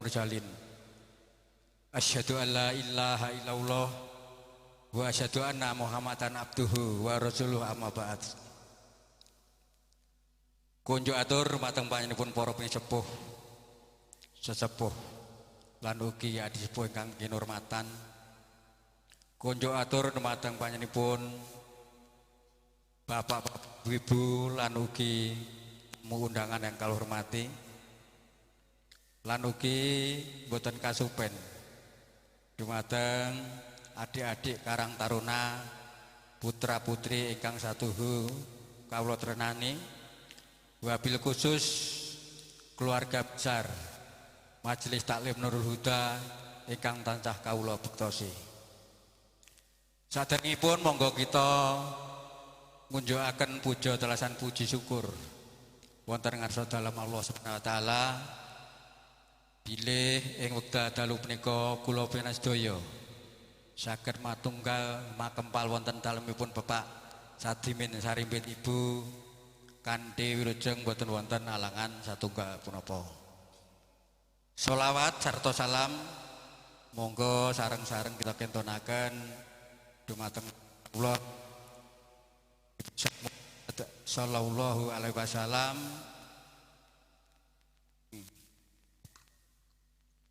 Mursalin. Asyhadu an la ilaha illallah wa asyhadu anna Muhammadan abduhu wa rasuluhu, amma ba'd. Kunjuk atur dhumateng panjenenganipun para pinisepuh, sesepuh lan ugi adi sepuh ingkang kinurmatan. Kunjuk atur dhumateng panjenenganipun bapak-bapak, ibu lan ugi tamu undangan yang kula hormati, lan ugi boten kasupen dumateng adik-adik Karang Taruna, putra putri ingkang satuhu kawula tresnani, wabil khusus keluarga besar Majelis Taklim Nurul Huda ingkang tansah kawula bektosi. Saderengipun monggo kita ngunjukaken puja telasan puji syukur wonten ngarsa dalem Allah Subhanahu wa taala bilih ing wekdal dalu punika kula panjenengan sedaya saged matunggal makempal wonten dalemipun Bapak Sadimin Sarimbit Ibu kanthi wilujeng boten wonten alangan satunggal punapa. Sholawat sarta salam monggo sareng-sareng kita kentonaken dumateng kula sallallahu alaihi wasallam,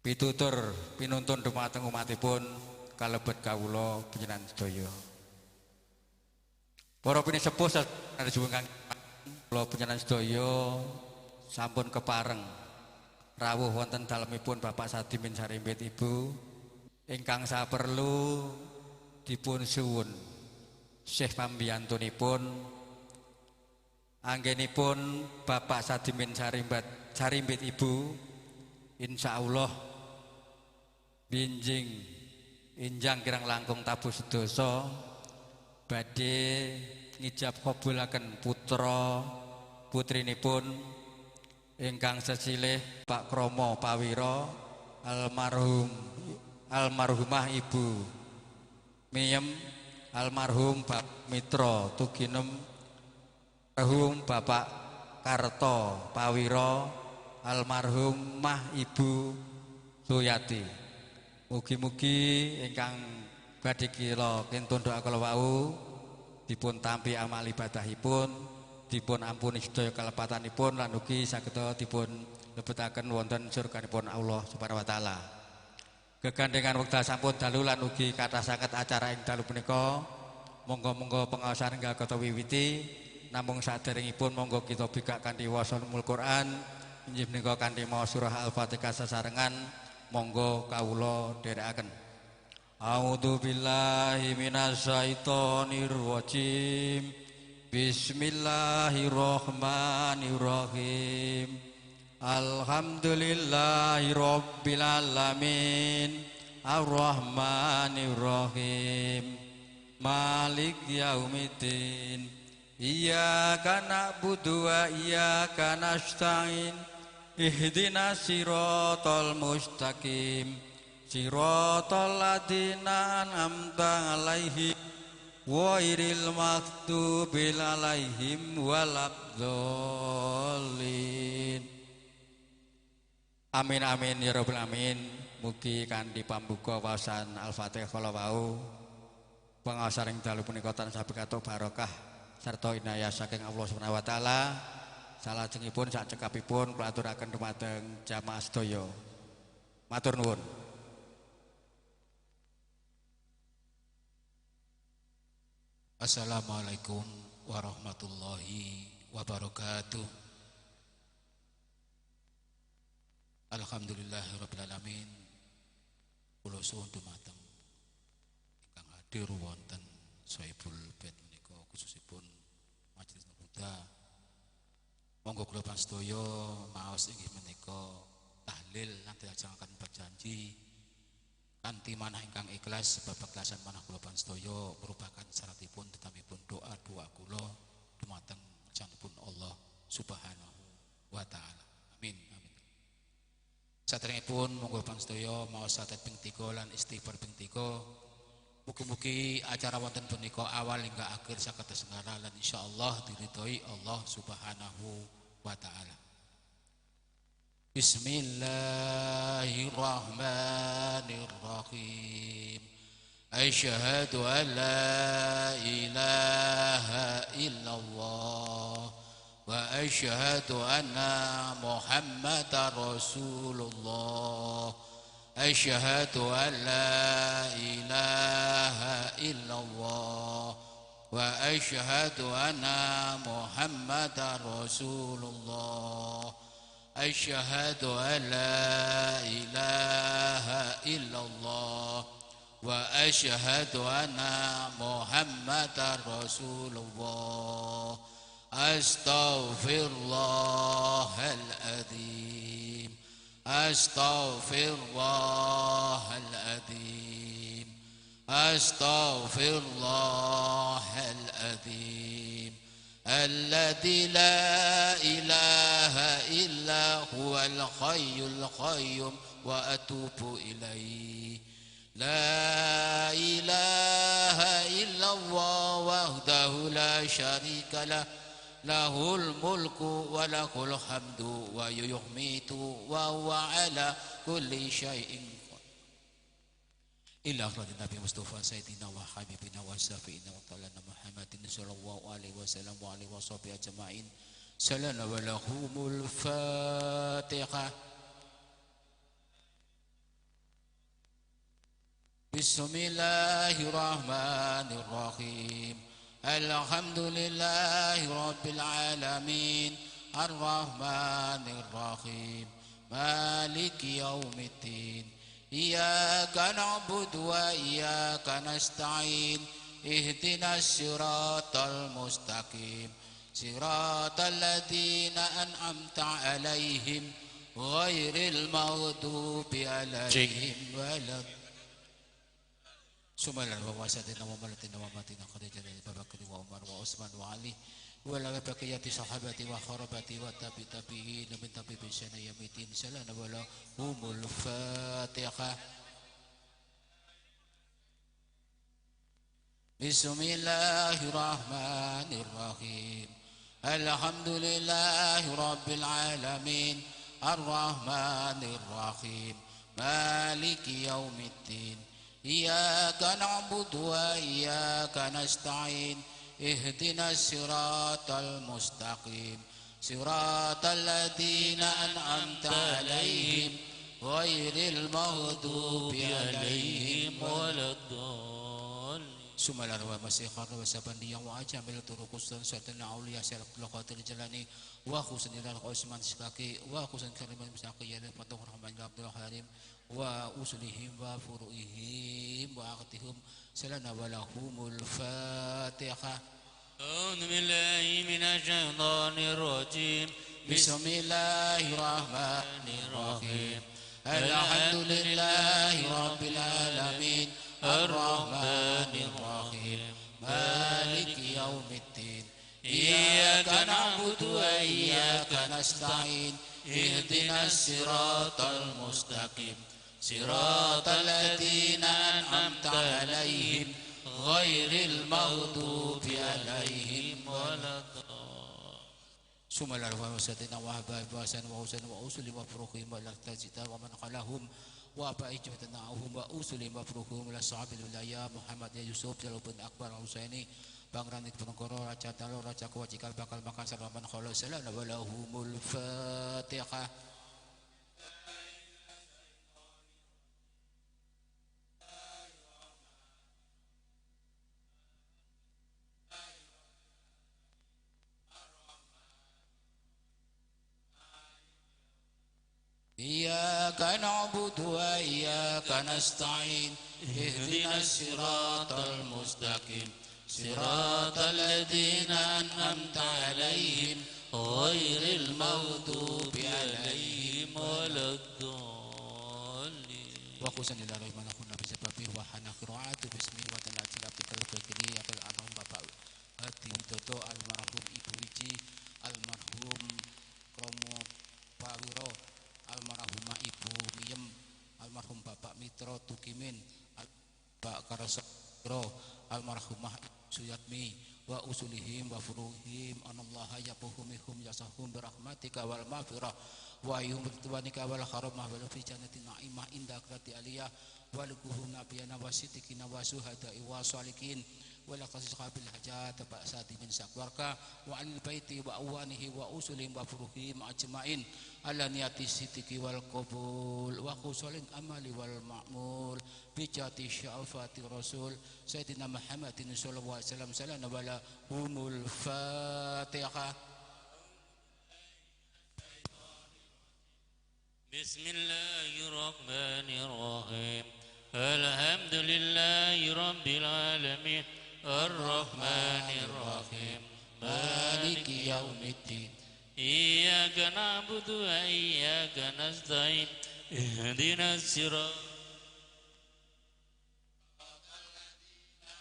pitutur pinuntun dumateng umatipun kalebet kawula panjenengan sedaya. Para pinisepuh ingkang kula panjenengan sedaya sampun kepareng rawuh wonten dalemipun Bapak Sadimin Sarimbit Ibu ingkang saperlu dipun suwun Syekh pambiyantunipun anggenipun Bapak Sadimin Sarimbit Ibu insyaallah binjing injang kirang langkung tabuh sedasa badhe ngijab kabulaken putra putrinipun ingkang sesilih Pak Kromo Pawiro almarhum almarhumah Ibu Miem, almarhum Bapak Mitra Tuginem, almarhum Bapak Karto Pawiro, almarhum Mah Ibu Suyati. Mugi-mugi ingkang badhe kula kintun doa kala wau dipun tampi amal ibadahipun, dipun ampuni sedaya kalepatanipun lan ugi saged dipun lebetaken wonten surganipun Allah Subhanahu wa taala. Gegandengan wekdal sampun dalu lan ugi kathah sanget acara ing dalu punika. Monggo-monggo pengaosan enggal kita wiwiti, namung saderengipun monggo kita bikak kanthi waca Quran inggih menika kanthi maos surah Al-Fatihah sesarengan. Monggo kawula dherekaken. A'udzu billahi minasyaitonir rajim. Bismillahirrahmanirrahim. Alhamdulillahi rabbil alamin. Arrahmanir rahim. Malik yaumiddin. Iyyaka na'budu wa iyyaka nasta'in. Ihdinas siratal mustaqim. Siratal ladzina an'amta 'alaihim ghairil maghdubi 'alaihim waladdallin. Amin amin ya rabbal alamin. Mugi kanthi pambuka waosan Al-Fatihah kala wau pengaosan ing dalu punika tansah pikantuk barokah sarta inayah saking Allah Subhanahu wa taala. Salajengipun sak cekapipun kula aturaken dumateng jamaah sedaya. Matur nuwun. Assalamualaikum warahmatullahi wabarakatuh. Alhamdulillahirabbil alamin. Kula suwun dumateng ingkang hadir wonten Sohibul Bait menika khususipun Majelis Nurul Huda. Monggo kula pansedaya maos inggih menika tahlil lan dilajengaken berjanji kanthi manah ingkang ikhlas sebab keikhlasan manah kula pansedaya merupakan syaratipun tetamipun doa-doa kula dumateng ngarsanipun Allah Subhanahu wa taala. Amin amin. Saderengipun monggo pansedaya maos satet ping 3 lan istighfar ping 3. Mugi-mugi acara wonten punika awal hingga akhir saged terselenggara lan insyaallah diridhoi Allah Subhanahu wa taala. Bismillahirrahmanirrahim. Bismillahirrahmanirrahim. Asyhadu an la ilaha illallah wa asyhadu anna Muhammadar Rasulullah. Asyhadu an la ilaha illallah wa asyhadu anna Muhammadar Rasulullah. Asyhadu an la ilaha illallah wa asyhadu anna Muhammadar Rasulullah. Astaghfirullahal azim. Astaghfirullahal azim. Astaghfirullahal azim. Alladzi la ilaha illa huwal hayyul qayyum wa atubu ilaihi. La ilaha illallah wahdahu la syarika lah. Lahul mulku wa lahul hamdu wa yuhmitu wa huwa ala kulli syai'in qadir. Ila akhlaqin Nabi Mustafa Sayyidina wa Habibina wa Syafi'ina wa Talana Muhammadin sallallahu alaihi wasallam wa alihi washabihi ajma'in. Salana wa lahumul Fatihah. Bismillahirrahmanirrahim. Alhamdulillahi rabbil alamin. Arrahmanir rahim. Maliki yaumiddin. Iyyaka na'budu wa iyyaka nasta'in. Ihdinas siratal mustaqim. Siratal ladzina an'amta 'alaihim ghairil maghdubi 'alaihim walad. Sumalan wa wasatina wa malatina wa matina Khadijah wa Bakr wa Umar wa Utsman wa Ali wa la baqiyati sahabati wa kharabati wa tabi tabi'in min tabi bisana yamitin salana wa lahumul Fatihah. Bismillahirrahmanirrahim. Alhamdulillahi rabbil alamin. Arrahmanir rahim. Maliki yaumiddin. Iyyaka na'budu wa iyyaka nasta'in. Ihdinas siratal mustaqim. Siratal ladzina an'amta 'alaihim ghairil maghdubi 'alaihim waladdallin. Sumalar wa masikhar wa sabandiyah wa ajamil turukus dan satana auliya salabdul qadir jalani wa khusun ilal Utsman Sikaki wa khusun kariman misaqiyah fatuh rahman abdul harim wa usulihim wa furuihim wa aqtihum salana wa lahumul Fatihah. A'udzu billahi minasyaitonir rajim. Bismillahirrahmanirrahim. Alhamdulillahi rabbil alamin. Arrahmanir rahim. Maliki yaumiddin. Iyyaka na'budu wa iyyaka nasta'in. Ihdinas siratal mustaqim. Siratal ladzina an'amta 'alaihim ghairil maghdubi 'alaihim waladdallin. Sumalar wa wasatina wa habaib wa hasan wa husain wa usuli wa furuhim wa laqtazita wa man khalahum wa abai jamatanahum wa usuli wa furuhum la sahabil wilayah Muhammad ya Yusuf Jalal bin Akbar Husaini Pangeran Diponegoro Raja Talo Raja Kewajikal bakal makan sarwaman khala salana wa lahumul Fatihah. Iyyaka na'budu wa iyyaka nasta'in. Ihdinas siratal mustaqim. Siratal ladzina an'amta 'alaihim ghairil maghdubi 'alaihim waladdallin. Wa khusan ila rahman kunna bisababi wa hana qira'atu bismi wa ta'ala abdikal fakiri akal almarhum Bapak Hadi Widodo, almarhum Ibu Wiji, almarhum Kromo Pawiro, almarhumah Ibu Miem, almarhum Bapak Mitro Tukimin, Bapak Karasro, almarhumah Suyatmi wa usulihim wa furuhim anallaha yabuhumihum yasahum birahmatika wal maghfirah Wa ayyuhum ridwanika wal karamah wal fi jannatin naimah inda akrati aliyah wa lukuhum nabiyana wa siddiqina wa suhada'i wa salikin wa laqad qabil hajat ba'sati min sakwarka wa anil baiti wa awanihi wa usulihim wa furuhim ajmain ala niyati siddiqi wal qabul wa khusulin amali wal ma'mul bi jati syafati rasul sayyidina Muhammadin sallallahu alaihi wasallam salana wala humul fatihah. Bismillahirrahmanirrahim. Alhamdulillahi rabbil alamin arrahmanirrahim maliki yaumiddin iyyaka na'budu wa iyyaka nasta'in ihdinas siratal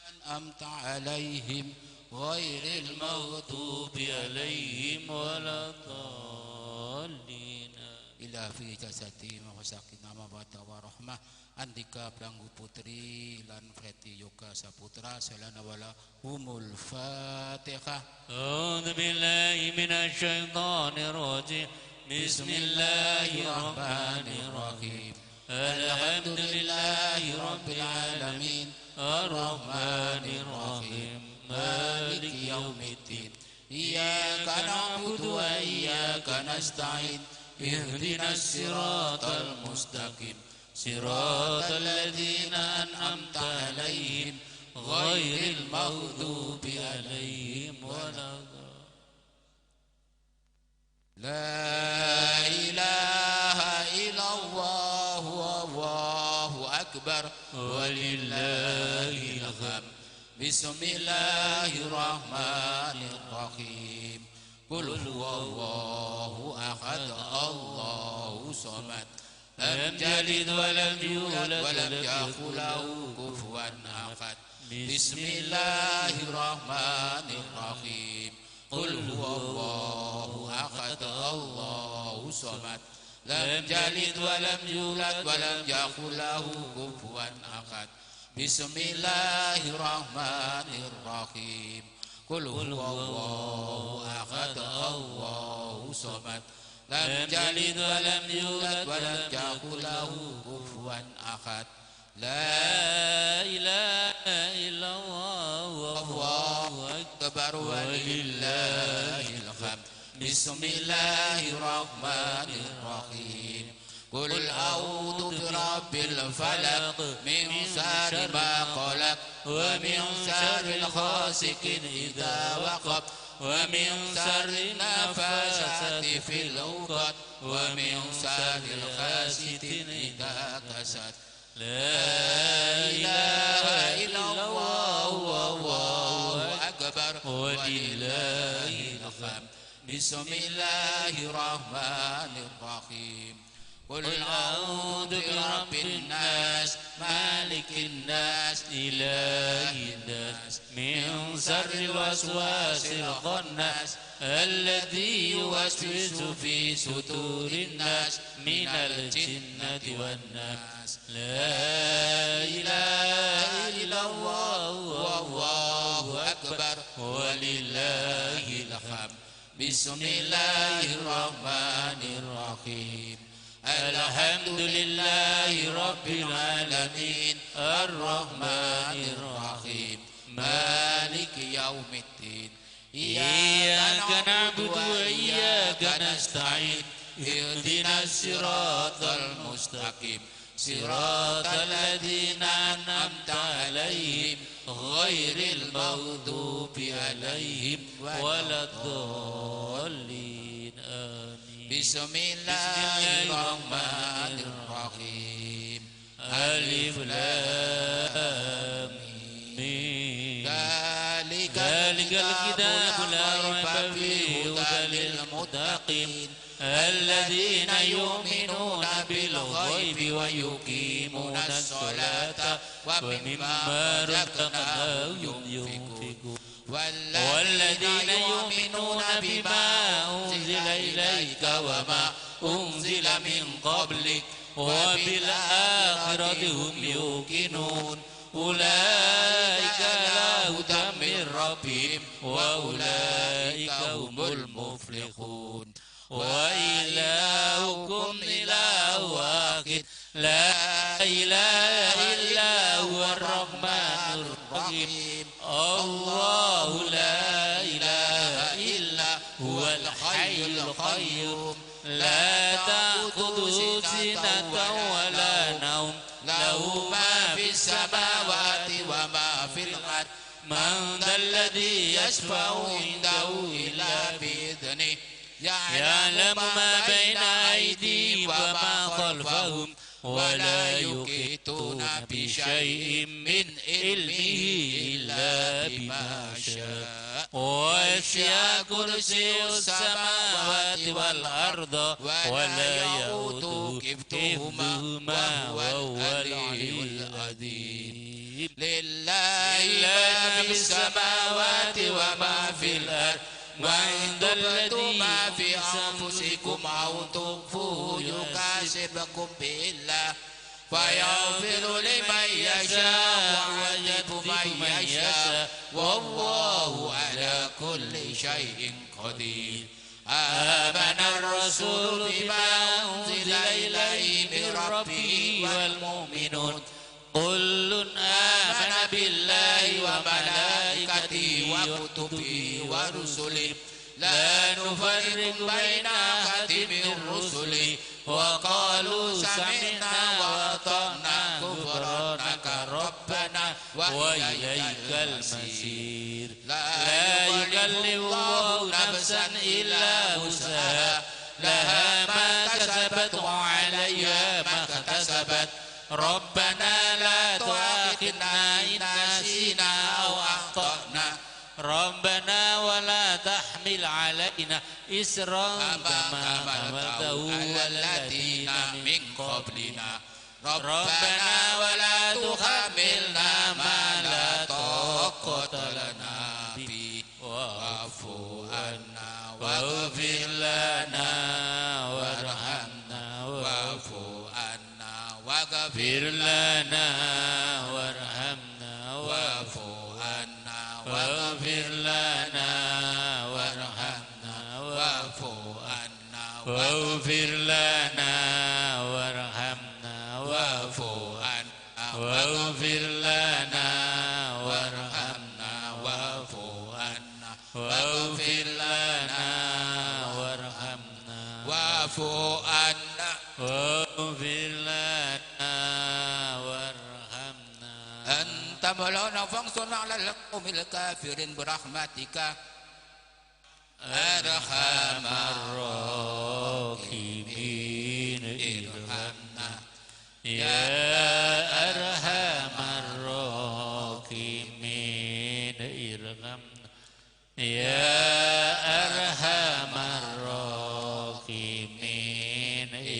an'amta 'alaihim ghairil maghdubi 'alaihim waladdallin. Ila fi jasadi mawasakina mawaddah warahmah Andika Blanggu Putri lan Freddy Yoga Saputra salana wala humul Fatihah. A'udzu billahi minasyaitonir rajim. Bismillahirrahmanirrahim. Alhamdulillahi rabbil alamin arrahmanir rahim maliki yaumiddin iyyaka na'budu wa iyyaka nasta'in ihdinas siratal mustaqim siratal ladzina an'amta 'alaihim ghairil maghdubi 'alaihim waladdallin. La ilaha illallah wallahu akbar walillahil hamd. Bismillahirrahmanirrahim. Qul huwallahu ahad Allahu samad lam yalid wa lam yulad wa lam yakul lahu kufuwan ahad. Bismillahirrahmanirrahim. Qul huwallahu ahad Allahu samad lam yalid wa lam yulad wa lam yakul lahu kufuwan ahad. Bismillahirrahmanirrahim. Qul huwallahu ahad Allahu samad lam yalid wa lam yulad wa lam yakul lahu kufuwan ahad. La ilaha illallah wallahu akbar walillahil hamd. Bismillahirrahmanirrahim. Qul a'udzu birabbil falaq min syarri ma khalaq wa min syarril ghasiqin idza waqab wa min syarri nafasati fil 'uqad wa min syarril hasidin idza hasad. La ilaha illallah wallahu akbar walillahil hamd. Bismillahirrahmanirrahim. Qul a'udzu birabbin nas malikin nas ilahin nas min syarril waswasil khannas alladzi yuwaswisu fi sudurin nas minal jinnati wan nas. La ilaha illallah wallahu akbar walillahil hamd. Bismillahirrahmanirrahim. Alhamdulillahi rabbil alamin arrahmanir rahim maliki yaumiddin iyyaka na'budu wa iyyaka nasta'in ihdinas siratal mustaqim siratal ladzina an'amta 'alaihim ghairil maghdubi 'alaihim waladdallin. Amin. Bismillahirrahmanirrahim. Alif lam mim. Dzalikal kitabu la raiba fihi hudan lil muttaqin alladzina yu'minuna bil ghaibi wa yuqimuna as-salata wa mimma razaqnahum yunfiqun. والذين يؤمنون بما أنزل إليك وما أنزل من قبلك وبالآخرة هم يوقنون أولئك على هدى من ربهم وأولئك هم المفلحون. وإلهكم إله واحد لا إله إلا هو الرحمن الرحيم الله لا إله إلا هو الحي القيوم لا تأخذه سنة ولا نوم له ما في السماوات وما في الأرض من ذا الذي يشفع عنده إلا بإذنه يعلم ما بين أيديهم وما خلفهم ولا يحيطون بشيء من علمه إلا بما شاء وسع كرسيه السماوات والأرض ولا يؤوده حفظهما وهو العلي العظيم لله ما في السماوات وما في الأرض وإن تبدوا ما في أنفسكم أو تخفوه يحاسبكم به الله فيغفر لمن يشاء ويعذب من يشاء والله على كل شيء قدير. آمن الرسول بما أنزل إليه من ربه والمؤمنون كل آمن بالله وملائكته وكتبه ورسله لا نفرق بين أحد من رسله وقالوا سمعنا وأطعنا غفرانك ربنا وإليك المصير. لا يكلف الله نفسا إلا وسعها لها ما كسبت وعليها ما اكتسبت ربنا لا تؤاخذنا إن نسينا أو أخطأنا ربنا ولا تحمل علينا إصرا كما حملته على الذين من قبلنا ربنا ولا تحملنا ما لا طاقة لنا به واعف عنا واغفر لنا وارحمنا واعف عنا واغفر لنا وارحمنا واعف عنا واغفر لنا وارحمنا واعف عنا واغفر لنا وارحمنا واعف عنا واغفر لنا وارحمنا واعف عنا واغفر لنا وارحمنا واعف عنا واغفر لنا وارحمنا. أنت مولانا فانصرنا على القوم الكافرين برحمتك أرحم الراحمين ارحمنا يا أرحم الراحمين ارحمنا يا أرحم الراحمين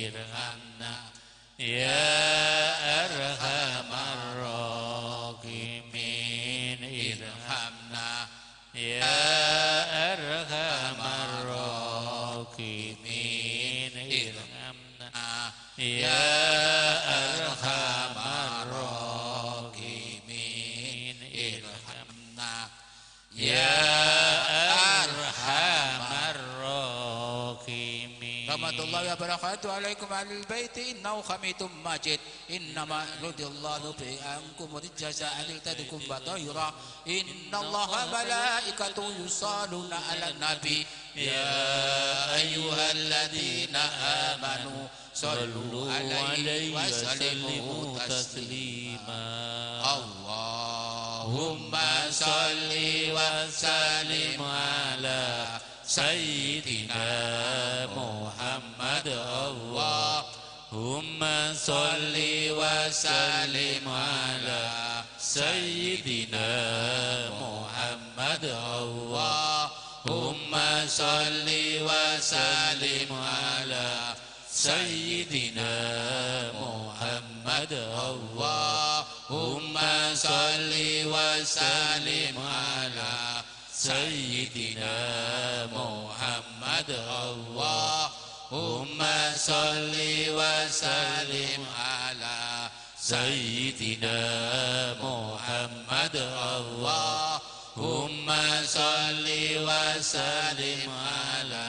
ارحمنا يا أرحم الراحمين ارحمنا يا أرحم الراحمين ارحمنا يا أرحم الراحمين ارحمنا يا أرحم الراحمين. رحمة الله وبركاته عليكم أهل البيت إنه حميد مجيد. إنما يريد الله بأنكم الجزاء لتدكم بطيرا إن الله وملائكته يصلون على النبي يا أيها الذين آمنوا صلوا عليه وسلموا تسليما. اللهم صل وسلم على سيدنا محمد. اللهم صل وسلم على سيدنا محمد. اللهم صل وسلم على سيدنا محمد. اللهم صل وسلم على سيدنا محمد. اللهم صل وسلم على سيدنا محمد. اللهم صل وسلم على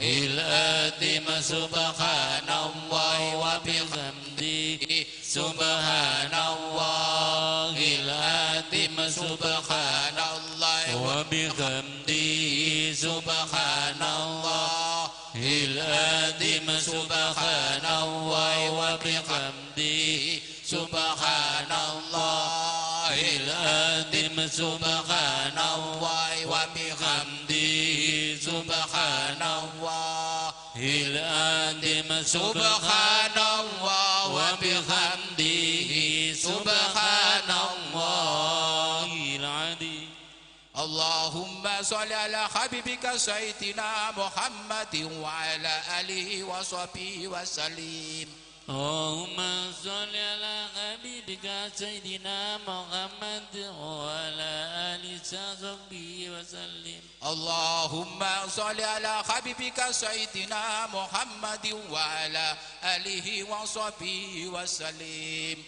العظيم سبحان الله وبحمده سبحان الله العظيم سبحان الله وبحمده سبحان الله العظيم سبحان الله وبحمده سبحان الله العظيم سبحان الله وبحمده سبحان الله العظيم سبحان الله وبحمده سبحان الله العظيم. اللهم صل على حبيبك سيدنا محمد وعلى آله وصحبه وسلم. اللهم صل على حبيبك سيدنا محمد وعلى آله وصحبه وسلم. اللهم صل على حبيبك سيدنا محمد وعلى آله وصحبه وسلم.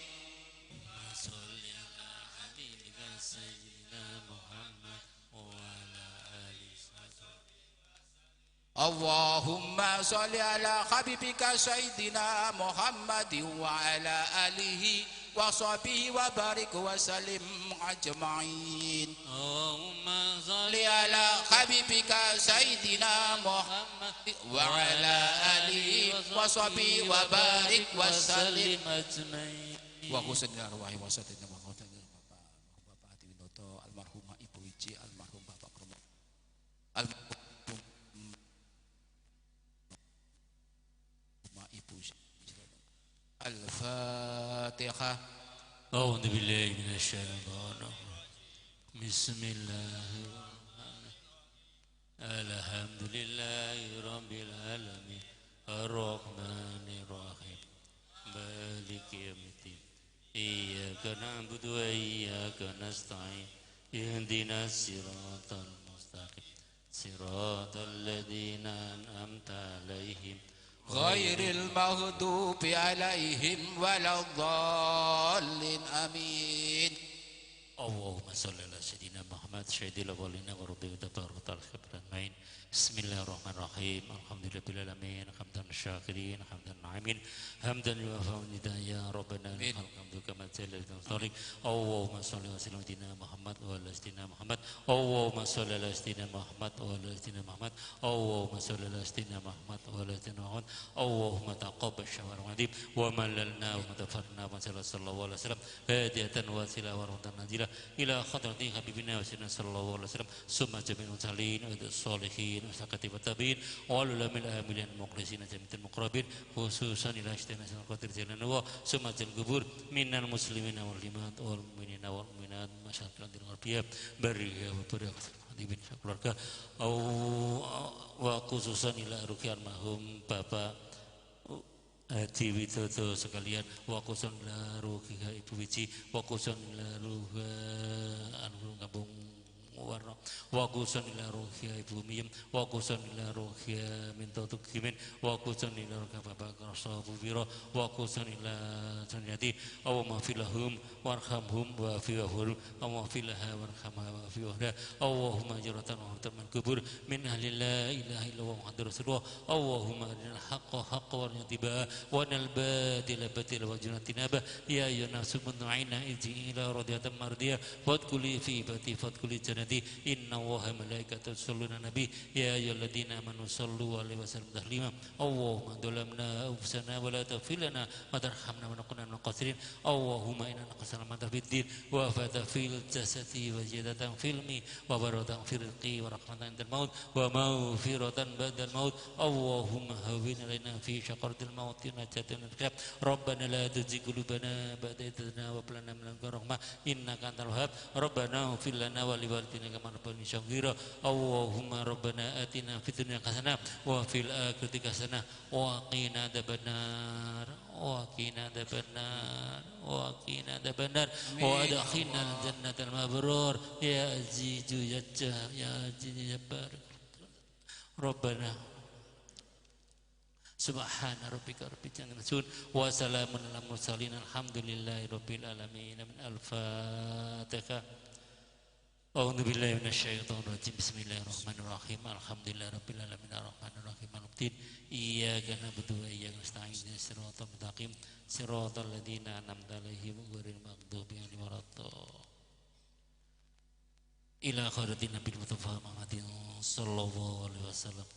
صل على حبيبك سيدنا محمد وعلى آله وصحبه. اللهم صل على حبيبك سيدنا محمد وعلى آله وصحبه وبارك وسلم أجمعين. اللهم صل على حبيبك سيدنا محمد وعلى آله وصحبه وبارك وسلم أجمعين. Wa arwahi wasatina wa Bapak Bapak Adi Winoto, almarhumah Ibu Wiji, almarhum Bapak Kromo, almarhum Ibu. Al-Fatihah. A'udzu billahi minasyaitonir rajim. Bismillahirrahmanirrahim. Alhamdulillahi rabbil alamin. Arrahmanir rahim. Maliki yaumiddin. Iyyaka na'budu wa iyyaka nasta'in. Ihdinas siratal mustaqim. Siratal ladzina an'amta 'alaihim ghairil maghdubi 'alaihim waladdallin. Amin. Allahumma shalli ala sayyidina Muhammad sayyidil awwalina wa rabbil tabaraka ta'ala alamin. Bismillahirrahmanirrahim. Alhamdulillahirabbil alamin, hamdan syakirin, hamdan amin, hamdan yuwafa ya rabbana lakal hamdu kama jalla wa. Allahumma shalli ala sayyidina Muhammad wa ala sayyidina Muhammad. Allahumma shalli ala sayyidina Muhammad wa ala sayyidina Muhammad. Allahumma shalli ala sayyidina Muhammad wa ala sayyidina Muhammad. Allahumma taqabbal syawarna wa malalna wa matafarna wa sallallahu alaihi wasallam hadiyatan wasila wa rahmatan nazila ila khadrati habibina wa sayyidina sallallahu alaihi wasallam summa jami'ul mursalin wa salihin wa sakati wa tabi'in wa ulamil amilin mukhlisina jami'il muqarrabin khususan ila istina sanal qadir jalanu summa jal kubur minal muslimina wal muslimat wal mu'minina wal mu'minat masyarakat al gharbiyah barriya wa barakatul hadibin keluarga wa khususan ila ruqyan mahum Bapak Haji Widodo sekalian wa khususan ila ruhiha Ibu Wiji wa khususan ila ruha anu kampung warna wa khususan ila ruhiha Ibu Miyem wa khususan ila ruhiha Minto Tukimin wa khususan ila ruhiha Bapak Karso Bubiro wa khususan ila Sunyati Allahumma filahum warhamhum wa fi wahum Allahumma filaha warhamha wa fi wahda Allahumma jaratan wa hutaman kubur min ahli la ilaha illallah Muhammadur Rasulullah Allahumma arinal haqqa haqqa warina tibaa wa anil batila batila wa junatinaba ya ayyuhan nafsu mutmainnah irji'i ila radiyatan mardiyah fadkhuli fi ibadi fadkhuli jannati inna Allaha malaikatahu yusholluna nabi ya ayyuhalladzina amanu shallu alaihi wa sallimu taslima Allahumma dhalamna anfusana wa la taghfir lana wa tarhamna wa nakuna minal khasirin Allahumma inna nas'aluka fid din wa fata fil jasadi wa ziyadatan fil ilmi wa barakatan fil rizqi wa rahmatan indal maut wa maghfiratan ba'dal maut Allahumma hawwin alaina fi syakaratil maut najatan minal qiyam Rabbana la tuzigh qulubana ba'da idh hadaytana wa hab lana min ladunka rahmah innaka antal wahhab Rabbana ighfir lana wa liwalidayna kama rabbayana shaghira Allahumma rabbana atina fid dunya hasanah wa fil akhirati hasanah wa qina adzabannar wa qina adzabannar wa qina adzabannar wa adkhilna al-jannatal mabrur ya azizu ya jah ya aziz ya jabbar Rabbana subhana rabbika rabbil izzati amma yasifun wa salamun alal mursalin alhamdulillahi rabbil alamin. Al-Fatihah. A'udzu billahi minasyaitonir rajim. Bismillahirrahmanirrahim. Alhamdulillahirabbil alamin arrahmanirrahim maliki iyyaka na'budu wa iyyaka nasta'in ihdinas siratal mustaqim siratal ladzina an'amta 'alaihim ghairil maghdubi 'alaihim waladdallin. Ila khairin nabil mustafa Muhammadin sallallahu alaihi wasallam.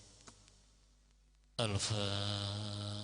Al-Fatihah.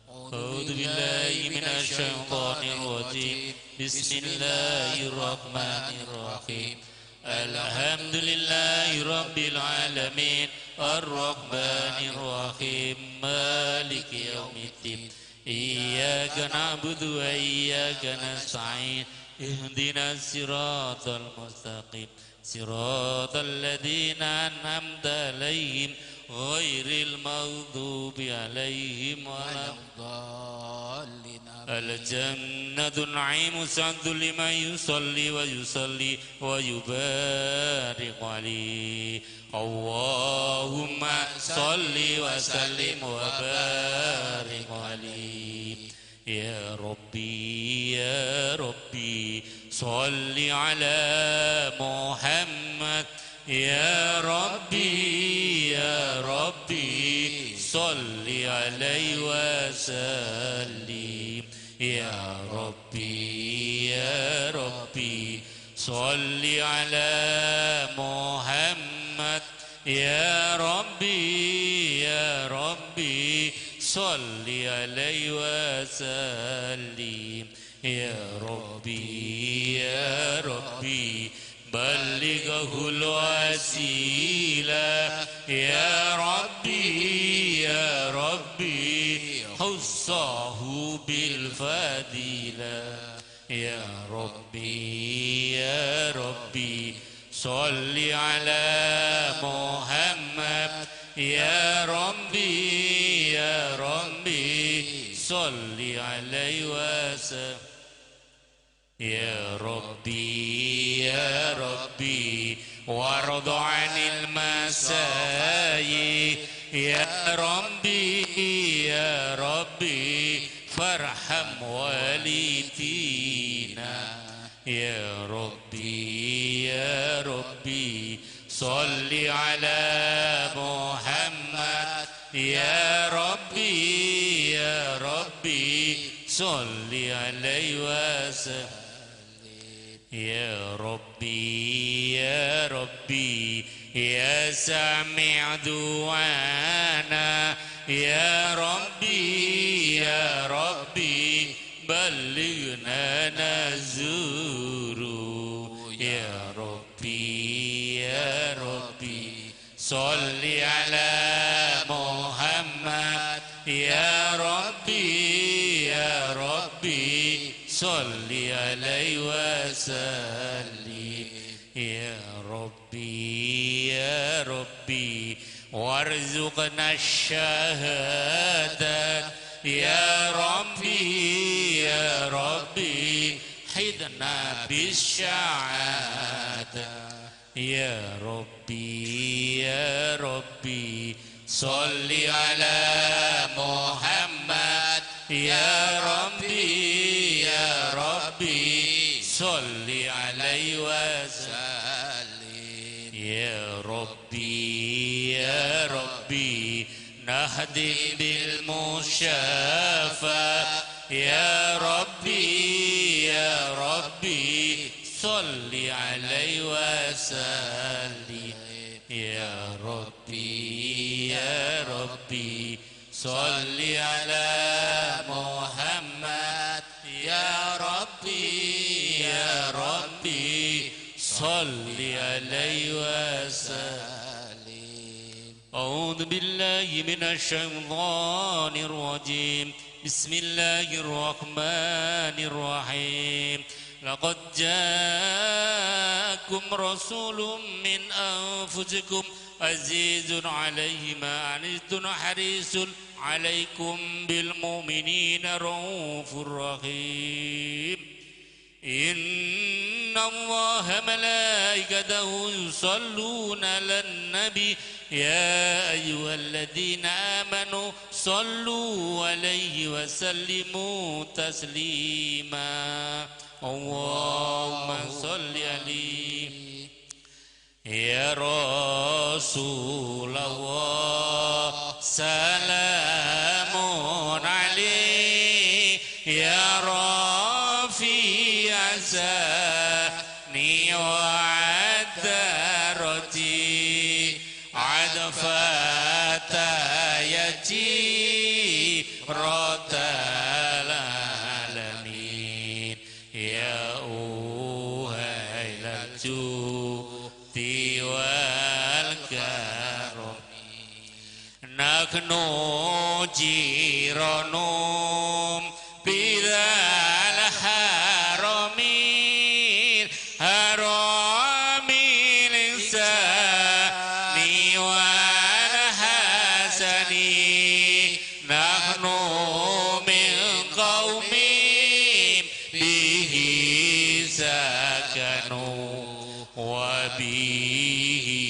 A'udzu billahi minasyaitonir rajim. Bismillahirrahmanirrahim. Alhamdulillahi rabbil alamin arrahmanir rahim maliki yaumiddin. Iyyaka na'budu wa iyyaka nasta'in ihdinas siratal mustaqim siratal ladzina an'amta 'alaihim ghairil maghdubi 'alaihim waladdallin. Al-jannatu na'imu sa'du liman yusalli wa yusalli wa yubarik 'alaihi. Allahumma salli wa sallim wa barik 'alaihi. Ya Rabbi ya Rabbi salli ala Muhammad. Ya Rabbi ya Rabbi salli alaihi wa sallim. Ya Rabbi ya Rabbi salli ala Muhammad. Ya Rabbi ya Rabbi salli alaihi wa sallim. Ya Rabbi ya Rabbi ballighul wasila. Ya Rabbi ya Rabbi hussahu bil fadila. Ya Rabbi ya Rabbi salli ala Muhammad. Ya Rabbi ya Rabbi salli alaihi wa sallam. Ya Rabbi ya Rabbi warda 'anil masayi. Ya Rabbi ya Rabbi farham walidina. Ya Rabbi ya Rabbi salli ala Muhammad. Ya Rabbi ya Rabbi salli alaihi wa sallam. Ya Rabbi ya Rabbi ya sami' du'ana. Ya Rabbi ya Rabbi ballighna nazuru. Ya Rabbi ya Rabbi salli ala Muhammad. Ya Rabbi ya Rabbi salli alaihi wa sallim. Ya Rabbi ya Rabbi warzuqna syahadat. Ya Rabbi ya Rabbi hidna bisya'adah. Ya Rabbi ya Rabbi salli ala Muhammad. Ya Rabbi ya Rabbi salli alaihi wa sallim. Ya Rabbi ya Rabbi nahdi bil musyafa. Ya Rabbi ya Rabbi salli alaihi wa sallim. Ya Rabbi ya Rabbi salli ala Muhammad. Ya Rabbi ya Rabbi salli alaihi wa sallim. A'udzu billahi minasyaitonir rajim. Bismillahirrahmanirrahim. Laqad ja'akum rasulun min anfusikum azizun 'alaihi ma 'anittum harisun 'alaikum bil mu'minina raufur rahim. Inna Allaha malaikatahu yusalluna 'alan nabi ya ayyuhalladzina amanu sallu 'alaihi wa sallimu taslima. Allahumma salli alaihi. Ya Rasulullah salamun alaik ya Rafi azani wa adarati adfata yaji rotal alamin ya uhailal judi wal karami nahnu jiranum bidal haramin haramil insani wal hasani nahnu min qaumin bihi sakanu wa bihi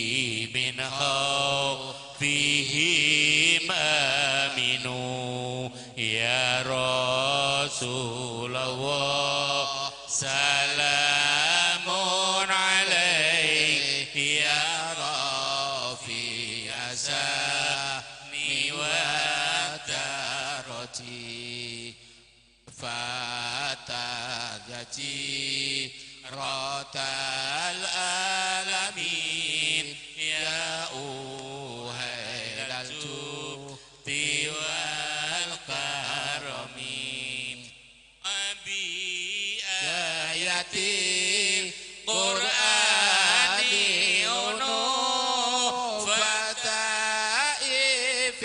min khawfihim aminu ya Rasulullah salamun alaik ya Rafi asani wa darati fatadati rotal alamin ya uhailal judi wal karami abi ayati Qur'ani unu fataif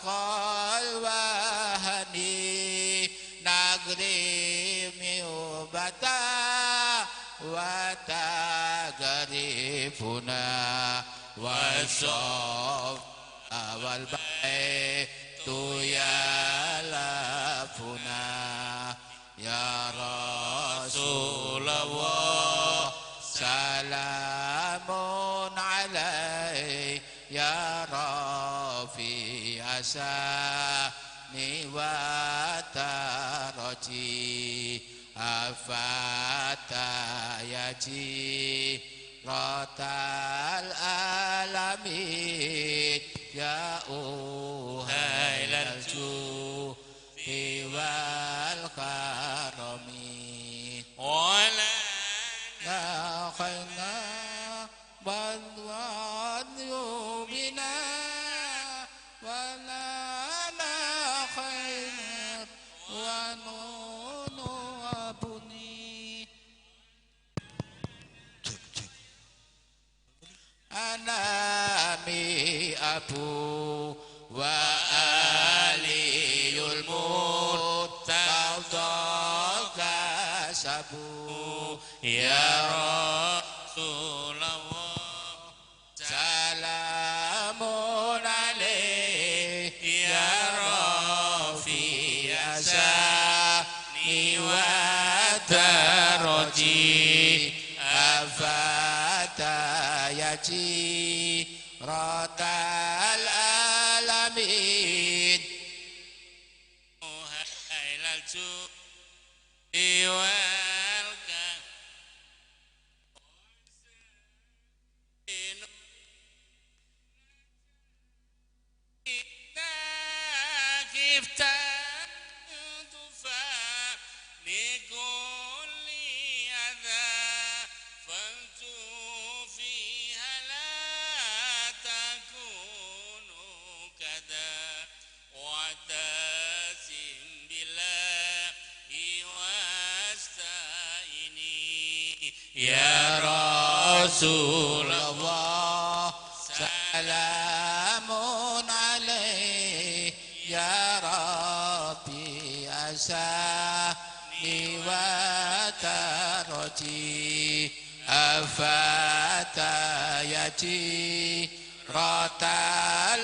qal wahani nagri miubata wa tagarifuna wa sof awal baitu ya lafuna ya Rasulullah salamun alaik ya Rafi asani wa taraji afata yaji rotal alamin ya uhailal judi wal karami wala khayna badwan yubina wala na khayr wa nunu abuni anami abu wa aliyul murtada kasabu ya Rasulullah salamun alaik ya Rafi asani wa daraji afata yaji rotal alamin uhailal judi wal ya Rasulullah salamun alaik ya Rabbi asani wa taraji afata yaji rotal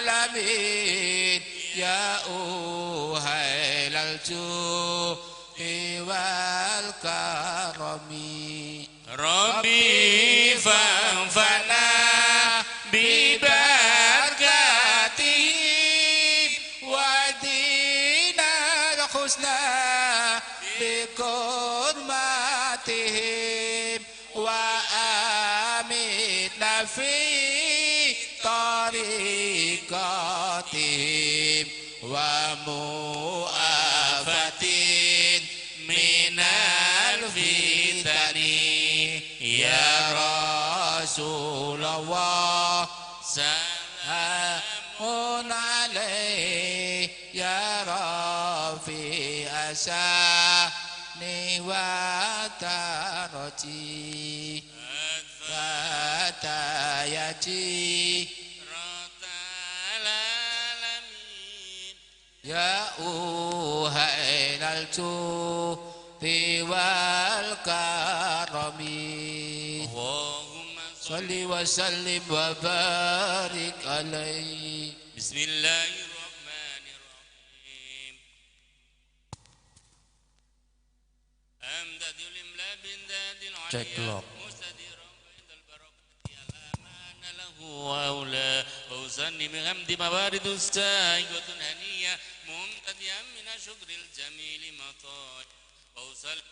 alamin ya uhailal judi wal karami Rabbi fanfana bibarakatihim wa dinal husna bikurmatihim wa في طريقتهم ومؤافة من الفتن يا رسول الله سلام عليك يا رفيع شأني وترجي فتياتي يا أهل الجود والكرم اللهم صل وسلم وبارك عليه. بسم الله الرحمن الرحيم. أمدد الإملاء بإمداد العليا مستديرا بين البركة الأمان له وأولى وأصني بحمد موارد السائقة هنية ممتديا من شكر الجميل مطايا وأصلي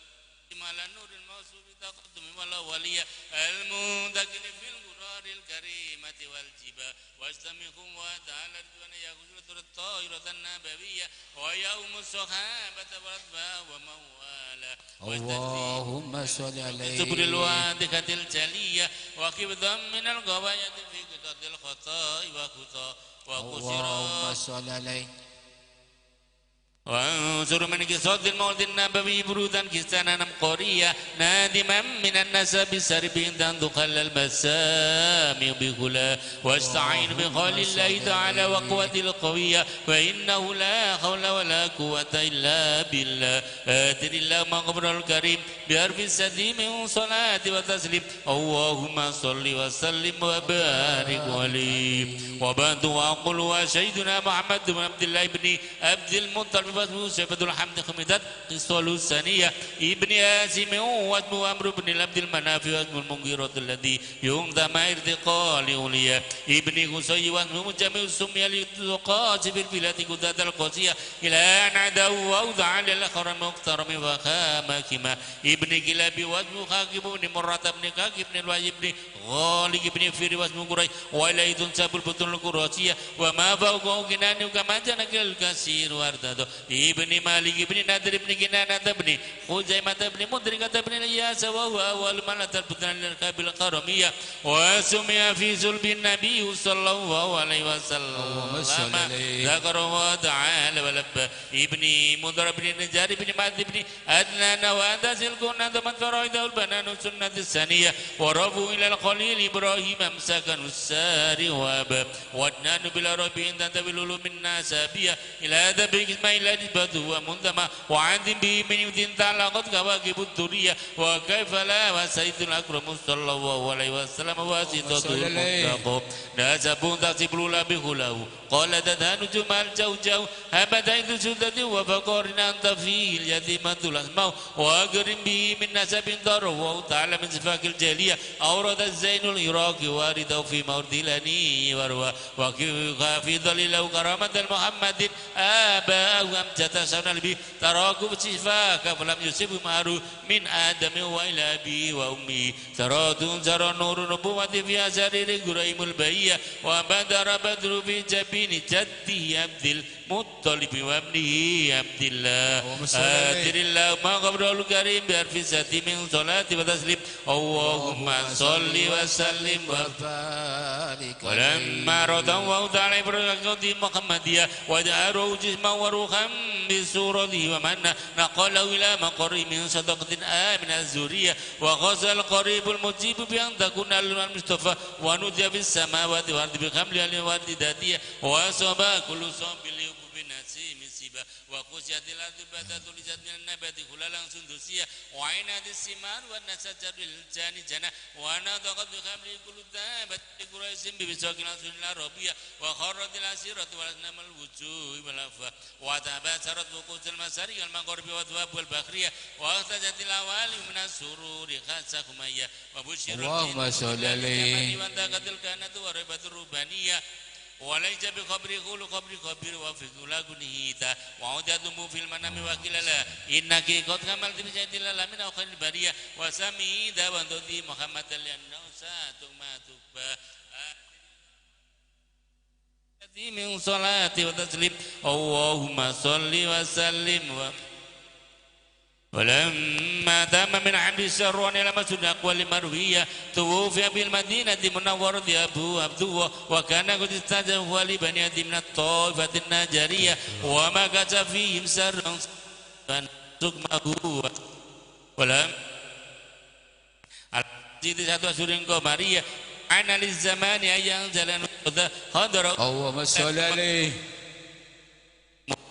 على النور الموصوف تقدم والأولية المنتقل في الغرار الكريمة والجبال واستمعكم وتعالى رضوان يا خزرة الطائرة النبوية ويوم الصحابة والأتباع وموالا اللهم صل عليه سبل الوادخة الجلية وخفضا من الغواية في قطط الخطاء وخطا اللهم صل عليه. وانظر من قصاد المولد النبوي برودا كستانا قرية نادما من النسب سرب تدخل المسامع بغلا واستعين بقول الله تعالى وقوة القوية فإنه لا حول ولا قوة إلا بالله. آتر الله مغفر الكريم بحرف السديم من صلاة وتسليم. اللهم صل وسلم وبارك عليه. وبعد وأقول وسيدنا محمد بن عبد الله بن عبد المطلب واسمه سيفة الحمد خمدت قصة الثانية ابن آسم واسمه عمرو بن عبد المناف واسمه المغيرة الذي ينظم ارتقاء لأولياء ابن قصي واسمه جميع سمي للقاس في البلاد قداد القاسية إلى أن عدوا وأوضع للآخر المحترم وخامكما ابن كلاب واسمه خاكب بن مرة بن كاكب بن الوعي بن غالي بن فير واسمه قريش وإليه تنسب البطون القراسية وما فوقه كنان كما جنك الكثير واردده ابن مالك ابن نادر ابن كنانة ابن خزيمة ابن مدركة ابن الياس وهو أول من أتى البطن للركاب القرمية وسمي في صلب النبي صلى الله عليه وسلم ذكر وتعالى ولب ابن مضر ابن نجار ابن معد ابن أدنان وأدى سلكون من فرائده البنان سنة الثانية ورفوا إلى الخليل إبراهيم أمسكن السار وأب وأدنان بلا رب تنتبه من ناسابية إلى ذبح إسماعيل نسبته ومنتمى وعند به من يدين تعلقت كواكب الدنيا وكيف لا وسيد الأكرم صلى الله عليه وسلم واسطته المنتقب نسب تصب لا بخلاه قال تدهن جمال جو هبت سدة وفقر أنت فيه اليتيمة الأسماء وأكرم به من نسب ضر تعالى من سفاك الجالية أورد الزين العراقي وارده في مورد الأني وروى وفي ظل كرامة محمد آباء أمجد سنة به تراكب شفاك فلم يصب معه من آدم وإلى أبي وأمي سرات سر نور نبوة في أسرار قريم البهية وبدر بدر في جبين جده عبد المطلب وابنه عبد الله. آتر الله ما غفر الكريم بحرف الذات من صلاة وتسليم. اللهم صل وسلم وبارك. ولما رضى الله تعالى بركاته محمدية وجعله جسما وروحا بصورته ومن نقله إلى مقر من صدقة آمن الزورية وغزى القريب المجيب بأن تكون المصطفى ونودي في السماوات والأرض بخمل الوالد ذاتية وصبا كل صوب بنسيم السبا وقسيت الأرض بدت لجت من النبات خلالا سندسية وعينات الثمار والنسجر الجاني جنة ونطقت بخمل كل دابة قريش ببساق الأسود العربية وخرت الأسيرة والأسنام الوجوه والأفواه وتباشرت وقوس المساري والمغرب والذهب والبخرية واختجت الأوالي من السرور خاصة خمية وبشرت اللهم صل عليه وانتقت الكهنة وربة الربانية وليس بخبر خول خبر خبر وفي كل وعودة في المنام وكيل لا إنك قد حملت بشهادة الله من أخر البرية وسمي دابا محمد لأنه Min salati wa taslim Allahumma salli wa sallim wa walamma tamma min amri syarwan ila masjid aqwali marwiyah tuwfiya bil madinati munawwarah Abu Abdullah wa kana qad istajabu li bani adi min at-taifatin najariyah wa ma kaca fihim sarran sukmahu walam al-jidi satu asurin qamariyah ana liz-zamani ayang jalan hadra Allahumma sholli alaihi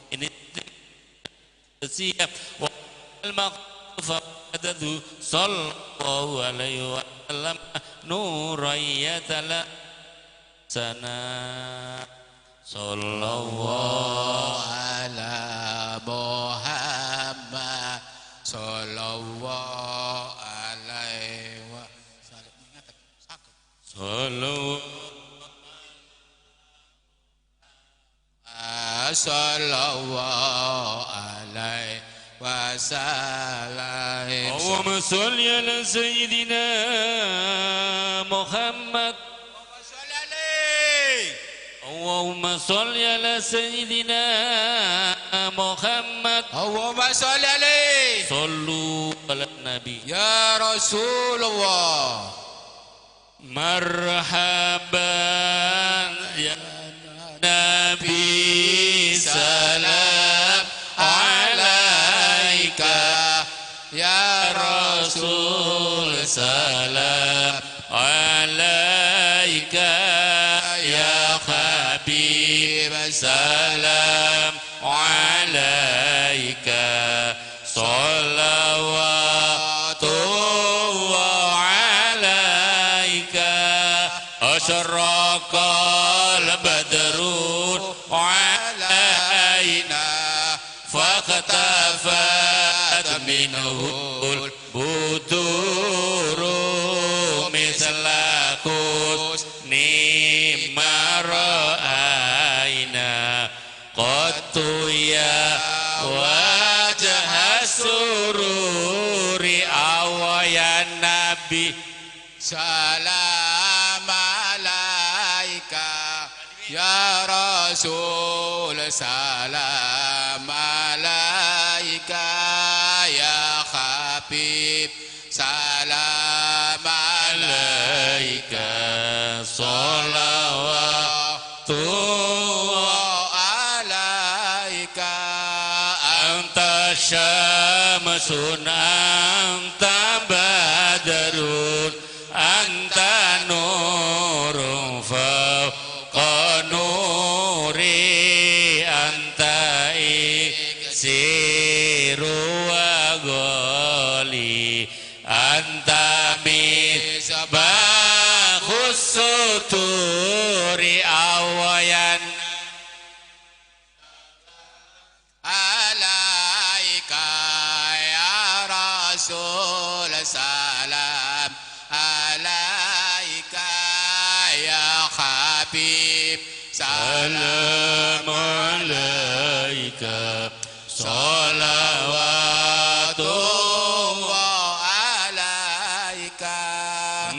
ini siap wal maghfiratu sallallahu alaihi wa sallam nurayatala sana sallallahu ala Muhammad sallallahu alaihi wa sallam. Sallallahu alaihi wasallam. Allahumma sholli ala sayyidina Muhammad. Allahumma sholli ala sayyidina Muhammad. Allahumma sholli alaihi. Sallu ala nabi ya Rasulullah. Marhaban ya Nabi, salam alaika ya Rasul, salam alaika ya Habib, salam alaika salawatullah alaika asyraqal badru alaina faqtafat minhul buduru misla kusni ma ra'aina qattu ya wajha sururi awaya nabi salam alaika ya Rasul, salam alaika ya Habib, salam alaika salawatullah alaika anta syamsun anta badrun anta nurun fawqa nuri anta iksiru wa ghali anta misbahus suturi awayan alaika ya Rasul, salam alaika ya Habib, salam alaika salawatullah alaika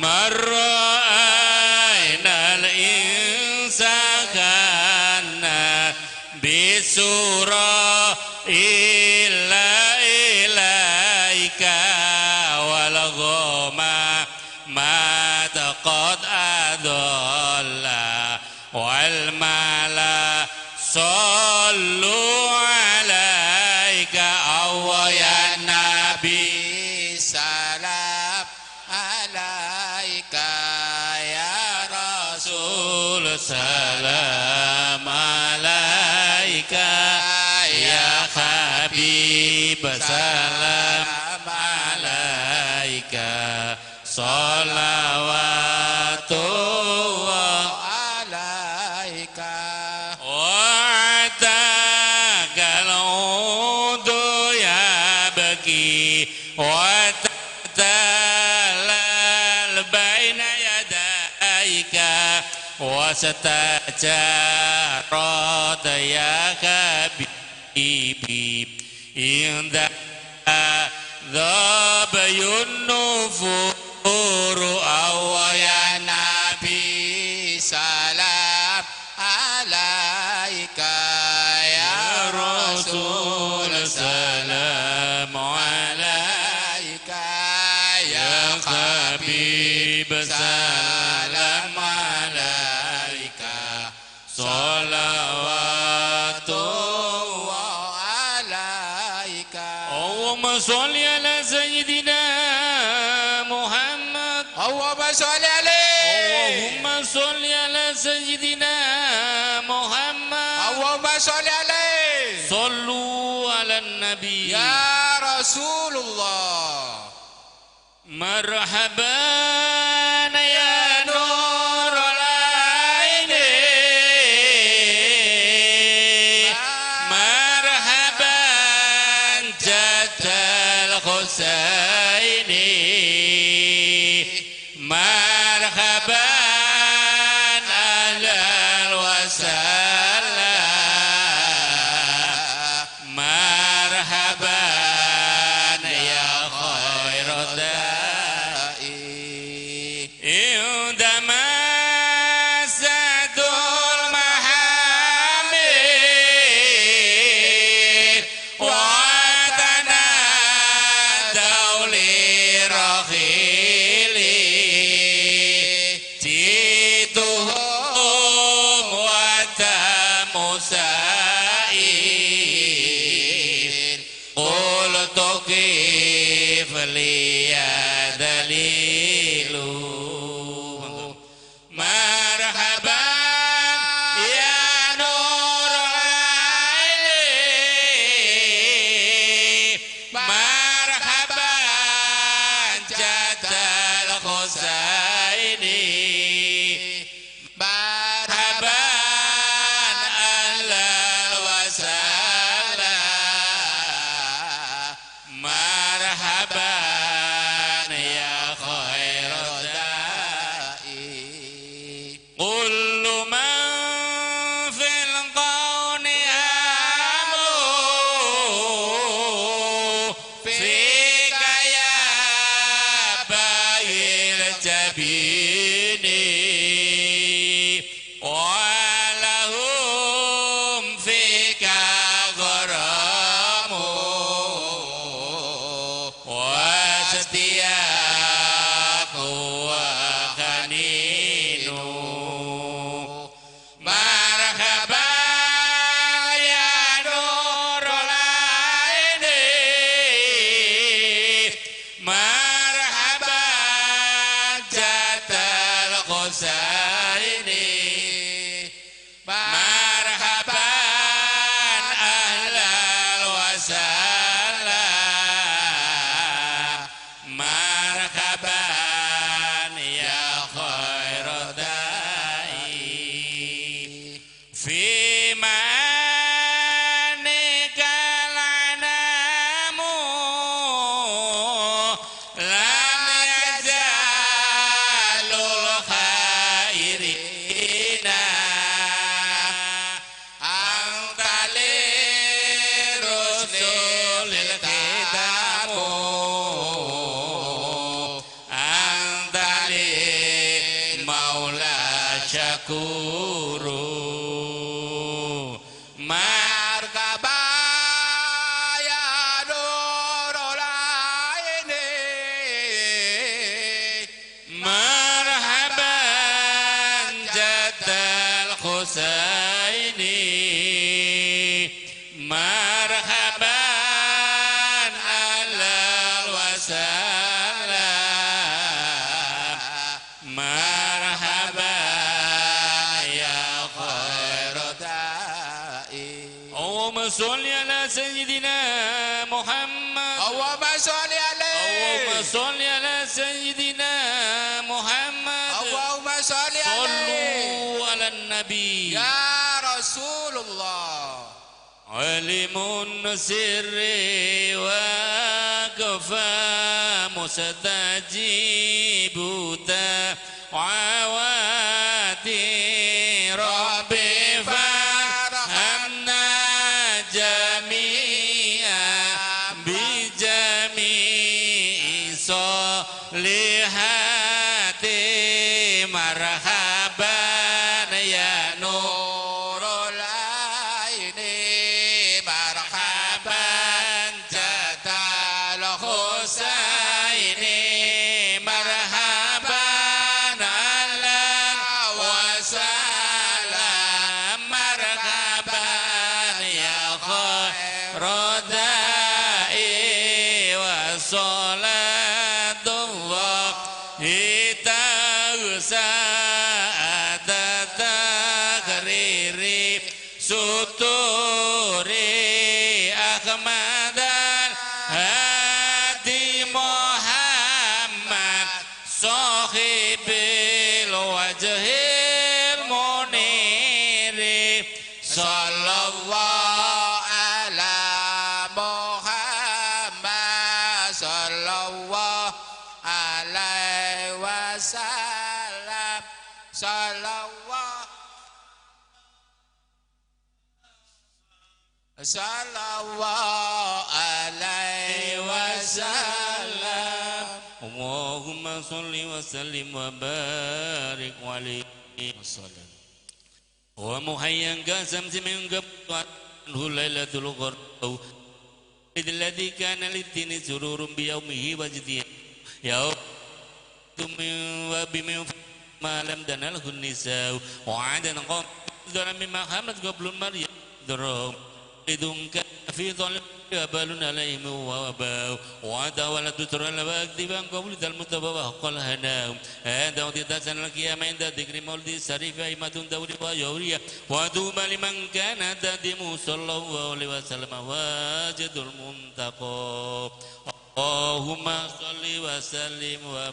marra'aina al-insa kana bisura illa ilaika wal ghama ma taqad adalla wal mala sallu alaika awya nabi salam alaika ya Rasul, salam alaika ya Habib, salam alaika salawatullah alaika wa ta'alu ya baki wa ta'alal baina yadaika wa satajarat ya habibi inda dhabayun nufuru awaya ya Habib salam alaika salawatullah alaika. Allahumma sholli ala sayyidina Muhammad. Allahumma sholli alaihi. Allahumma sholli ala sayyidina Muhammad. Allahumma sholli alaihi. Sallu ala nabi ya Rasulullah. Marhaban ya nurul aini, marhaban jadal Husaini, marhaban ahlal wassalam, marhaban ya khairu da'i. Indama sadul mahamid wa tanadaw li rakhili jituhum wa tamusail qultu kif liya dalilu. Marhaban ya nurul aini, marhaban jadal Husaini, marhaban ahlal wasalam, marhaban ya khairu da'i. Kullu man fil qawni amu fika ya bayil jabini wa lahum fika gharamu wa istiyaku wa khaninu. Marhaban ya nurul aini, marhaban jadal Husaini, marhaban ahlal wasalam, marhaban ya khairu da'i. Fi ma'anikal anamu lam yazalul khairina anta lirusulil kitamu anta lil maula syakuru. Marhaban ya nurul aini, marhaban jadal Husaini, marhaban ahlal wasalam, marhaban ya khairu da'i. Allahumma sholli ala sayyidina Muhammad. Allahumma sholli alaihi. Allahumma sholli ala sayyidina Muhammad. Allahumma sholli alaihi. Sallu ala nabi ya Rasulullah. Alimun sirri wa kafa mustajibu da'awati rabbi farhamna jami'a bi jami'i solihati. Marhaban ya nurul aini, marhaban jadal Husaini, Sa'ata takriri suturi Ahmad Hadi Muhammad sahibil wajhil muniri sallallahu ala Muhammad sallallahu alaihi wasallam sallallahu sallallahu alaihi wasallam. Allahumma sholli wa sallim wa barik alaihi wasallam. Wa muhayyan kasamsi min qablu lailatul qadr alladhi kana lid-dini sururun bi yawmihi wajdi ya wa bima ma lam tanalhu an-nisa wa 'adan qam mimma hamat qablu maryam drum idum fi dhalim balun alaihim wa wabau wa tawalatu tural waktiban qablu dal mutabawa qal hana hada utitasan al-qiyamah inda dzikri maulidi sarifa imatun dawri wa yawriya wa duba liman kana tadimu sallallahu alaihi wasallam wajidul muntaqa. Allahumma shalli wa sallim wa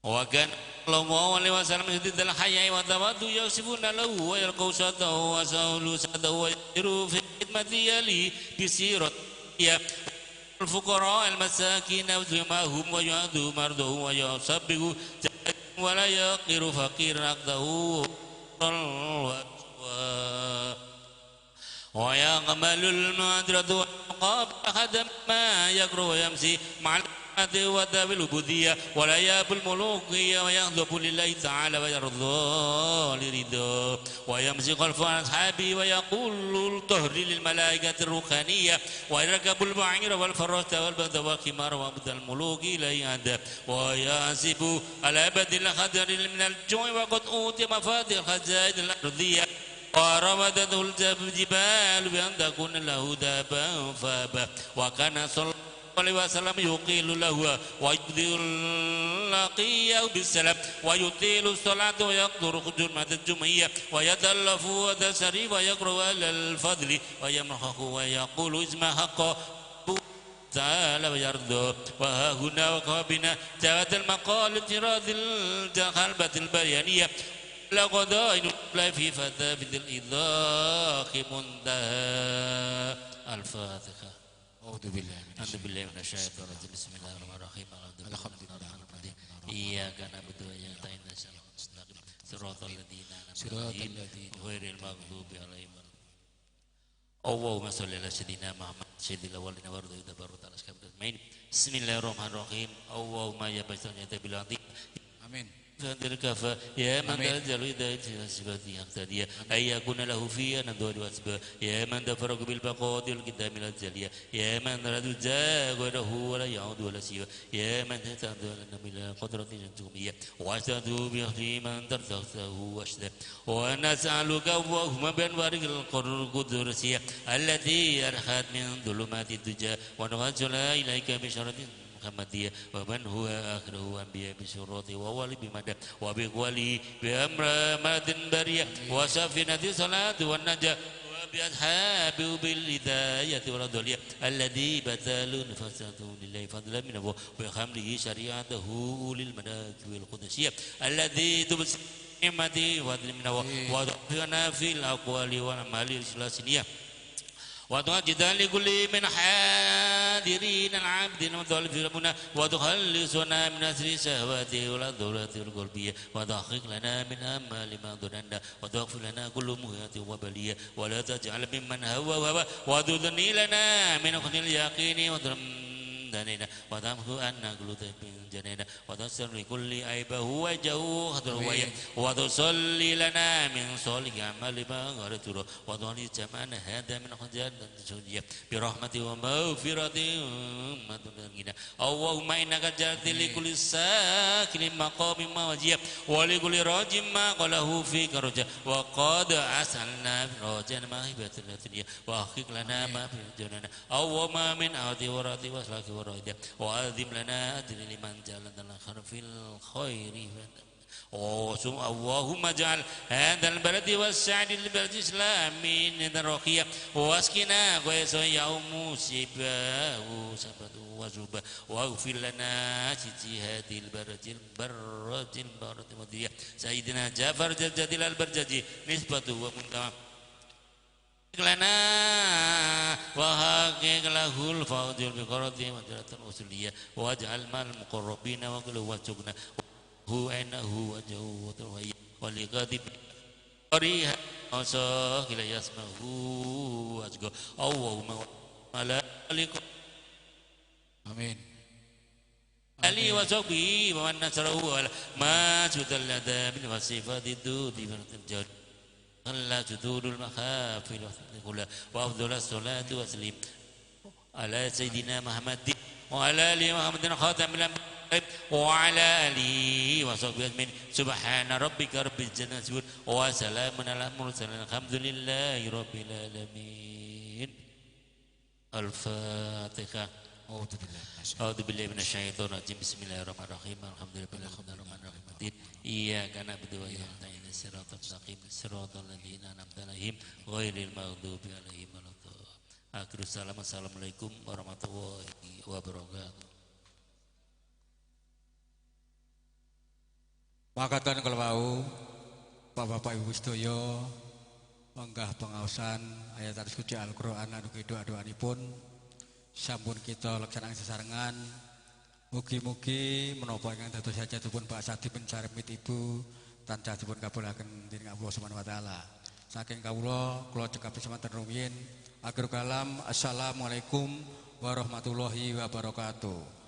wa kan sallallahu alaihi wasallam yudil hayya wa tawadu yasifuna lahu wa yalqau satahu wa saulu satahu wa yasiru fi khidmati yali bisirat ya al-fuqara al-masakin wa hum wa yu'adu mardahu wa yusabbihu wa la yaqiru faqir aqdahu wa yaqmalul madratu wa qab ma yakru wa yamsi ma'al wa dawil ubudiyah wa la yabul mulukiyah wa yaghdabu lillahi ta'ala wa yardha liridha wa yamsi khalfa ashabi wa yaqulu tahri lil malaikati ruhaniyah wa yarkabul ba'ira wal farasa wal badwa wal khimar wa abdal muluki la yada wa yasibu ala badil khadri min al ju'i wa qad utiya mafatih khazain al ardiyah wa rawadatuhu al jibal bi an takuna lahu daban faba wa kana alaihi wasallam yuqilu lahu wa yudil laqiyahu bisalam wa yutilu salatu wa yaqduru jurmat al-jum'iyah wa yatallafu wa tasari wa yaqru alal fadli wa yamhahu wa yaqulu isma haqqa ta'ala wa yardu wa hahuna wa qabina jawat al-maqal tiradil jahalbatil bayaniyah la qada'in la fi fatafil idhaqi muntaha. Al-Fatihah. A'udzu billahi minasyaitonir rajim. Bismillahirrahmanirrahim. Alhamdulillah. Iyyaka na'budu wa iyyaka nasta'in. Siratal ladzina an'amta 'alaihim ghairil maghdubi 'alaihim. Allahumma sholli ala sayyidina Muhammad sayyidil awwalina wal akhirin. Bismillahirrahmanirrahim. Allahumma ya basirnya bil amin. Kafa ya man tajalu hidayati sifati aqtadiya ay yakuna lahu fiya nadwa wasba ya man tafarraqu bil baqatil qidamil azaliya ya man radu jagharahu wa la ya'udu wa la siwa ya man tatadu lana ila qadratin jumiyya wa asadu bi man tarzahu wasda wa nas'aluka Allahumma bi anwaril qudrasiyya allati arhat min dhulumati duja wa nawajjala ilaika bi syaratin Muhammadiyah wa man huwa akhiruhu anbiya bi surati wa wali bi madad wa bi wali bi amra madin bariyah wa safinati salatu wan najah wa bi ashabi bil hidayati wal adliyah alladhi batalu nafsatu lillahi fadlan min wa khamrihi syari'atahu lil manaki wal qudsiyah alladhi tubs ni'mati wa adli min wa tu'fina fil aqwali wal amali al-islamiyah wa tu'ajjidan li kulli min hadirin al-'abdin wa dhalifuna wa tukhallisuna min asri syahwati wal dhurati wal qalbiyah wa tahqiq lana min amali ma dhanna wa taghfir lana kullu muhati wa baliyah wa la taj'al mimman hawa hawa wa tudni lana min khunil yaqini wa danina wa tamhu anna qulubi janina wa tasri kulli aibahu wa jahu hadru wa tusalli lana min solihi amali ma gharaturu wa dhani jamana hada min khajan sunya bi rahmati wa maghfirati madunina Allahumma innaka ja'alta li kulli sakinin maqamin mawajib wa li kulli rajim ma qalahu fi karaja wa qad asalna rajan ma hibatul dunya wa akhik lana ma fi janana Allahumma min ati wa rati wa salaki wa ورائدة وعظم لنا أجر لمن جعلنا خرف الخير. اللهم اجعل هذا البلد والسعد البلد الإسلامي رقيا واسكنا غيث يوم سباه سبت وزبا واغفر لنا هذه البرد البرد البرد المدية سيدنا جعفر جدل البرجاجي نسبته ومنتهى لنا وحقق له الفوز بقرة وجرة الأصولية واجعل مع المقربين وقل وجهنا هو أنه وجهه ولقد قريها وصاخ لا يسمعه أجgo اللهم على آمين علي وصحبه ومن نصره ما جدل من وصفات الدود والجود لا جدود المخافل وأفضل الصلاة والسلام على سيدنا محمد وعلى آل محمد خاتم الأنبياء وعلى آله وصحبه أجمعين. سبحان ربك رب العزة وسلام على المرسلين الحمد لله رب العالمين. الفاتحة. أعوذ بالله من الشيطان الرجيم. بسم الله الرحمن الرحيم. الحمد لله رب العالمين. إياك نعبد وإياك نستعين الصراط المستقيم صراط الذين أنعمت عليهم غير المغضوب عليهم ولا الضالين. آخر السلام. Assalamualaikum warahmatullahi wabarakatuh. Makaten kala wau Bapak-bapak Ibu sedaya menggah pengaosan ayat suci Al-Qur'an lan ugi doa-doanipun sampun kita laksanakan sesarengan. Mugi-mugi menapa ingkang dados hajatipun Pak Sadi bin Sarmit Ibu tansah dipun kabulaken dening Allah Subhanahu wa taala. Saking kawula kula cekapi semanten rumiyin. Akhir kalam, assalamualaikum warahmatullahi wabarakatuh.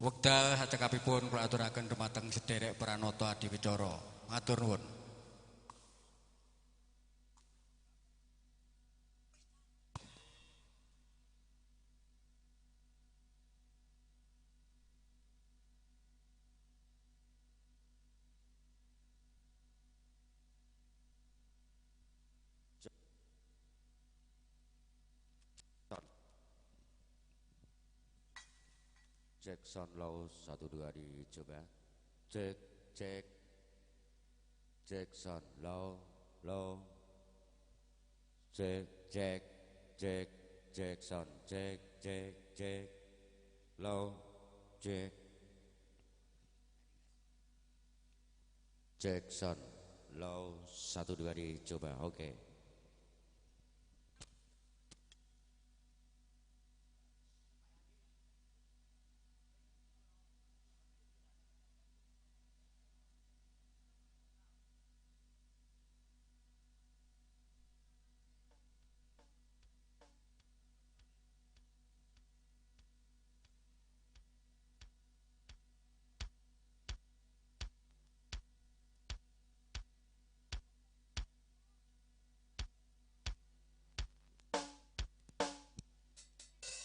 Wekdal sacekapipun kula aturaken dumateng sederek Pranoto Adiwicara. Matur nuwun. Jackson Low 1 2 dicoba. Cek cek Jackson Low Low cek cek cek Jackson cek cek cek Low cek Jackson Low 1 2 dicoba. Oke.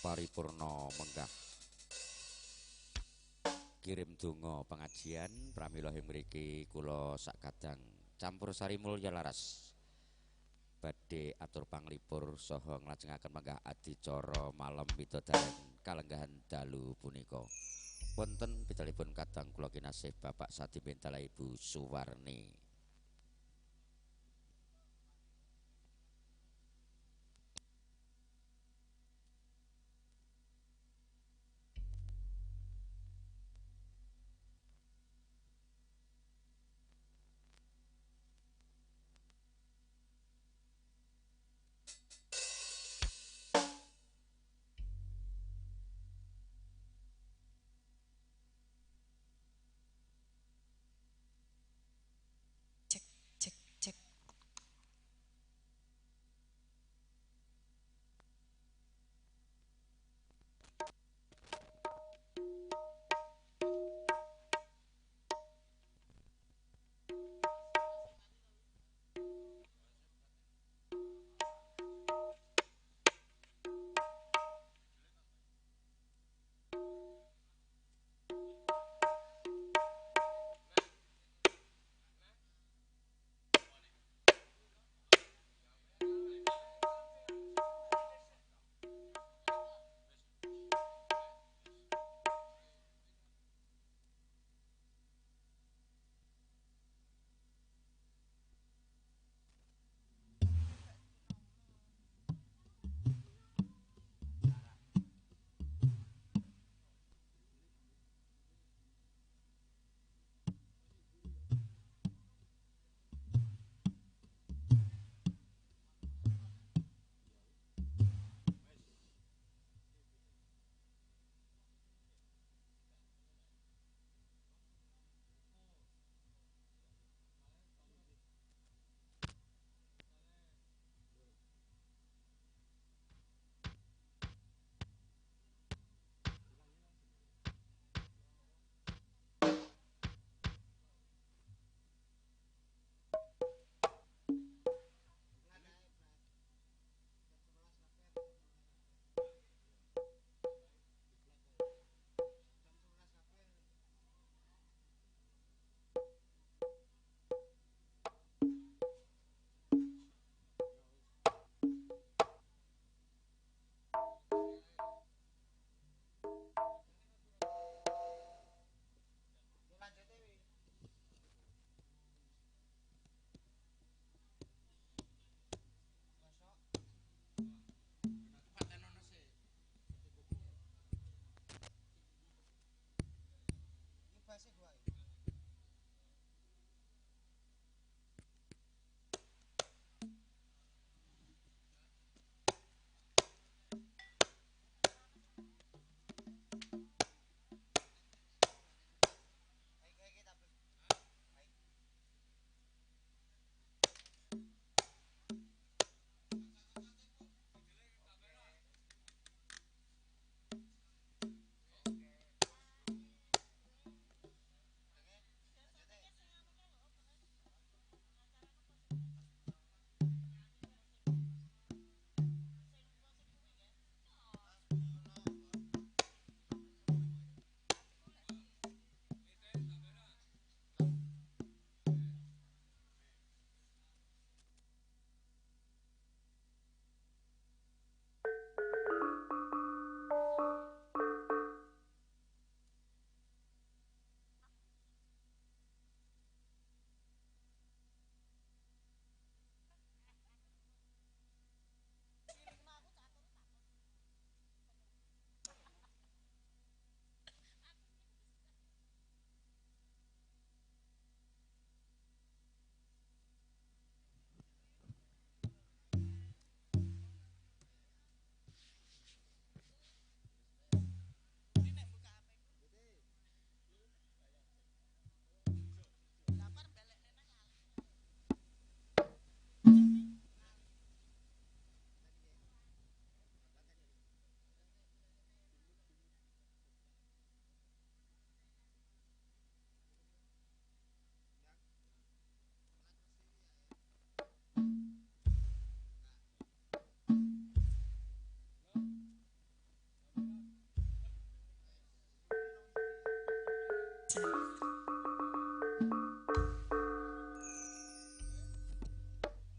Paripurna menggah kirim donga pengajian pramila mriki kula sakadang campur sari mulya laras badhe atur panglipur saha nglajengaken menggah adicara malam widodaren kalenggahan dalu punika. Wonten pidalipun kadang kula kinasih Bapak Sadi Bentala Ibu Suwarni.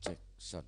Jackson.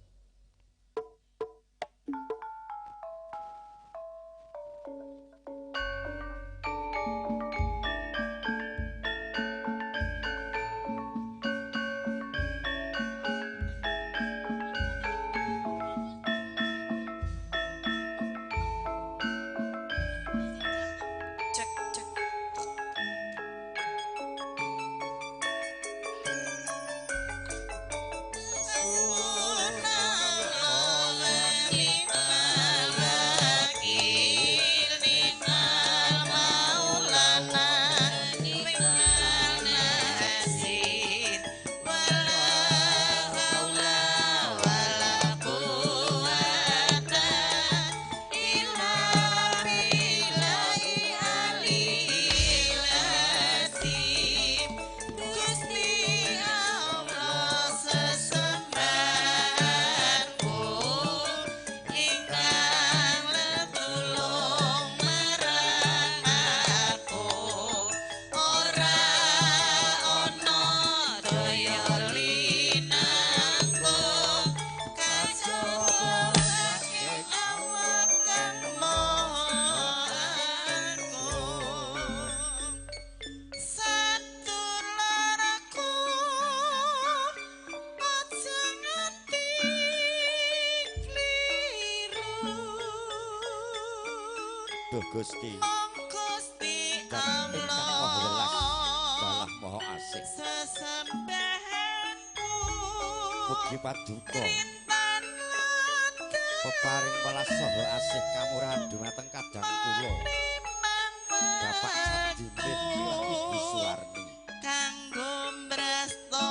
Duh Gusti, Gusti ingkang Maha Welas, dalah Maha Asih. Sesembahanku Mugi paduka peparing welas saha asih kamurahan dumateng kadang kula Bapak Sadimin milah Ibu Suwarni kanggo mresto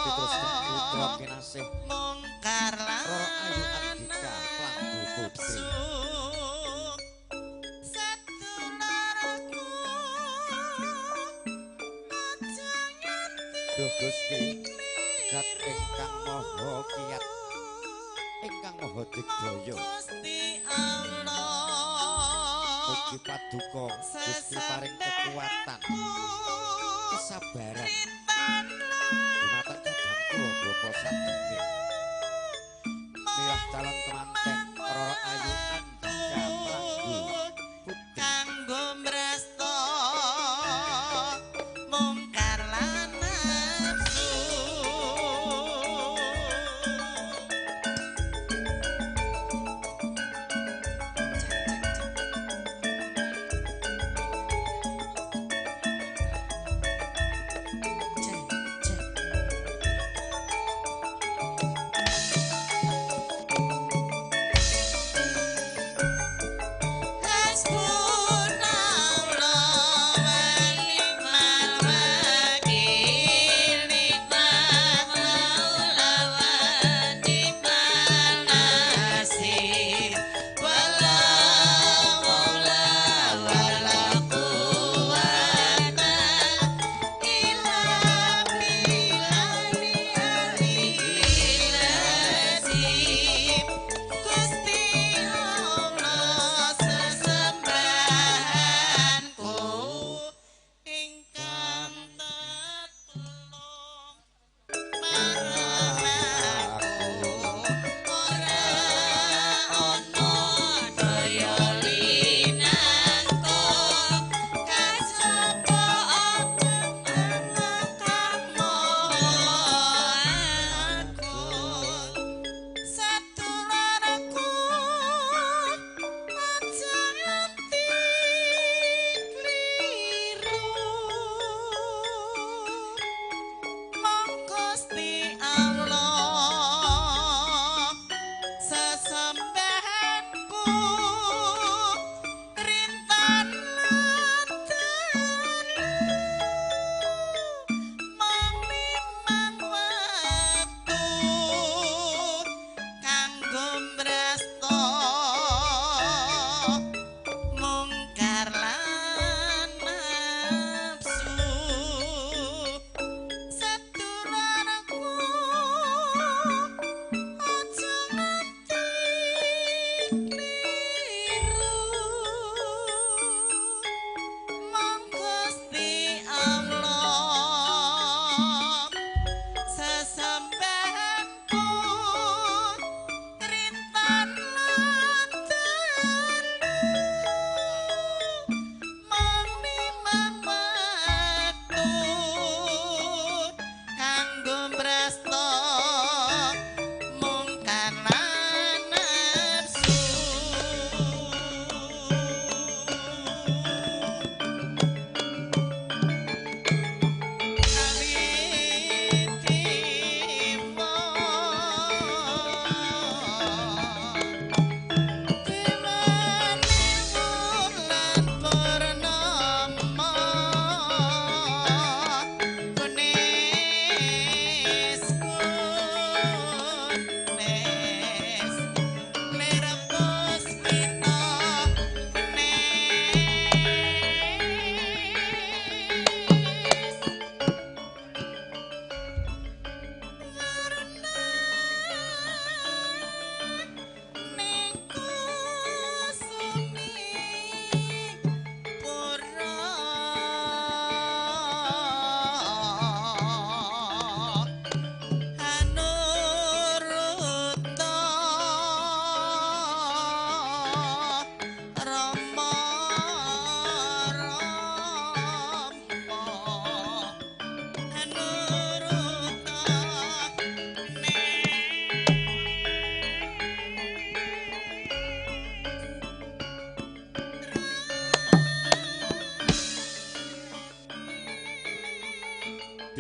putra kinasih mungkar lan Roro Ayu Andika Planggu Putri. Duh Gusti, Gat ingkang Maha Kiat, ingkang Maha Digdaya, Gusti Allah mugi paduka Gusti paring kekuatan, kesabaran dumateng kadang kula Bapak Sadimin milah calon kemanten Roro Ayu Andika Planggu Putri. Kanggo mresto mungkar lan nafsu. Cek, cek.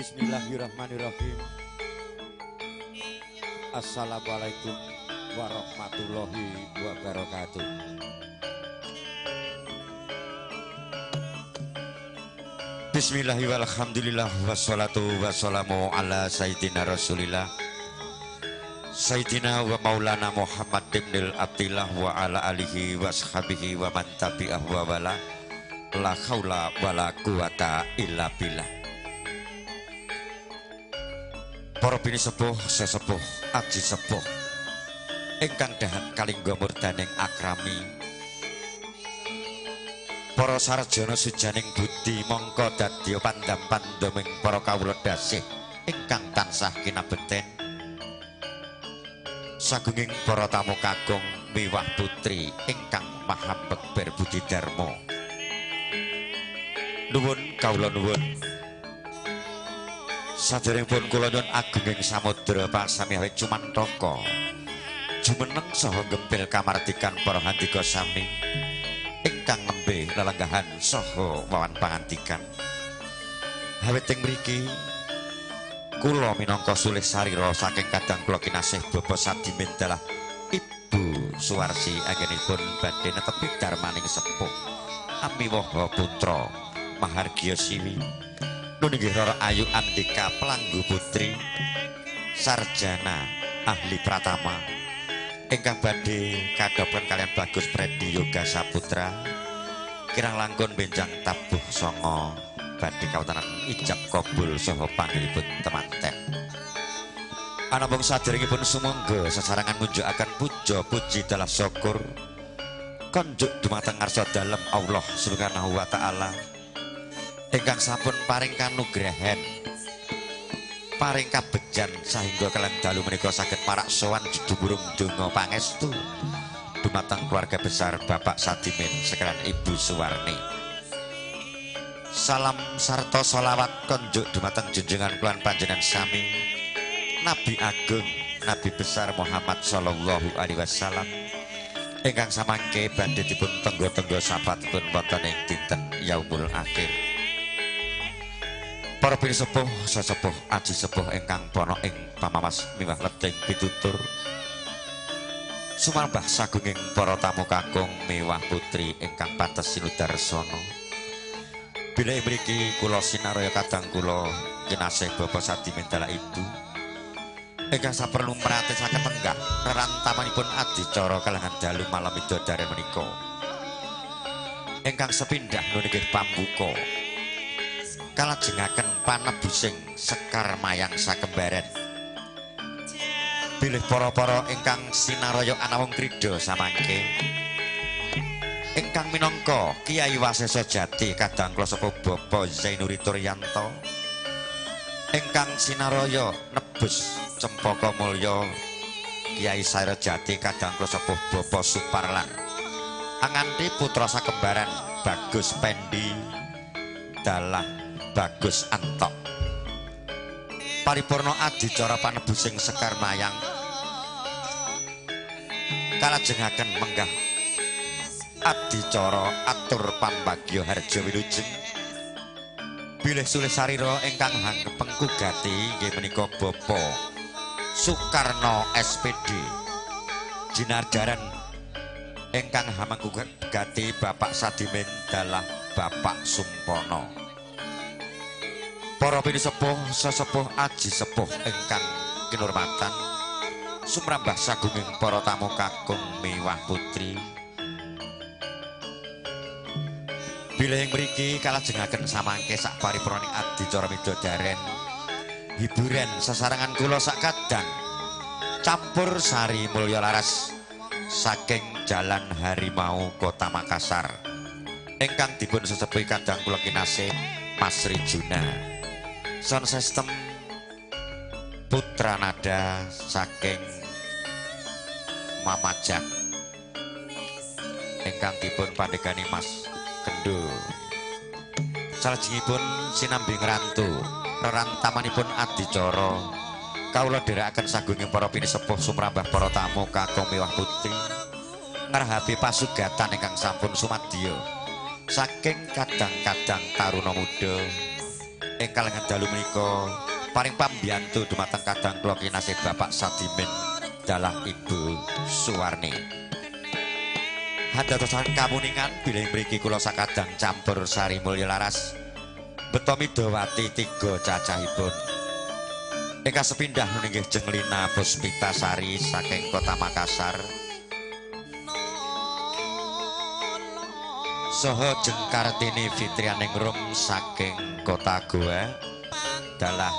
Bismillahirrahmanirrahim. Assalamualaikum warahmatullahi wabarakatuh. Bismillahirrahmanirrahim. Wassalatu wassalamu ala sayyidina Rasulillah, Sayyidina wa maulana Muhammad ibnil Abdillah wa ala alihi wa sahbihi wa man tabi'ah wa wala. La haula wa la quwata illa billah. Para bini sepuh, sesepuh, aji sepuh ingkang dahat kalingga murdaning akrami, para sarjana sujaning budi mongko dadya pandam pandeming para kawula dasih ingkang tansah kinabeten. Sagunging para tamu kakung miwah putri ingkang mahambek berbudi dharma, nuwun kawula nuwun. Saderengipun kula nyuwun agunging samudra pasami awit cumantaka jumeneng saha gempil kamardikan para handika sami ingkang nembe lelenggahan saha wawan pangandikan. Awit ing mriki kula minangka sulih sarira saking kadang kula kinasih Bapak Sadimin dalah Ibu Suwarsi anggenipun badhe netepi darmaning sepuh amiwaha putra mahargya siwi nunggih Roro Ayu Andika Pelanggu Putri sarjana ahli pratama ingkang badhe kadhopen kalian Bagus Predi Yoga Saputra kirang langkung benjang tabuh songo badhe kawontenan ijab kabul saha panggilipun temanten. Anamung saderengipun sumangga sesarengan ngunjukaken puja puji dalah syukur konjuk dumateng ngarsa dalem Allah Subhanahu wa taala ingkang sampun paring kanugrahan paring kabejan sahingga kalian dalu menika saged marak sowan judumurung donga pangestu dumateng keluarga besar Bapak Sadimin sekalian Ibu Suwarni. Salam sarta solawat konjuk dumateng junjungan kula panjenengan sami Nabi Agung Nabi besar Muhammad sallallahu alaihi wasallam ingkang samangke badhe dipun tenggo-tenggo safatipun wonten ing dinten yaumul akhir. Para pinisepuh, sesepuh, aji sepuh ingkang pana ing pamawas miwah leding pitutur sumarbah sagunging para tamu kakung miwah putri ingkang pantes sinudarsana. Bilih mriki kula sinaraya kadang kula kinasih Bapak Sadimin dalah Ibu ingkang saperlu mratisaken lenggah rerantamanipun adicara kalangan dalu malam midodaren menika ingkang sepindah nunggih pambuka kalajengaken panebusing sekar mayang sakembaren. Bilih para-para ingkang sinaraya anawung krida samangke ingkang minangka Kyai Wasesa Jati kadang kula sapa Bapak Zainuri Turyanto ingkang sinaraya nebus Cempaka Mulya Kyai Saira Jati kadang kula sapa Bapak Suparlan anganti putra sakembaran Bagus Pendi dalah Bagus Antok. Paripurna adicara panebusing sekar mayang kalajengaken menggah adicara atur pambagya harja wilujeng. Bilih sulih sarira ingkang hangkepengku gati inggih menika Bapak Soekarno SPD jinarjaran ingkang hamengku gati Bapak Sadimin dalah Bapak Sumpono. Para pinisepuh, sesepuh, aji sepuh ingkang kinurmatan sumrambah sagunging para tamu kakung miwah putri. Bilih ing mriki kalajengaken samangke sak paripurnaning adicara midodaren hiburan sesarengan kula sak kadang campur sari mulya laras saking Jalan Harimau Kota Makassar ingkang dipun sesepuhi kadang kula kinasih Mas Rijuna. Sound system Putra Nada saking Mamajang ingkang dipun pandegani Mas Kendo. Salajengipun sinambi ngrantu rerantamanipun adicara kawula dherekaken sagunging para pinisepuh sumrambah para tamu kakung miwah putri ngrahapi pasugatan ingkang sampun sumadya saking kadang-kadang taruna muda Ing kalengan dalu menika paring pambiyantu dumateng kadang kula kinasih Bapak Sadimin dalah Ibu Suwarni. Handatosan kamuningan bilih mriki kula sakadang campur sari mulya laras beto midawati tiga cacahipun. Ingkang sepindah inggih Jeng Lina Puspitasari saking Kota Makassar. Saha Jeng Kartini Fitrianingrum saking Kota Goa dalah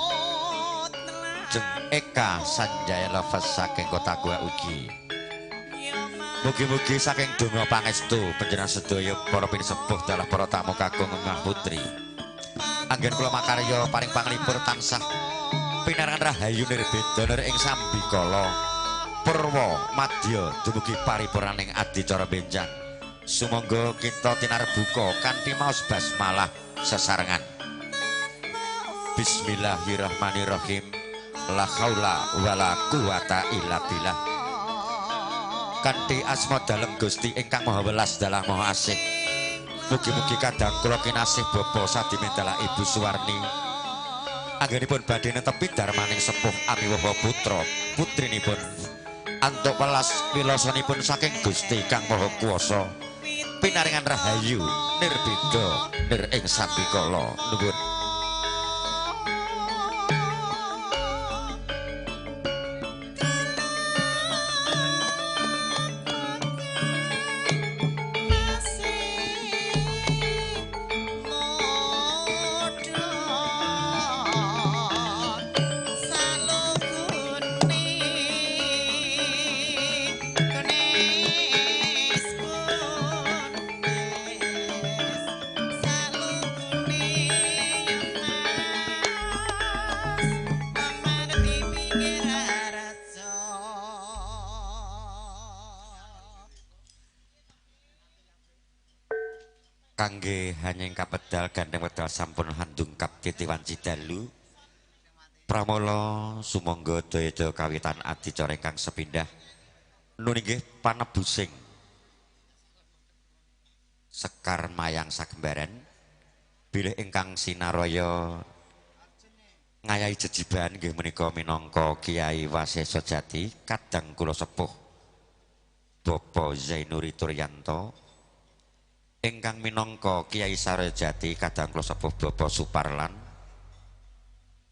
Jeng Eka Sanjaya Lovers saking Kota Goa ugi. Mugi-mugi saking donga pangestu panjenengan sedaya para pinisepuh dalah para tamu kakung Mbah Putri. Anggen kula makarya paring panglipur tansah pinarengan rahayu nirbeda nir ing sambikala purwa madya dumugi paripurnaning adicara benjang. Sumangga kita tinarbuka kanthi maos basmalah sesarengan. Bismillahirrahmanirrahim. La haula wala quwata illa billah. Kanthi asma dalem Gusti ingkang Maha Welas dalah Maha Asih. Mugi-mugi kadang kula kinasih Bapak Sadimin dalah Ibu Suwarni. Anggenipun badhe netepi darmaning sepuh amiwaha putra putrinipun. Antuk welas wilasanipun saking Gusti Kang Maha Kuwasa. Pinaringan rahayu nirbeda nir ing sambikala. Nuwun. Kangge hanying kapedal gandeng wedal sampun handungkap titi wanci dalu. Pramala sumangga daya kawitan adicara ingkang sepindah nun inggih panebusing sekar mayang sagembaran bilih ingkang sinaraya ngayahi jejibahan inggih menika minangka Kiai Wasesa Jati kadang kula sepuh Bapak Zainuri Turyanto ingkang minangka Kiai Sarjati kadang kula sepuh Bapak Suparlan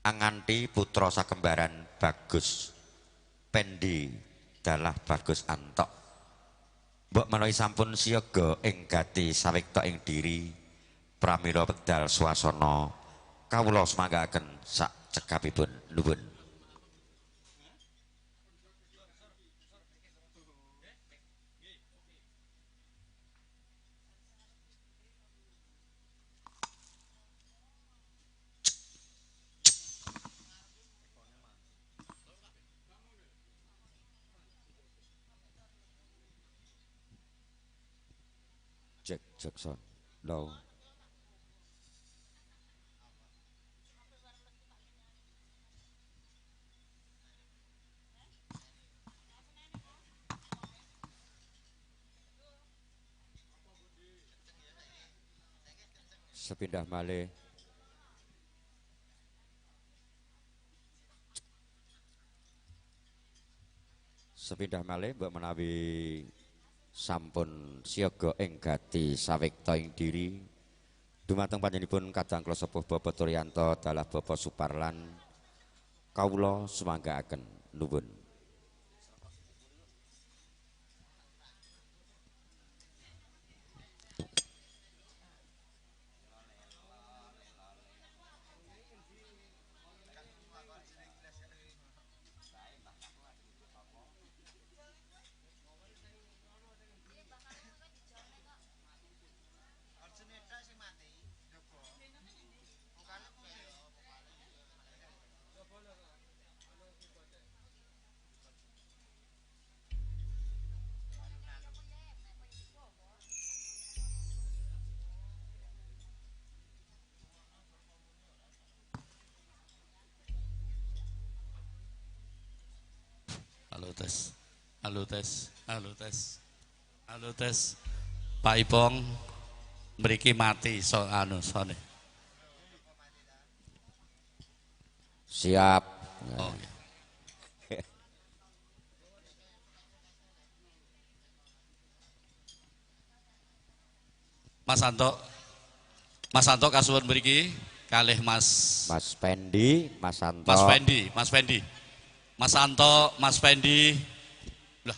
anganti putra sakembaran Bagus Pendi dalah Bagus Antok. Mbok menawi sampun siaga ing gati sawekta ing diri pramila wekdal swasana kawula sumanggaken sak cekapipun. Nuwun. Jack Jackson low. Sepindah malih sepindah malih mbok menawi sampun siaga ing gati sawekta ing diri dumateng panjenenganipun kadang kula sepuh Bapak Turyanto dalah Bapak Suparlan kawula sumanggaaken. Nuwun. Halo tes, halo tes, halo tes, halo tes. Pak Ipong mriki mati so anu sone. Siap. Oh. Mas Anto, Mas Anto kasuwun mriki kalih Mas Mas Pendi, Mas Anto. Mas Pendi, Mas Pendi. Mas Anto, Mas Pendi. Lah.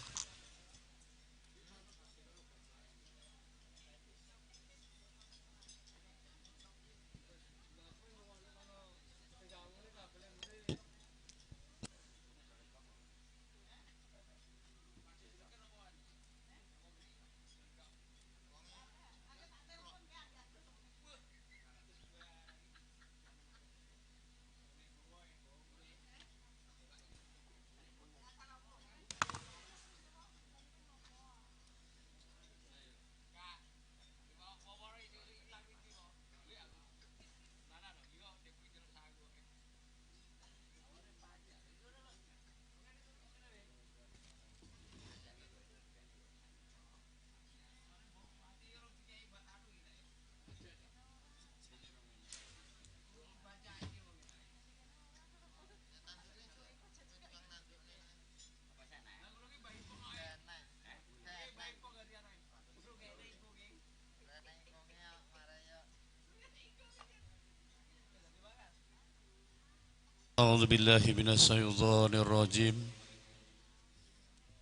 أعوذ بالله من الشيطان الرجيم.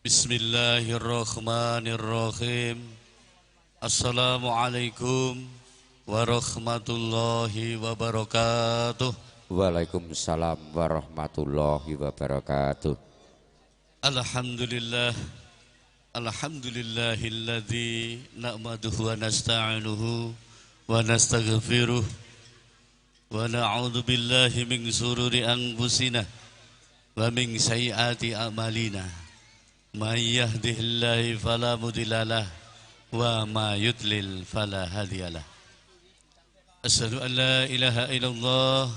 بسم الله الرحمن الرحيم. Assalamualaikum warahmatullahi wabarakatuh. Waalaikumsalam warahmatullahi wabarakatuh. Alhamdulillah, alhamdulillahilladzi na'maduhu wa nasta'inuhu wa nastaghfiruh wa na'udzu billahi min syururi anfusina wa min sayyiati a'malina. May yahdihillahu fala mudhillalah wa ma yudlil fala hadiyalah. Asyhadu an la ilaha illallah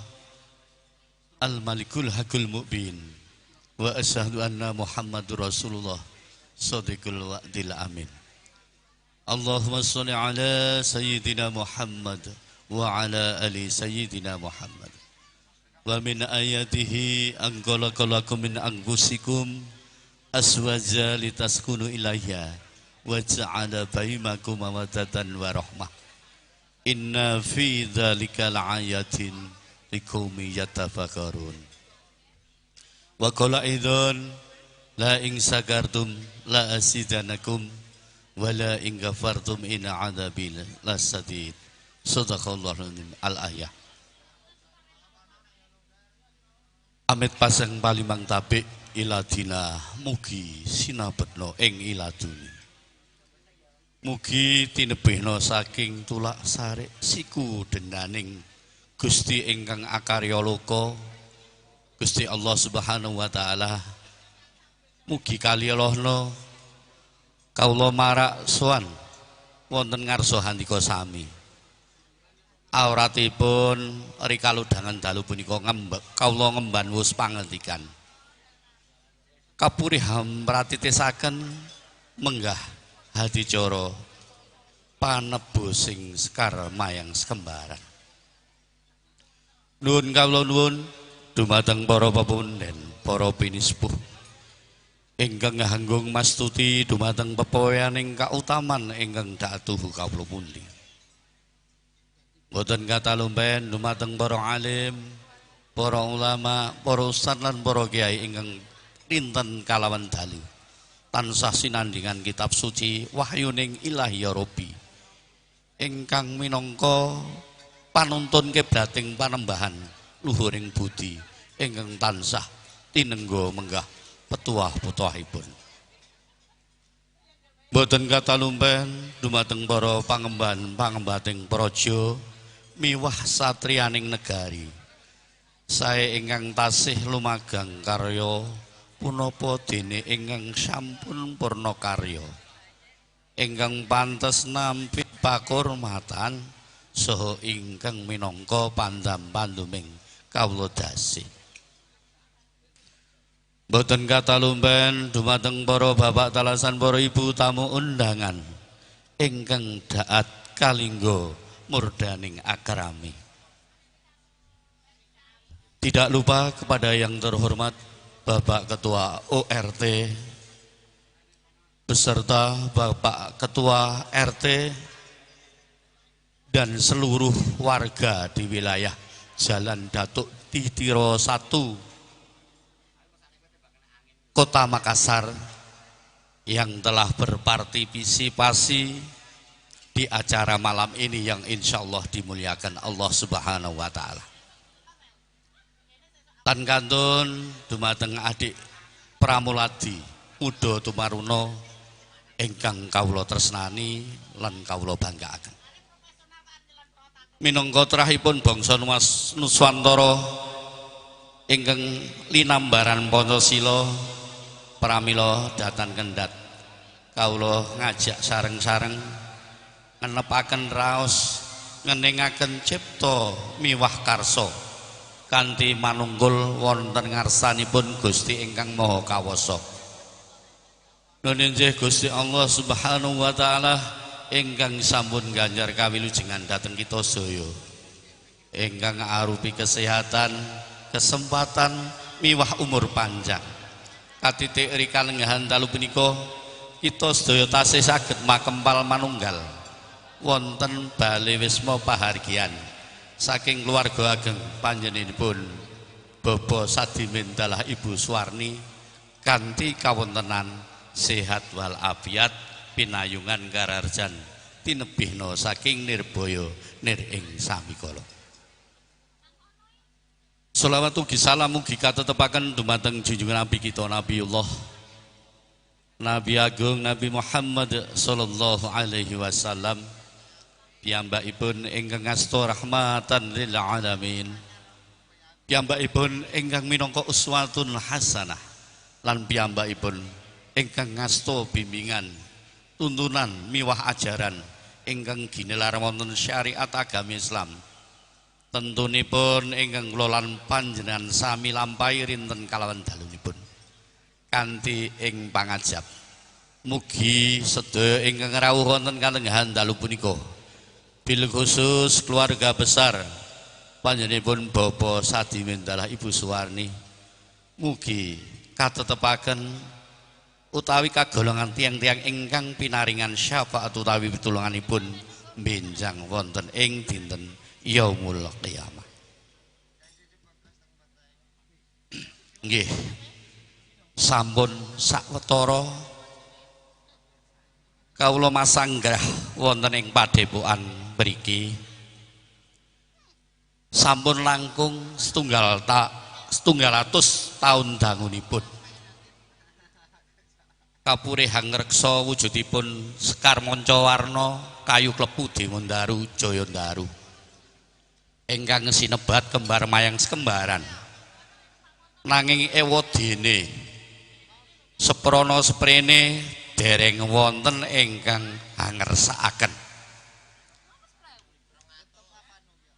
al-malikul hakul mubin wa asyhadu anna Muhammadur Rasulullah shadiqul wa'dil amin. Allahumma sholli ala sayyidina Muhammad wa ala ali sayyidina Muhammad. Wa min ayatihi an khalaqalakum min anfusikum aswaja litaskunu ilaiha wa ja'ala bainakum mawaddatan wa rahmah. Inna fi dzalika la'ayatin liqaumin yatafakkarun. Wa qala aidan la in sakartum la azidanakum wa la in kafartum inna adzabi lasadid. Sadaqallahul azim al-ayah. Amit pasang palimang tabik iladina mugi sinabetna ing iladuni. Mugi tinebihna saking tulak sarik siku dendaning Gusti ingkang akarya loka, Gusti Allah Subhanahu wa taala. Mugi kalilohna kawula marak sowan wonten ngarsa handika sami. Auratipun rikaludangan dalu punika ngembek kawula ngemban wus pangandikan. Kapurih hamratitisaken menggah hadicara panebu sing sekar mayang sekembaran. Nuwun kawula nuwun dumateng para pepunden, para pinisepuh ingkang nganggung mastuti dumateng pepoyaning kautaman ingkang datuhu kawula pundi. Boten katalumpen dumateng para alim, para ulama, para ustad lan para kiai ingkang dinten kalawan dalu tansah sinandingan kitab suci wahyuning Ilahi ya Rabbi ingkang minangka panuntun kiblating panembahan luhuring budi ingkang tansah tinengga menggah petuah-petuahipun. Boten katalumpen dumateng para pangemban pangembating praja miwah satriyaning negari sae ingkang tasih lumagang karya punapa dene ingkang sampun purna karya ingkang pantes nampi pakurmatan saha ingkang minangka pandam panduming kawula dasih. Boten katalumpen dumateng para bapak talasan para ibu tamu undangan ingkang daat kalingga murdaning akrami. Tidak lupa kepada yang terhormat Bapak Ketua ORT beserta Bapak Ketua RT dan seluruh warga di wilayah Jalan Datuk Titiro 1 Kota Makassar yang telah berpartisipasi di acara malam ini yang insya Allah dimuliakan Allah Subhanahu wa Ta'ala. Tan kantun dumateng adik Pramuladi Udo Tumaruno ingkang kawula tresnani lan kawula banggaaken. Minangka trahipun bangsa Nuswantara ingkang linambaran Pancasila, pramila datan kendhat kawula ngajak sareng-sareng ngenepaken raos ngeningaken cipta miwah karsa kanthi manunggul wonten ngarsanipun Gusti ingkang Maha Kawasa. Nuwun injih Gusti Allah Subhanahu wa Ta'ala ingkang sampun ganjar kawilujengan dhateng kita sedaya, ingkang arupi kesehatan, kesempatan miwah umur panjang. Katitik rikalenggahan dalu punika kita sedaya tasih saged makempal manunggal wonten bale wisma pahargyan saking keluarga ageng panjenenganipun Bapak Sadimin dalah Ibu Suwarni kanthi kawontenan sehat wal afiat pinayungan kararjan tinebihna saking nirbaya nir ing samikala. Sholawat ugi salam ugi katetepaken dumateng junjungan Nabi kita Nabiullah Nabi Agung Nabi Muhammad sallallahu alaihi wasallam, piyambakipun ingkang ngasta rahmatan lil alamin, piyambakipun ingkang minangka uswatun hasanah, lan piyambakipun ingkang ngasta bimbingan, tuntunan miwah ajaran ingkang ginelar wonten syariat agama Islam. Tentunipun ingkang kula lan panjenengan sami lampahi rinten kalawan dalunipun kanthi ing pangajap. Mugi sedaya ingkang rawuh wonten kalenggahan dalu punika, bil khusus keluarga besar panjenenganipun Bapak Sadimin dalah Ibu Suwarni, mugi katetepaken utawi kagolongan tiang-tiang ingkang pinaringan syafaat utawi pitulunganipun benjang wonten ing dinten Yaumul Qiyamah. Nggih, sampun sawetara kawula masanggrah wonten ing padepokan mriki. Sampun langkung setunggal atus taun dangunipun. Kapurih hangreksa wujudipun sekar manca warna kayu klepu Dewandaru Jayandaru ingkang sinebat kembar mayang sekembaran. Nanging ewadene seprana seprene dereng wonten ingkang hangersakaken.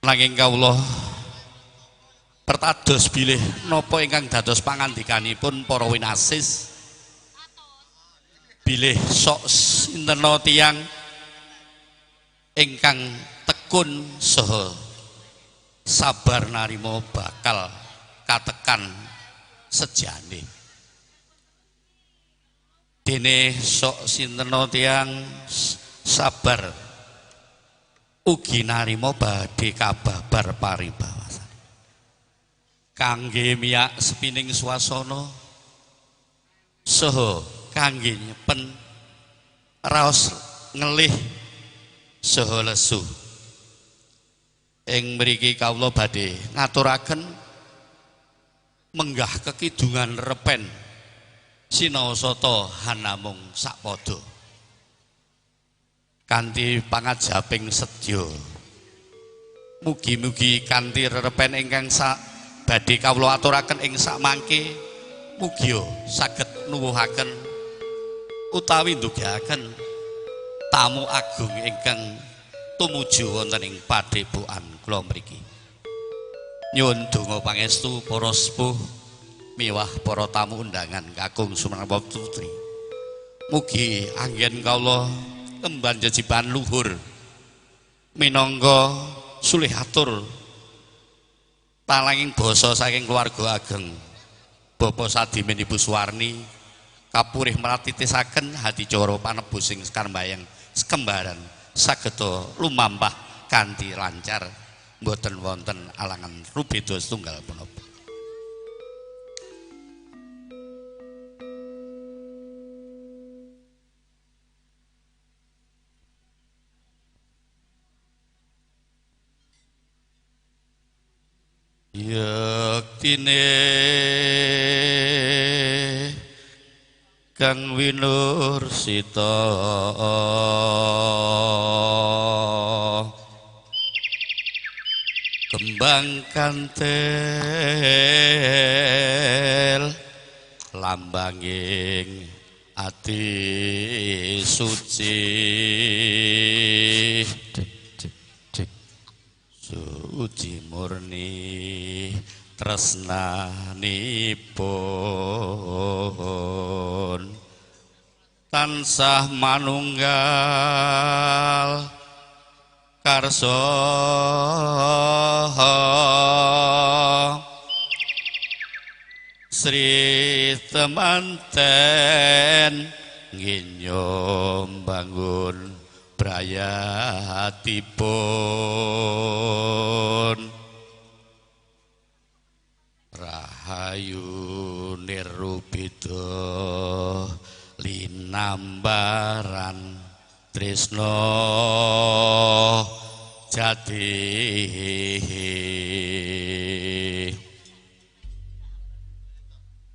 Nanging kawula pertados bilih napa ingkang dados pangandikanipun para winasis, bilih sok sintena tiyang ingkang tekun saha sabar narima bakal katekan sejane. Dene sok sintena tiyang sabar ugi narima badhe kababar paribawasan. Kangge miyak sepining swasana saha kangge nyepen raos ngelih saha lesu. Ing mriki kawula badhe ngaturaken menggah kekidungan repen sinaosata hanamung sakpada kanthi pangajaping sedya. Mugi-mugi kanthi repen ingkang badhe kawula aturaken ing sakmangke mugia saged nuwuhaken utawi ndugaken tamu agung ingkang tumuju wonten ing padepokan kula mriki. Nyuwun donga pangestu para sepuh miwah para tamu undangan kakung sumanapa putri. Mugi anggen kawula kemban jejiban luhur minangka sulih atur Talanging basa saking keluarga ageng Bapak Sadimin Ibu Suwarni kapurih meratitisaken hadicara panebusing sekarmbayang sekembaran sageda lumampah kanthi lancar mboten wonten alangan rubeda setunggal punapa. Yektine kang winursita kembang kantel lambanging ati suci suci murni tresnanipun tansah manunggal karsa Sri temanten nginyom bangun brayatipun rahayu nirubida linambaran tresna jati.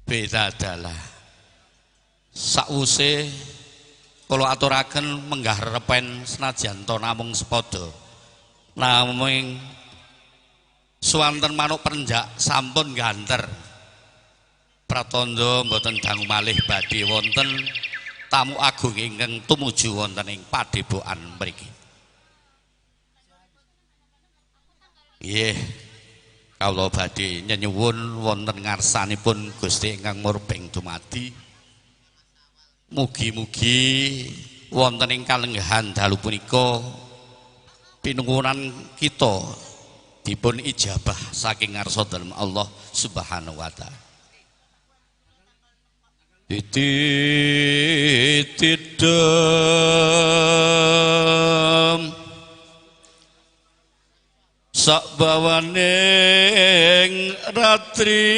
Beda adalah sawuse kula aturaken menggah repen senajan to namung sepada namung suwanten manuk perenjak sampun ganter pratandha mboten dangu malih badhe wonten tamu agung ingkang tumuju wonten ing padepokan mriki. Nggih, kawula badhe nyenyuwun wonten ngarsanipun Gusti ingkang murbeng dumadi. Mugi-mugi wonten ing kalenggahan dalu punika pinuwunan kita dipun ijabah saking ngarsa dalem Allah Subhanahu wa taala. Titidem sakbawaning ratri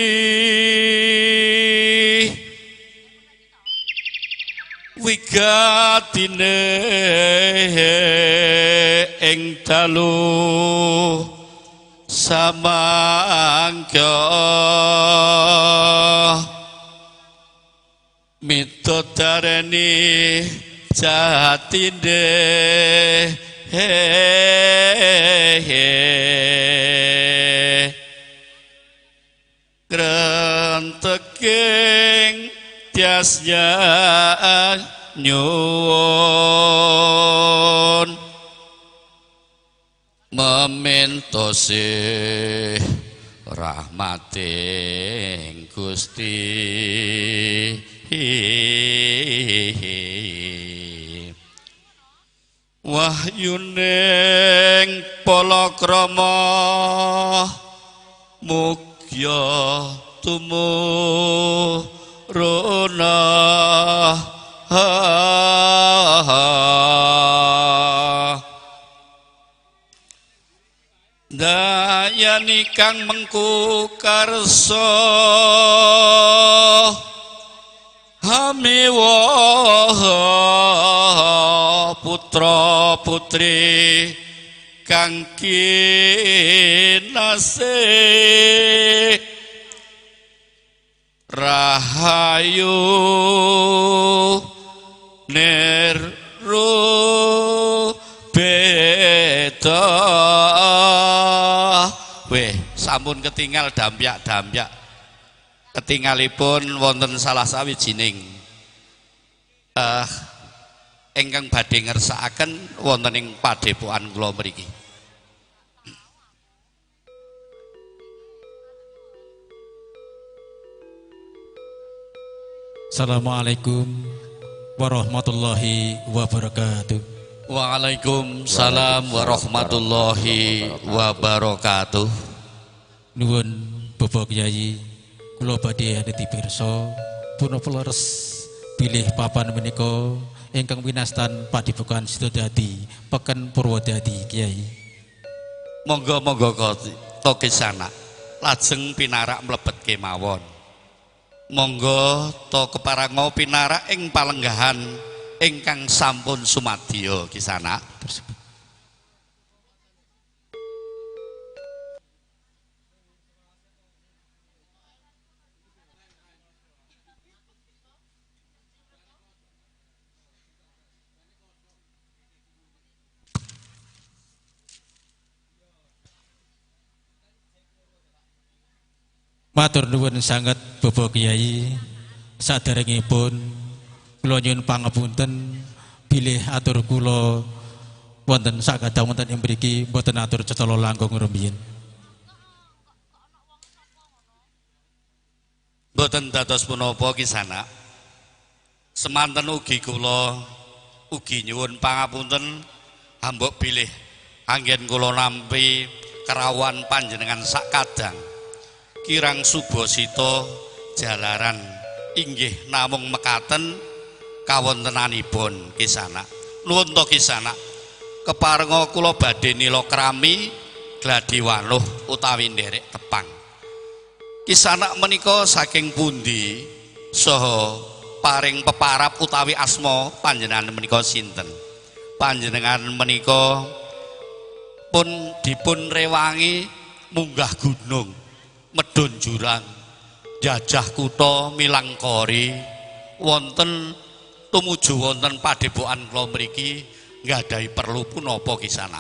wigatine ing dalu samangga mitodareni jatine krenteking tiasnya nyuwun mementose rahmating Gusti. Wahyuning palakrama mugya tumuruna dayani kang mengku karsa hamiwa putra putri kang kinasih rahayu niru beda. Weh, sampun ketinggal dampyak-dampyak ketingalipun wonten salah sawijining ingkang badhe ngersakaken wonten ing padepokan kula mriki. Assalamualaikum warahmatullahi wabarakatuh. Waalaikumsalam warahmatullahi wabarakatuh. Nuwun Bapak Kyai, kula badhe aniti pirsa punapa leres bilih papan menika ingkang winastan Padepokan Sidodadi Peken Purwodadi Kyai. Monggo-monggo to kisana lajeng pinarak mlebet kemawon. Monggo to keparenga pinarak ing palenggahan ingkang sampun sumadya kisana. Matur nuwun sanget Bapak Kyai, saderengipun kula nyuwun pangapunten bilih atur kula wonten sakadang wonten ing mriki mboten atur cetha langkung rumiyin. Mboten dados punapa kisana. Semanten ugi kula ugi nyuwun pangapunten hambok bilih anggen kula nampi kerawuhan panjenengan sakadang. Kirang subasita jalaran inggih namung mekaten kawontenanipun kisana. Nuwun to kisana, keparenga kula badhe nila krami gladi wanuh utawi nderek tepang. Kisana menika saking pundi saha paring peparap utawi asma panjenengan menika sinten? Panjenengan menika pun dipun rewangi munggah gunung, medhun jurang, jajah kutha milangkori, wonten tumuju wonten padepokan kula mriki nggadahi perlu punapa kisana?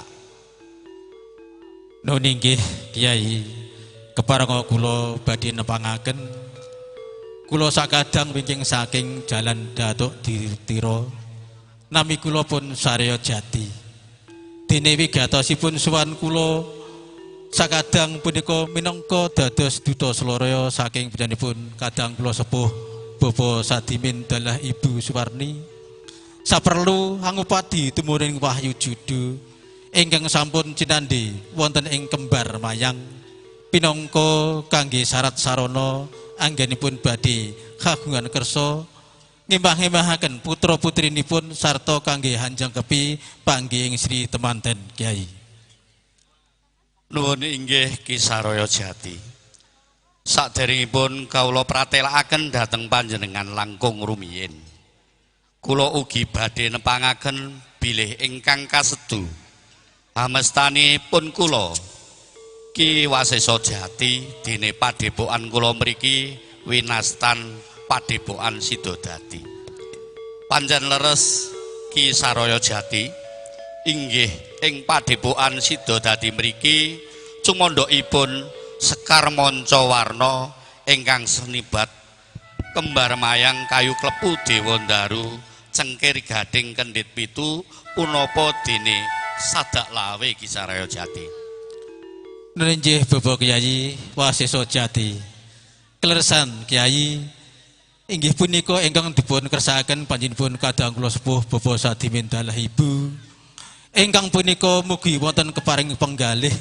Nun inggih Kyai, keparenga kula badhe nepangaken kula sakadang wingking saking Jalan Datuk Dirtira, nami kula pun Sarya Jati. Dene wigatosipun sowan kula sakadang punika minangka dados duta Sloraya saking panjenenganipun kadang kula sepuh Bapak Sadimin dalah Ibu Suwarni. Saperlu angupadi tumuring wahyu judu ingkang sampun cinandhi wonten ing Kembar Mayang pinangka kangge syarat sarana anggenipun badhe kagungan kersa ngemah-ngemahaken putra-putrinipun sarta kangge hanjangkepi panggih ing Sri Temanten Kyai. Nuwun inggih Ki Saraya Jati. Saderengipun kawula pratelakaken dhateng panjenengan langkung rumiyin. Kula ugi badhe nepangaken bilih ingkang kasedu hamestanipun kula Ki Wasesa Jati dene padepokan kula mriki winastan Padepokan Sidodadi. Pancen leres Ki Saraya Jati inggih ing padepokan Sidodadi mriki cumandhakipun sekar manca warna ingkang senibat kembar mayang kayu klepu dewa ndaru cengkir gading kendhit pitu punapa dene sadak lawe Ki Saraya Jati. Nggih Bapak Kyai Wasesa Jati. Kleresan Kyai inggih punika ingkang dipun kersakaken panjenenganipun kadang kula sepuh Bapak Sadimin dalah Ibu ingkang punika mugi wonten keparing penggalih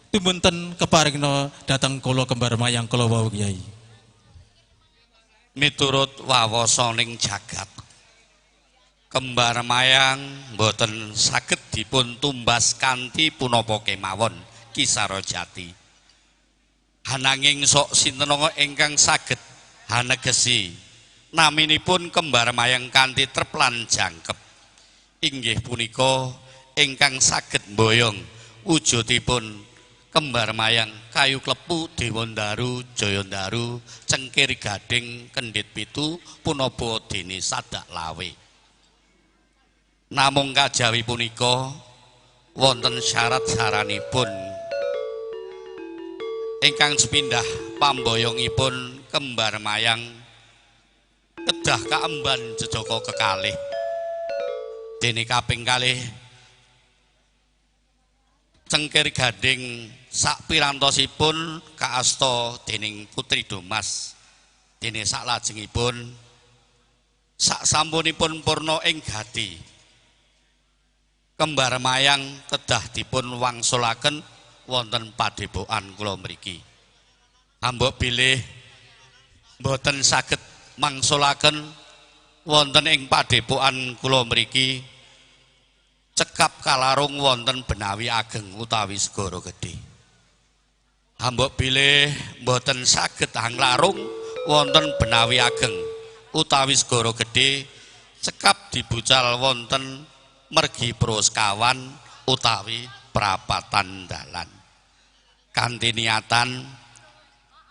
tumunten keparingna dhateng kula Kembar Mayang kula wau Kyai. Miturut wawasaning jagat Kembar Mayang mboten saged dipun tumbas kanthi punapa kemawon Ki Saraya Jati. Hananging sok sinten ingkang saged hanegesi naminipun Kembar Mayang kanthi trep lan jangkep inggih punika ingkang saged mboyong wujudipun Kembar Mayang kayu klepu dewa ndaru jaya ndaru cengkir gading kendhit pitu punapa dene sadak lawe. Namung kajawi punika wonten syarat saranipun ingkang sepindah pamboyongipun Kembar Mayang kedah kaemban jejaka kekalih. Dene kaping kalih cengkir gading sakpirantosipun kaasta dening Putri Domas. Dene saklajengipun saksampunipun purna ing gati Kembar Mayang kedah dipun wangsulaken wonten padepokan kula mriki. Ambok bilih mboten saged mangsulaken wonten ing padepokan kula mriki cekap kalarung wonten Benawi Ageng utawi Segara Gedhe. Ambok bilih mboten saged hanglarung wonten Benawi Ageng utawi Segara Gedhe cekap dibucal wonten mergi Proskawan utawi prapatan dalan. Kanthi niatan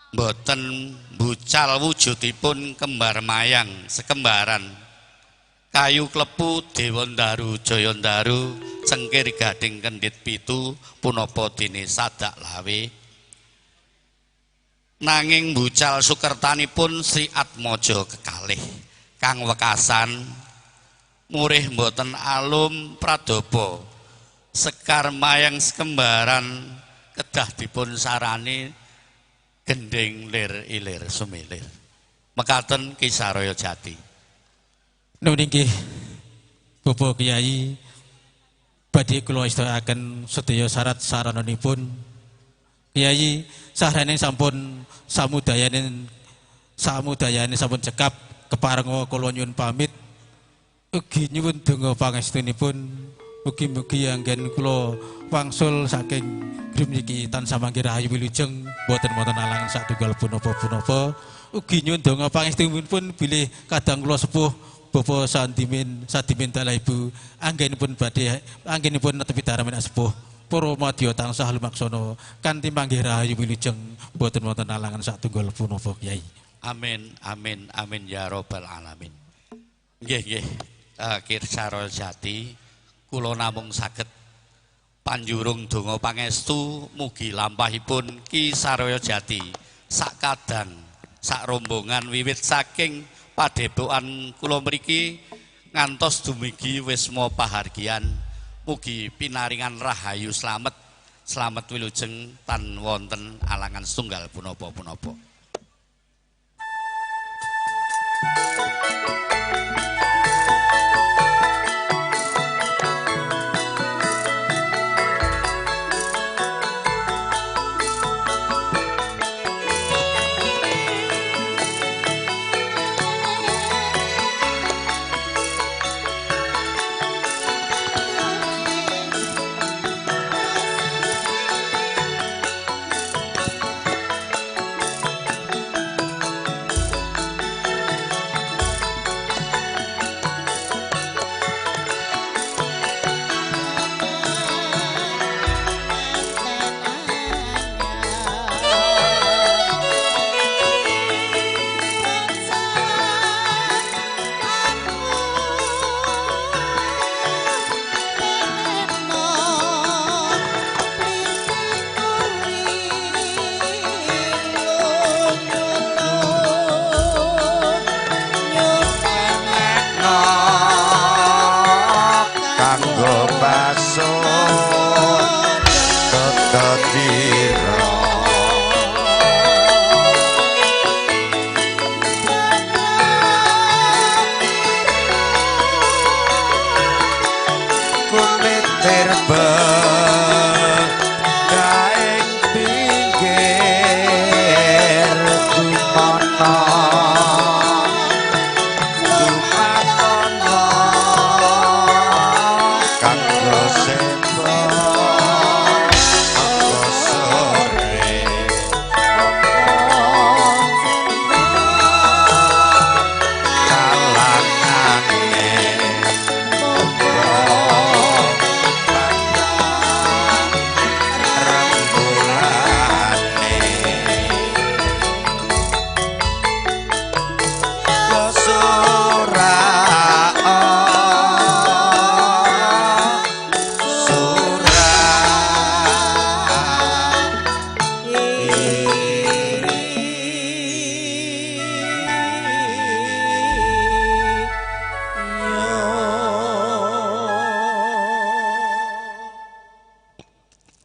mboten bucal wujudipun kembar mayang sekembaran kayu klepu Dewandaru Jayandaru cengkir gading kendhit pitu punapa dene sadak lawe, nanging bucal sukertanipun Sri Atmaja kekalih kang wekasan murih mboten alum pradaba sekar mayang sekembaran kedah dipun sarani gending lir ilir sumilir. Mekaten Ki Saroyo Jati. Nuwun inggih Bapak Kiai, badhe kula estakaken sedaya syarat sarananipun. Kiai sahrane sampun samudayane sampun cekap, keparenga kula nyuwun pamit. Ugi nyuwun donga pangestunipun, mugi-mugi anggen kula wangsul saking griya niki tansah mangke rahayu wilujeng boten wonten alangan satunggal punapa-punapa. Ugi nyuwun donga pangestunipun bilih kadang kula sepuh Bapak Sandimin Sadimin dalah Ibu anggenipun badhe anggenipun netepi daramen sepuh para madya tansah lumaksana kanthi manggih rahayu wilujeng boten wonten alangan satunggal punapa Kyai. Amin amin amin ya rabbal alamin. Nggih nggih Ki Saroyo Jati, kula namung saged panjurung donga pangestu mugi lampahipun Ki Saroyo Jati sak kadang sak rombongan wiwit saking padepokan kula mriki ngantos dumugi wisma pahargyan, mugi pinaringan rahayu slamet slamet wilujeng tan wonten alangan setunggal punapa-punapa.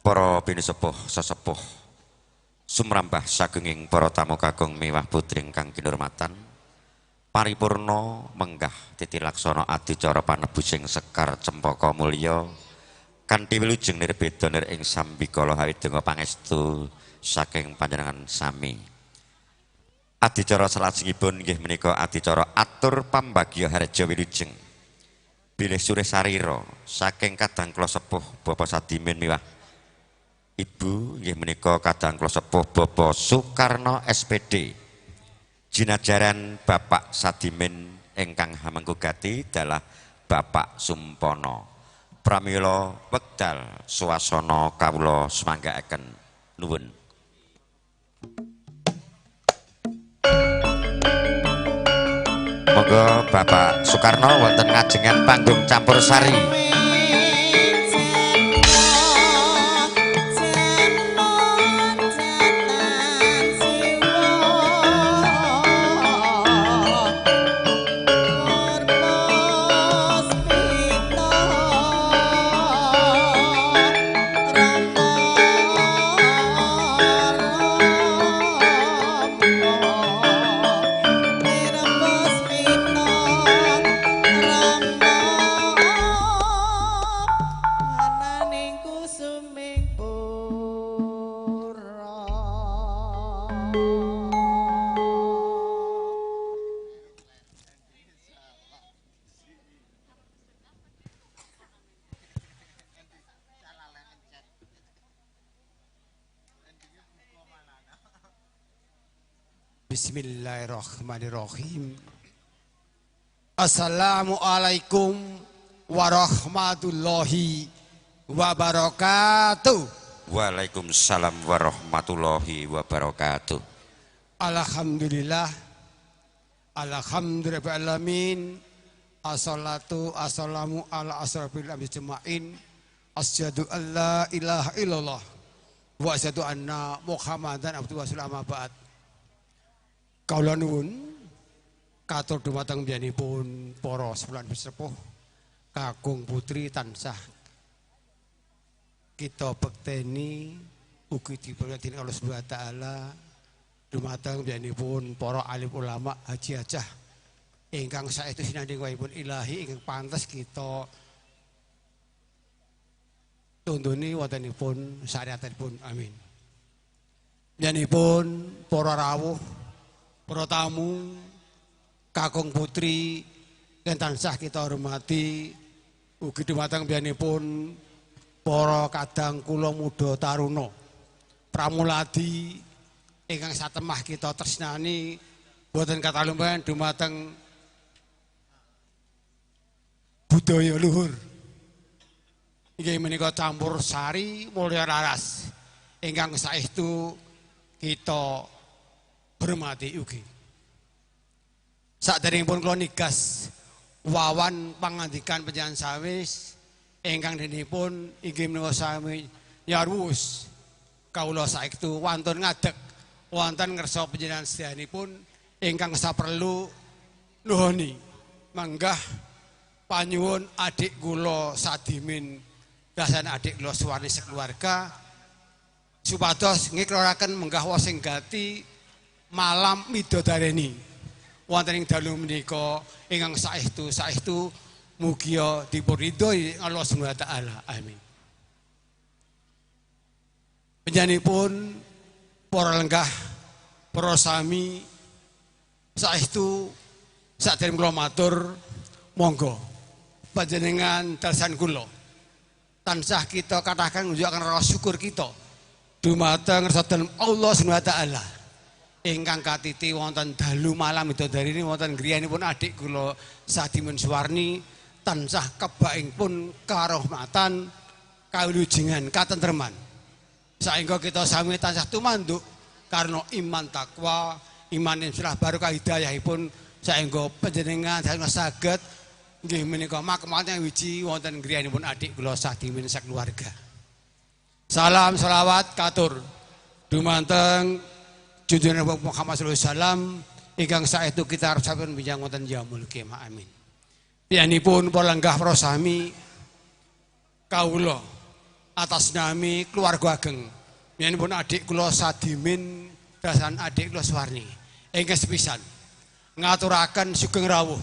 Para pinisepuh sesepuh sumrambah sagenging para tamu kakung miwah putri ingkang kinurmatan, paripurna menggah titi laksana adicara panebusing sekar cempaka mulya kanthi wilujeng nirbeda nir ing sambikala hawidenga pangestu saking panjenengan sami. Adicara salajengipun inggih menika adicara atur pambagya harja wilujeng. Bilih sure sarira saking kadang kula sepuh Bapak Sadimin miwah Ibu inggih menika kadang kula sepuh Bapak Soekarno SPD. Jinajaran Bapak Sadimin ingkang hamengku gati dalah Bapak Sumpono. Pramila wekdal swasana kawula sumanggaaken nuwun. Monggo Bapak Soekarno wonten ngajengan panggung campur sari. Bismillahirrahmanirrahim. Assalamualaikum warahmatullahi wabarakatuh. Waalaikumsalam warahmatullahi wabarakatuh. Alhamdulillah, alhamdulillah alamin. Assalatu assalamu ala asrafil anbiya'i. Asyhadu alla ilaha illallah wa asyhadu anna Muhammadan abduhu wa rasuluhu amma ba'd. Kawula nuwun katur dumateng biyanipun para sepuhan sepuh kakung putri tansah kita bekteni ugi dipun dening Allah Subhanahu wa taala dumateng biyanipun para alim ulama haji hajah ingkang saestu sinandhing wahipun ilahi ingkang pantes kita tuntuni wontenipun syariatipun amin. Biyanipun para rawuh, para tamu, kakung putri yang tansah kita hormati, ugi dumateng biyanipun para kadang kula muda taruna pramuladi ingkang satemah kita tresnani boten katalumpen dumateng budaya luhur inggih menika campur sari mulya laras ingkang saestu kita hormati ugi. Saderengipun kula nigas wawan pangandikan panjenengan sawis ingkang denipun inggih menika sami yarwus kawula saestu wantun ngadeg wonten ngersa panjenengan sedayanipun ingkang saperlu nuhoni manggah panyuwun adik kula Sadimin dasan adik kula Suwarni sekeluarga supados ngikraraken menggah wosing gati malam midodareni wonten ing dalu menika ingkang saestu saestu mugia dipun ridhoi Allah Subhanahu wa taala amin. Panjenenganipun para lenggah para sami saestu sadereng kula matur monggo panjenengan dasan kula tansah kita katakan nunjukaken rasa syukur kita dumateng ngersa dalem Allah Subhanahu wa taala ingkang katiti wonten dalu malam midodareni wonten griyanipun adik kula Sadimin Suwarni tansah kebaing pun karahmatan kawilujengan katentreman saengga kita sami tansah tumanduk karena iman takwa iman insyaallah barokah hidayahipun saengga panjenengan saged nggih menika makmane wiji wonten griyanipun adik kula Sadimin sakeluarga. Salam selawat katur dumateng junjungan Muhammad sallallahu alaihi wasallam ingkang saestu kita arep sampun bincang wonten yaumul kiamah amin. Piyanipun para lenggah para sami kawula atas nami keluarga ageng piyanipun adik kula Sadimin dasan adik kula Suwarni ingkang sepisan ngaturaken sugeng rawuh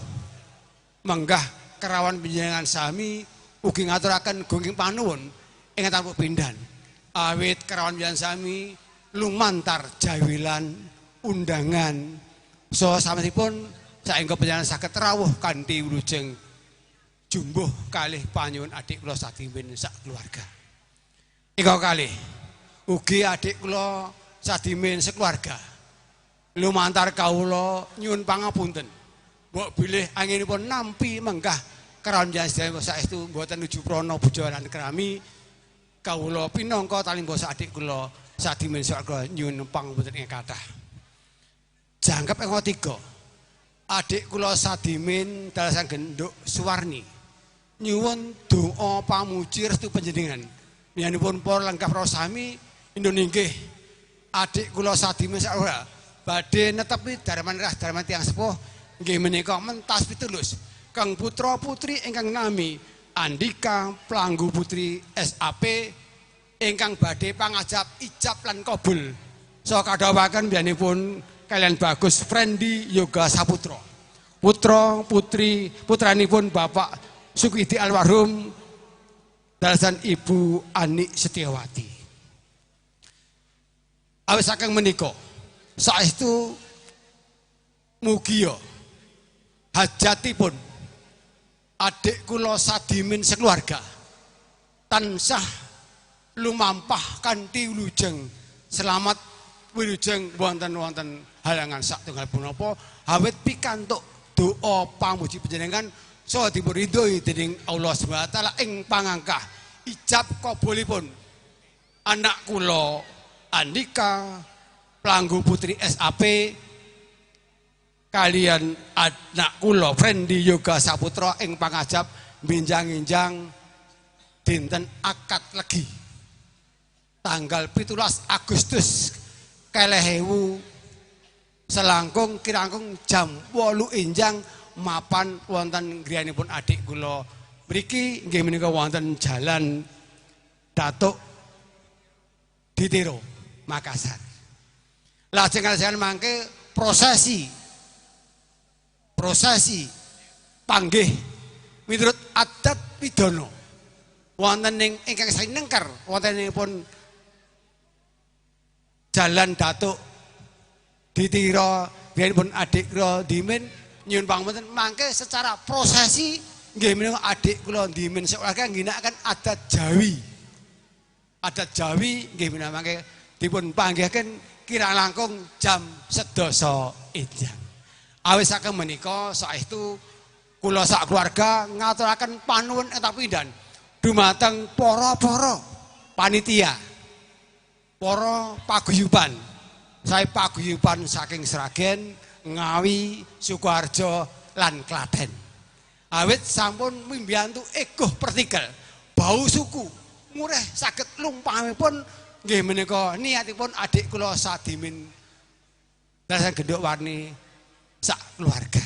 menggah kerawan panjenengan sami ugi ngaturaken gunging panuwun ingkang tanpa pindhan awit kerawan panjenengan sami lumantar jawilan undangan Saha sampun saengga panjenengan saged rawuh kanthi wilujeng jumbuh kalih panyuwun adik kula Sadimin sak keluarga. Ika kalih ugi adik kula Sadimin sekeluarga lumantar kawula nyuwun pangapunten. Mbok bilih anginipun nampi menggah keraon sedaya saestu mboten nuju prana bojo lan kerami kawula pinangka talimbosa adik kula Sadimin sak nyuwun pangapunten ingkang kathah. Jangkep ing tiga adik kula Sadimin dalasan Genduk Suwarni nyuwun doa pamuji restu panjenengan. Miyanipun para lengkap sami indun inggih adik kula Sadimin sak badhe netepi darman rah darman tiyang sepuh nggih menika mentas pitulus kang putra putri ingkang nami Andika Planggu Putri SAP ingkang badhe pangajap ijab lan kabul. Saha kadhawuhaken biyanipun kalian Bagus Frendi Yoga Saputra, putra putri putranipun Bapak Sukidi almarhum dalasan Ibu Ani Setiawati. Awit saking menika saestu mugia hajatipun adik kula Sadimin sekeluarga tansah lumampah kanthi wilujeng selamat wilujeng wonten-wonten halangan satunggal punapa awit pikantuk doa pamuji panjenengan saha dipun ridhoi dening Allah Subhanahu wa taala ing pangangkah ijab kabulipun anak kula Andika Planggu Putri SAP kalian anak kula Frendi Yoga Saputra ing pangajap minjang-injang dinten akad legi tanggal 17 Agustus 2000 selangkung kirangkung jam 8 enjang mapan wonten griyanipun adik kula mriki nggih menika wonten Jalan Datuk Ditiro Makassar. Lajeng-lajeng mangke prosesi panggih miturut adat pidana wonten ing ingkang sainengker wontenipun Jalan Datuk Ditiro biyanipun adik kula Dimin nyuwun pangapunten mangke secara prosesi nggih menika adik kula Dimin sekeluarga ngginakaken adat Jawi. Adat Jawi nggih menika mangke dipun panggihaken kirang langkung jam 10 enjang. Awit saking menika saestu kula sak keluarga ngaturaken panuwun etap pindan dumateng para-para panitia, para paguyuban. Saya paguyuban saking Sragen, Ngawi, Sukoharjo lan Klaten. Awit sampun mimbiyantu egoh pertikel, bau suku, mureh saged lumpahipun nggih menika niatipun adik kula Sadimin dasan Genduk Warni sak keluarga.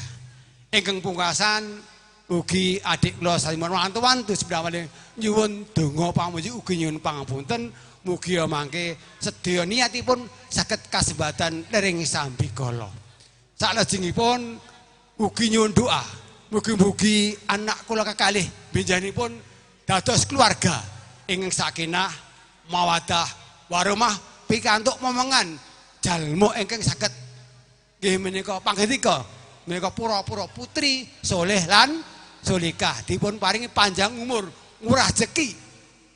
Ingkang pungkasan ugi adik kula Sadimin wantu-wantu sebenarnya nyuwun donga pamuji ugi nyuwun pangapunten mugi mangke sedaya niatipun saged kasembatan ring sambikala. Saklajengipun ugi nyuwun doa mugi-mugi anak kula kekalih benjanipun dados keluarga ingkang sakinah mawadah warahmah pikantuk momongan jalma ingkang saged nggih menika panggendika menika pura-pura putri soleh lan solikah dipun paringi panjang umur murah rejeki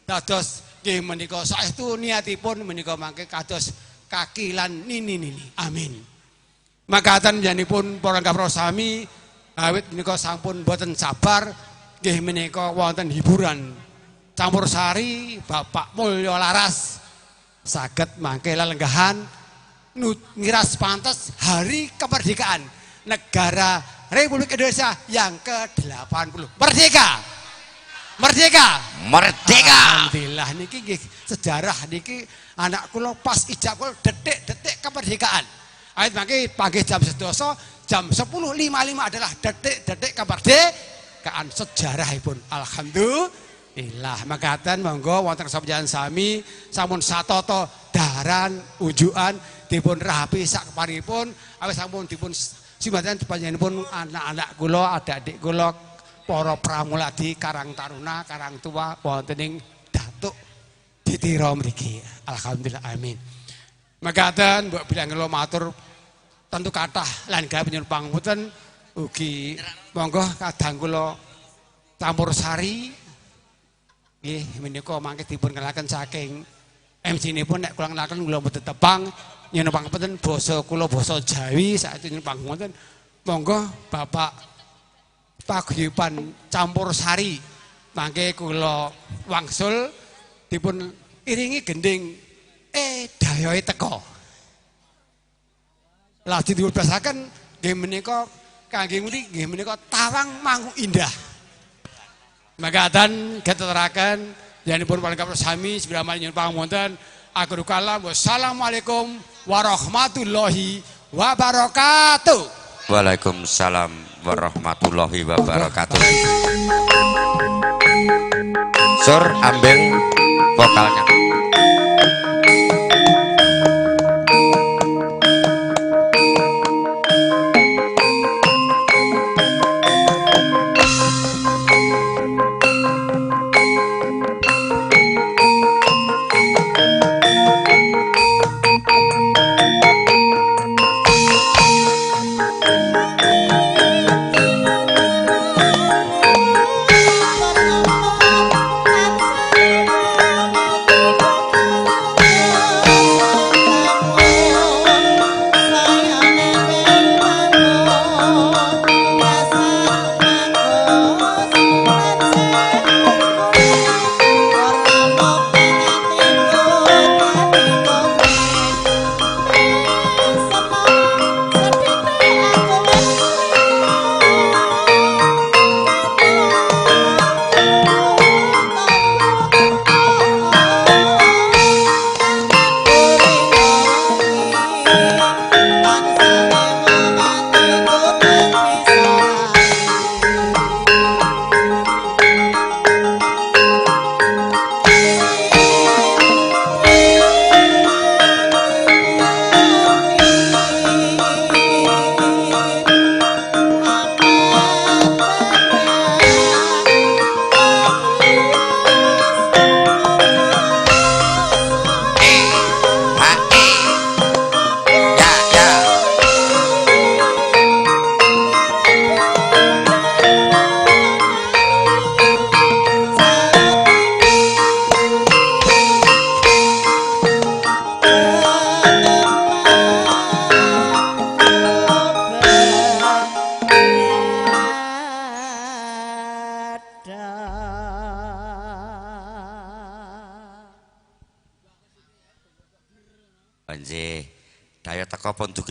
dados nggih menika saestu niatipun menika mangke kados kaki lan nini-nini. Amin. Makaten janipun para kapra sami awit menika sampun boten sabar nggih menika wonten hiburan campur sari Bapak Mulya Laras saged mangke lelenggahan ngiras pantes hari kemerdekaan negara Republik Indonesia yang ke-80. Merdeka! Merdeka! Merdeka! Alhamdulillah niki nggih sejarah niki anak kula pas ijab kula detik-detik kemerdekaan. Awit mangke panggih jam 11, jam 10.55 adalah detik-detik kemerdekaan sejarahipun. Alhamdulillah. Makaten monggo wonten sampeyan sami sampun satata daharan unjukan dipun rapi sak keparipun awit sampun dipun simbatan panjenenganipun anak-anak kula, adik-adik kula, para pramuladi Karang Taruna, Karang Tua wonten ing Datuk Ditira mriki. Alhamdulillah amin. Makaten mbok bilang kula matur tentu kathah lan gawe nyuwun pangapunten ugi monggo kadang kula campur sari nggih menika mangke dipun kenalaken saking MC nipun nek kula ngenalaken kula mboten tepang nyuwun pangapunten basa kula basa Jawi saestu nyuwun pangapunten monggo Bapak Paguyuban Campur Sari mangke kula wangsul dipun iringi gending dayohe teka. Lajeng dipunbasaken nggih menika kangge ngundi nggih menika Tawang Mangu Indah. Makaten keteraken janipun paling kapro sami sebrama nyuwun pangapunten akhirul kalam wassalamualaikum warahmatullahi wabarakatuh. Waalaikumsalam warahmatullahi wabarakatuh. Sur ambil vokalnya.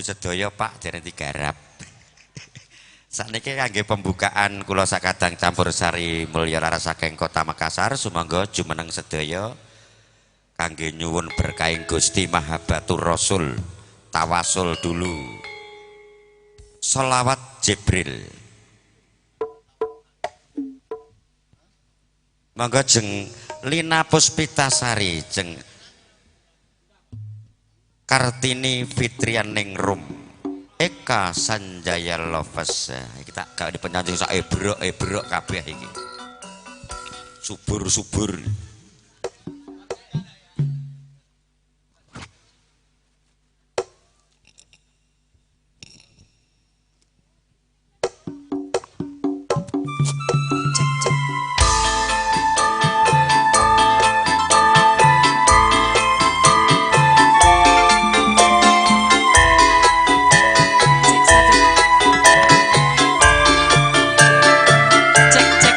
Sedaya Pak dereng digarap. Sakniki kangge pembukaan kula sakadang campur sari mulya laras saking Kota Makassar sumangga jumeneng sedaya kangge nyuwun berkahing Gusti Mahabbatur Rasul tawasul dulu. Sholawat Jibril. Monggo jeng Lina Puspitasari jeng Kartini Fitrian Ningrum Eka Sanjaya Lovers. Kita gak dipenyanyi sak ebrok-ebrok kabeh iki. Subur-subur. Cek, cek.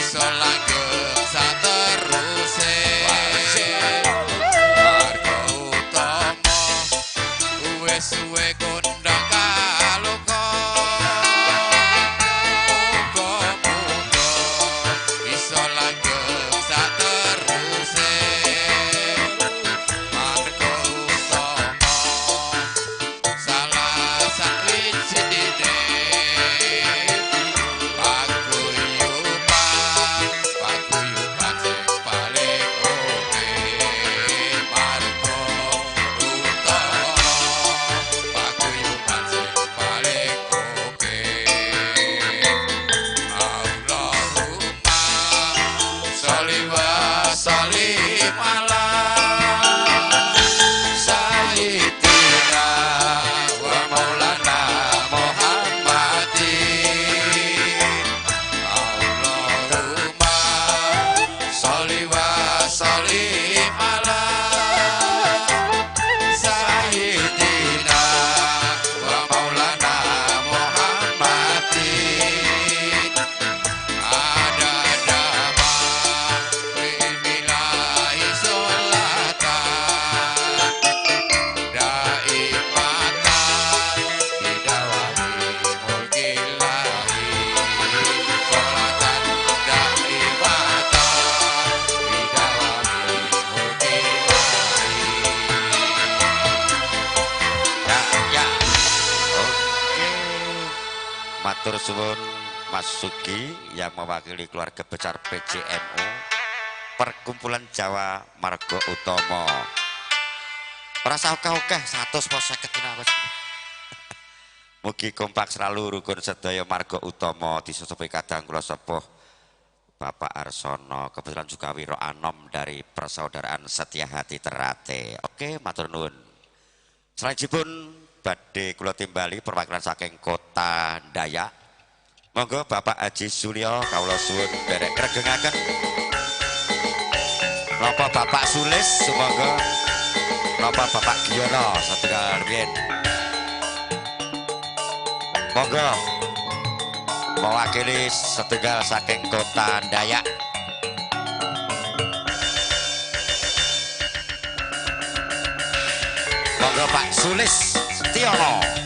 iso langgeng sateruse. Marga utama wis suwe kondang kaloka, muga-muga iso langgeng sateruse. Marga utama salah sawijine paguyuban, paguyuban sing paling oke. Marga utama paguyuban sing paling oke. Allahumma sholli wa sallim ala sayyidina wa maulana Muhammadin. Allahumma sholli wa sallim ala sayyidina wa maulana Muhammadin. Ada dama ilmillahi sholatan daimatan bidawami mulkillahi, sholatan daimatan bidawami mulkillahi. Ya, ya. Oke. Matur suwun Mas Sugi yang mewakili keluarga besar PJMU Perkumpulan Jawa Marga Utama. Ora usah akeh-akeh 100 po 50 kena wis. Mugi kompak selalu rukun sedaya Marga Utama disesepuhi kadang kula sepuh Bapak Arsono, kebetulan juga Wiro Anom dari Persaudaraan Setia Hati Terate. Oke, matur nuwun. Selanjutnya badhe kula timbali perwakilan saking Kota Dayak. Monggo Bapak Haji Sulyo kawula suwun nderek gregengaken. Napa Bapak Sulis sumangga, napa Bapak Giyono satunggal riyin. Monggo mewakili setunggal saking Kota Dayak. Monggo Pak Sulis Setiono.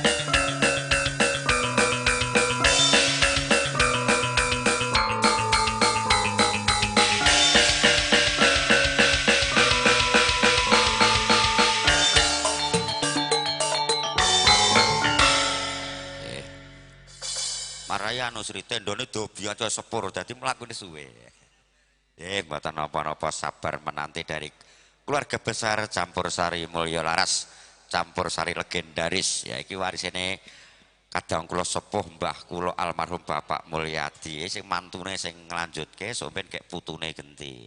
Maraya anu Sri tendone do biasa sepur dadi mlakune suwe. Mboten napa-napa, sabar menanti dari keluarga besar Campur Sari Mulya Laras, Campur Sari legendaris. Ya iki warisene kadang kula sepuh mbah kula almarhum Bapak Mulyadi sing mantune sing nglanjutke sampeyan kek putune genti.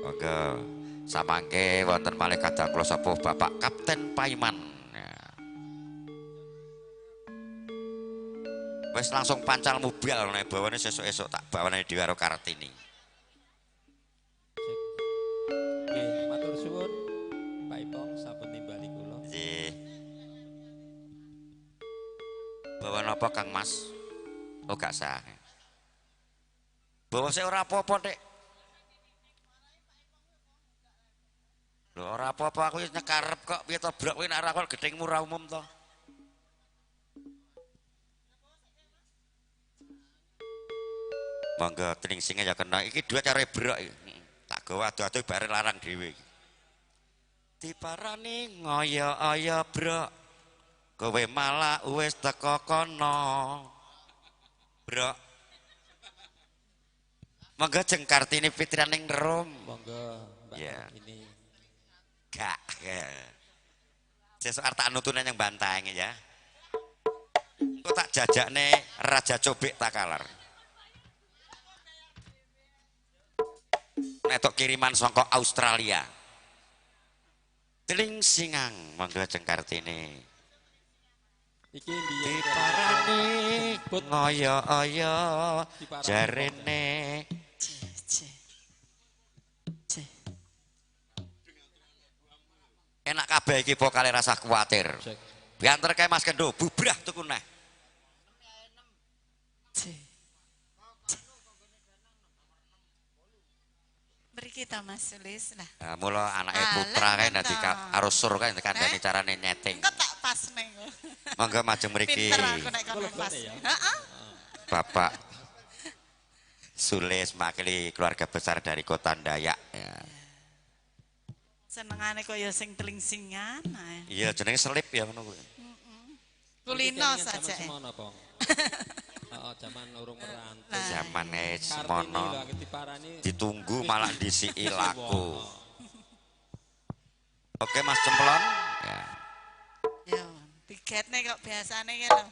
Monggo samangke wonten malih kadang kula sepuh Bapak Kapten Paiman. Wes langsung pancal mobil nek bawane sesuk-esuk tak bawane dhewe karo Kartini. Nggih, matur suwun Pak Ipong sampun nimbali kula. Nggih. Bawa napa Kang Mas? Oh gak sah. Bawa sik ora apa-apa, Dik. Lho ora apa-apa aku wis nyekarep kok piye to brok kowe nek ora kok gethingmu ora umum to. Monggo tringsinge ya kena iki duit karo brok iki. Tak gawa ado-ado bare larang dhewe iki. Diparani ngoyo-oyo brok. Kowe malah wis teko kono. Brok. Monggo jeng Kartini Fitrianing Rum. Monggo Mbak Ya. ini. Gak. Sesuk arep tak nutune nyang Banteng ya. Engko tak jajakne Raja Cobek Takalar. Netok kiriman saka Australia. Teling singang monggo jeng Kartini. Iki mbiyen Diparani ngoyo-oyo jarene. Enak kabeh iki vokale rasah kuwatir. Bianter kae Mas Kendo bubrah tuku neh. Iki ta Mas Sulis lah. Nah, mula anake putra kae dadi arus sur kae kandhane carane nyeting. Engko tak pasne. Monggo majeng mriki. Pinter aku nek kono pas. Heeh. Bapak Sulis makili keluarga besar dari Kota Dayak ya. Senengane kaya sing telingsingan ae. Iya jenenge selip ya ngono kuwi. Kulino saja. Heeh, jaman urung merantau. Zamane semono. Ditunggu malah disiki laku. Oke Mas Cemplon. Ya. Yo, tiketne kok biasane ki lho.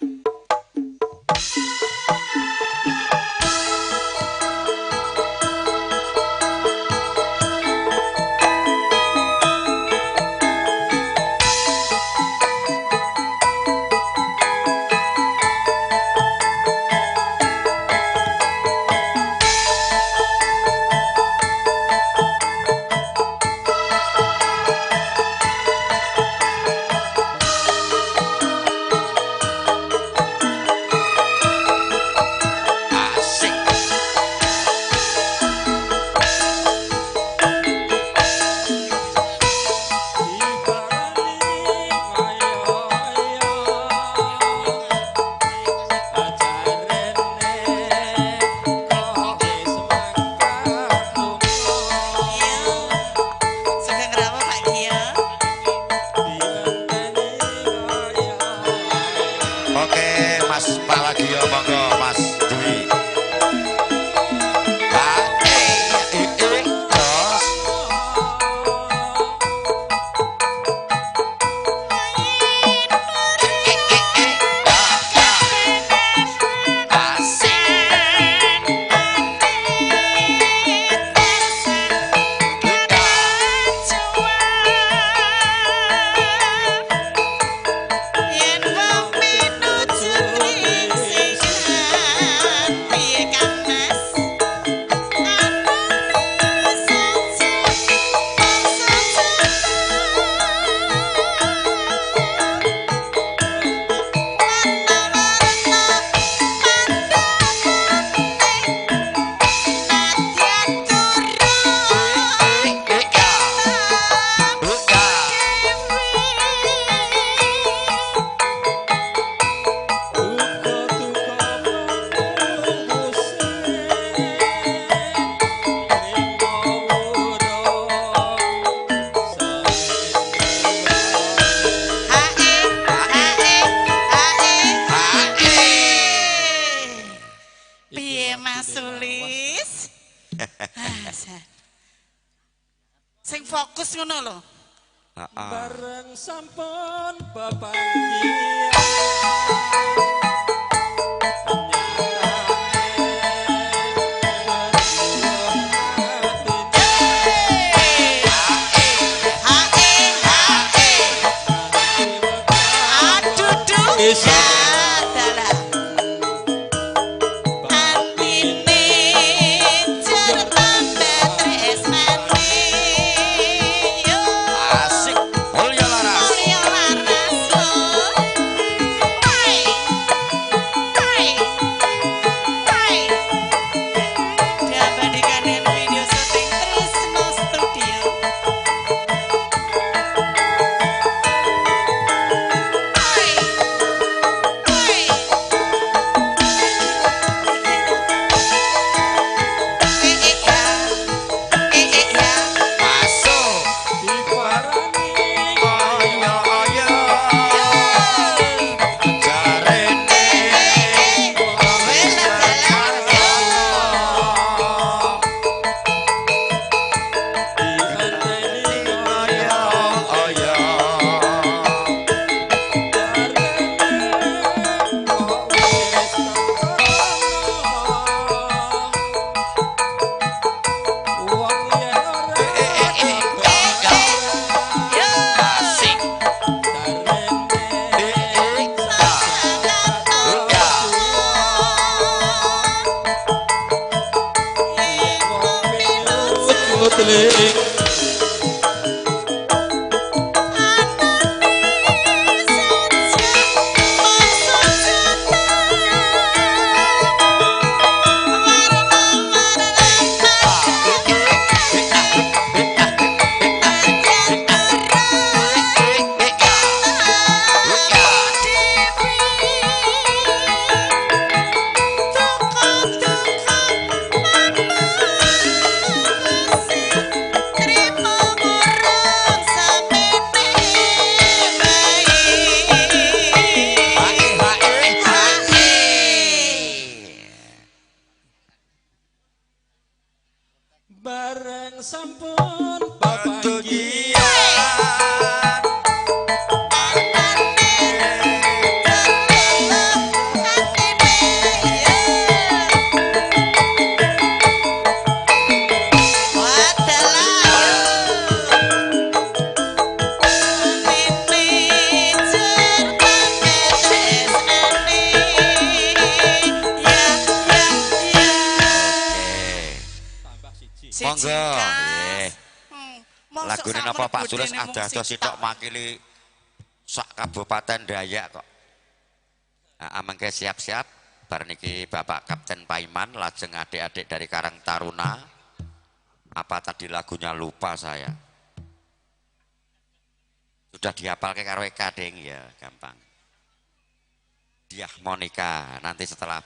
Sing fokus ngono lho. Bareng sampun pepanggihan. sampun papanggihan. Monggo. Nggih. Lagune napa Pak Sulis ada-ada sitok makili sak Kabupaten Dayak kok. Nah, amangke siap-siap bar niki Bapak Kapten Paiman lajeng adik-adik dari Karang Taruna. Apa tadi lagunya lupa saya. Sudah dihafalke karo Eka ding ya, gampang. Diah Monica nanti setelah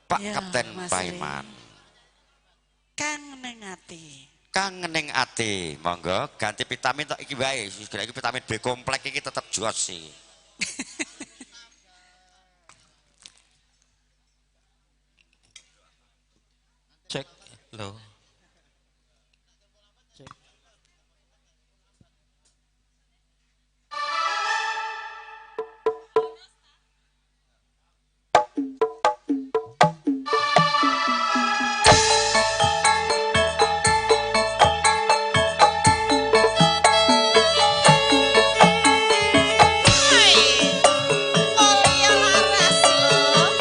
Pak ya, Kapten Mas Paiman. Kang ning ati. Kang ning ati, monggo ganti vitamin tok iki wae. Iki vitamin B komplek iki tetep jos sih. Cek lho. Cek.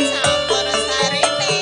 Campur sarine.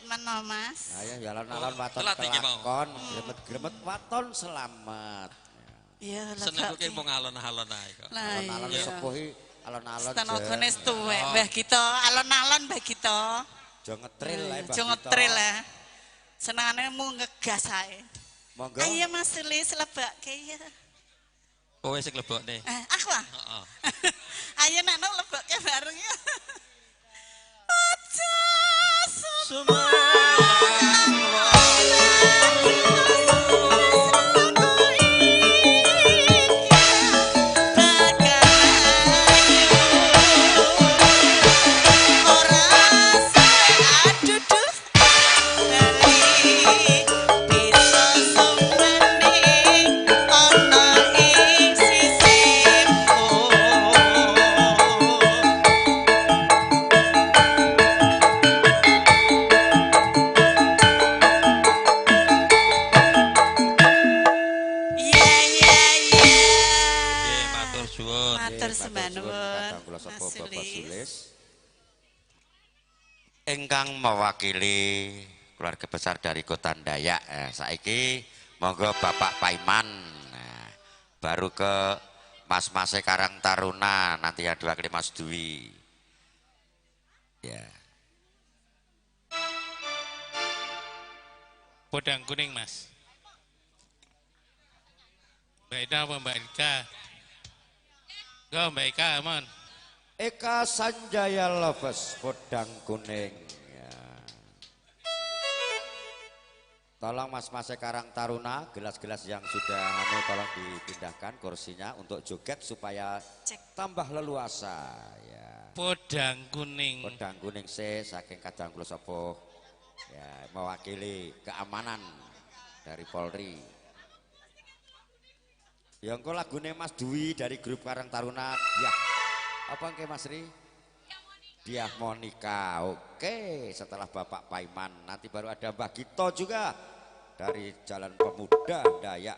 meno, Mas. Ayo ya alon-alon waton kelakon, gremet-gremet waton selamat. Iya, senengku ki mung alon-alon ae kok. Alon-alon sepuh iki alon-alon. Tenagane tuwek Mbah Gito, alon-alon Mbah Gito. Aja ngetril ae Mbah Gito. Aja ngetril ae. Senengane mung ngegas ae. Monggo. Ayo Mas Sulis lebake ya. Kowe sing lebokne. Aku ah. Heeh. Ayo nak lebokke bareng ya. Aja Ingkang mewakili keluarga besar dari Kota Dayak, saiki monggo Bapak Paiman. Nah, baru ke mas-mase Karang Taruna nanti yang diwakili Mas Dwi. Ya. Podang kuning, Mas. Mbak Ida apa Mbak Ika? Go Mbak Ika, aman. Eka Sanjaya Lovers Podang Kuning. Ya. Tolong mas-mas Karang Taruna, gelas-gelas yang sudah anu tolong dipindahkan kursinya untuk joget supaya tambah leluasa. Ya. Podang Kuning. Podang Kuning C saking Kadang Kula Sepuh. Ya, mewakili keamanan dari Polri. Ya engko lagune Mas Dwi dari grup Karang Taruna. Ya. Apa engke Mas Ri? Diah Monica. Oke, setelah Bapak Paiman nanti baru ada Mbah Gito juga dari Jalan Pemuda Dayak.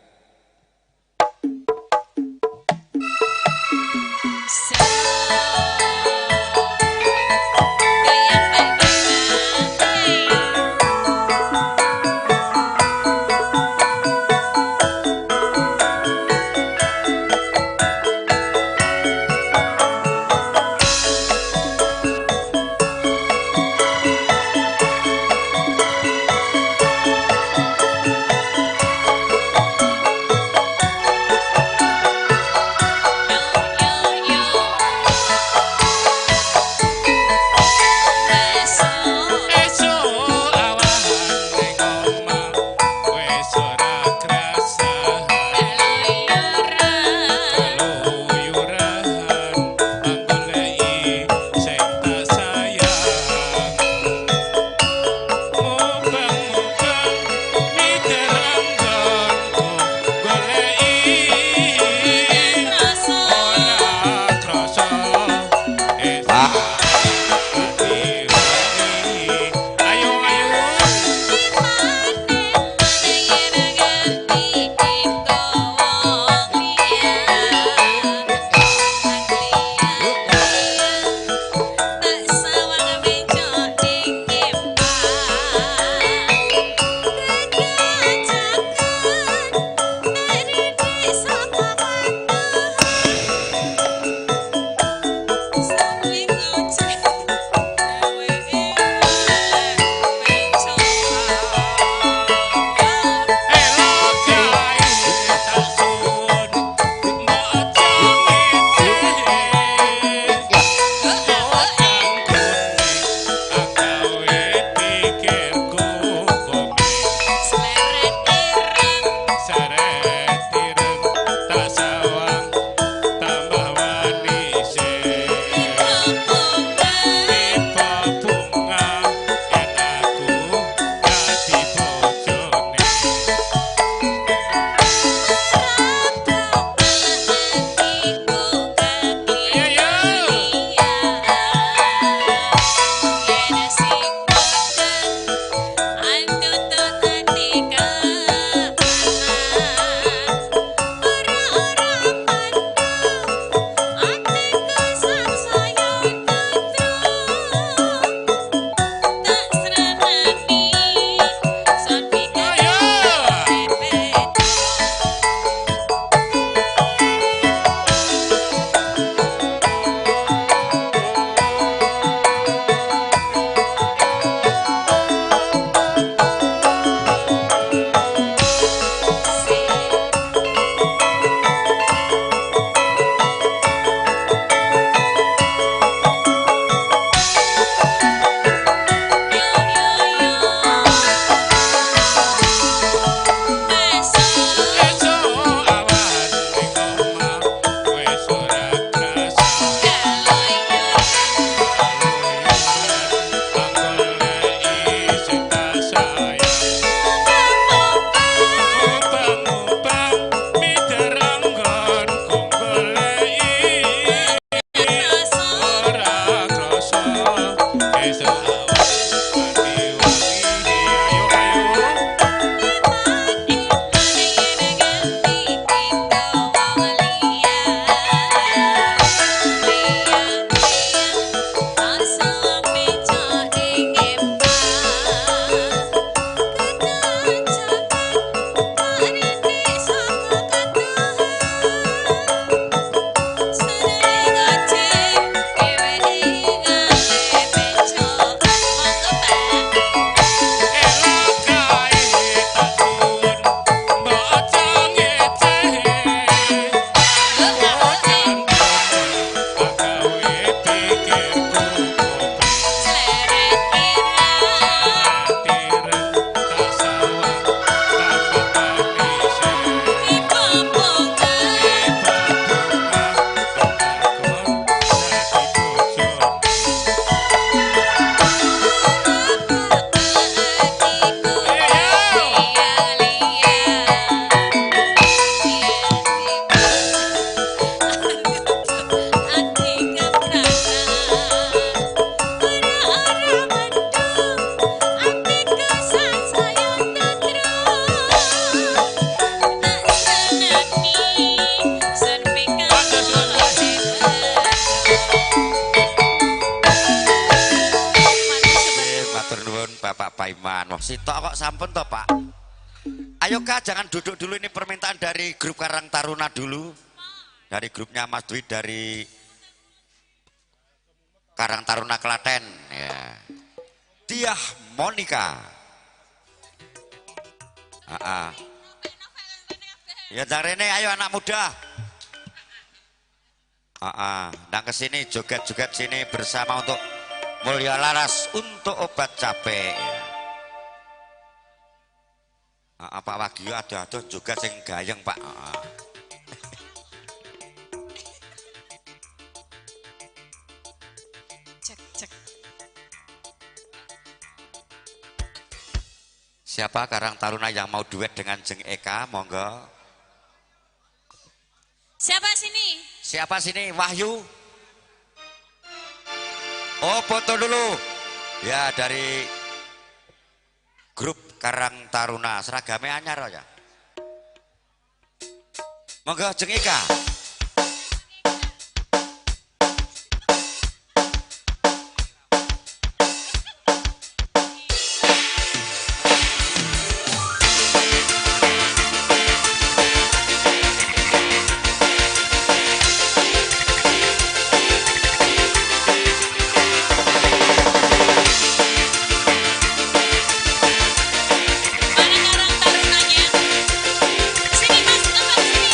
Pak Iman. Wah, sitok kok sampun toh, Pak. Ayo Kak, jangan duduk dulu, ini permintaan dari grup Karang Taruna dulu. Dari grupnya Mas Dwi dari Karang Taruna Klaten ya. Tiah Monica. Ya Rene, ayo anak muda. Ndang kesini, joget-joget sini bersama untuk Mulya Laras untuk obat capek. Pak Wagio aduh-aduh juga sing gayeng Pak. Cek cek. Siapa Karang Taruna yang mau duet dengan Jeng Eka, monggo. Siapa sini? Siapa sini? Wahyu. Oh, foto dulu. Ya, dari grup Karang Taruna, seragamnya anyar ya. Monggo Jeng Eka. Mana Karang Tarunanya? Sini Mas, tempat sini.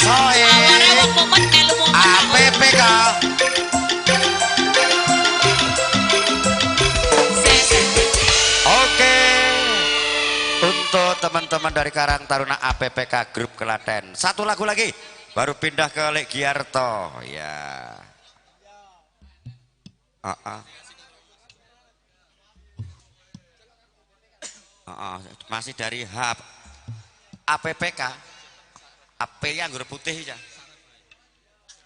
Soe APPK. Oke, untuk teman-teman dari Karang Taruna APPK Grup Klaten, satu lagu lagi baru pindah ke Lek Giarto ya. Masih dari H APPK. AP yang anggur putih ya.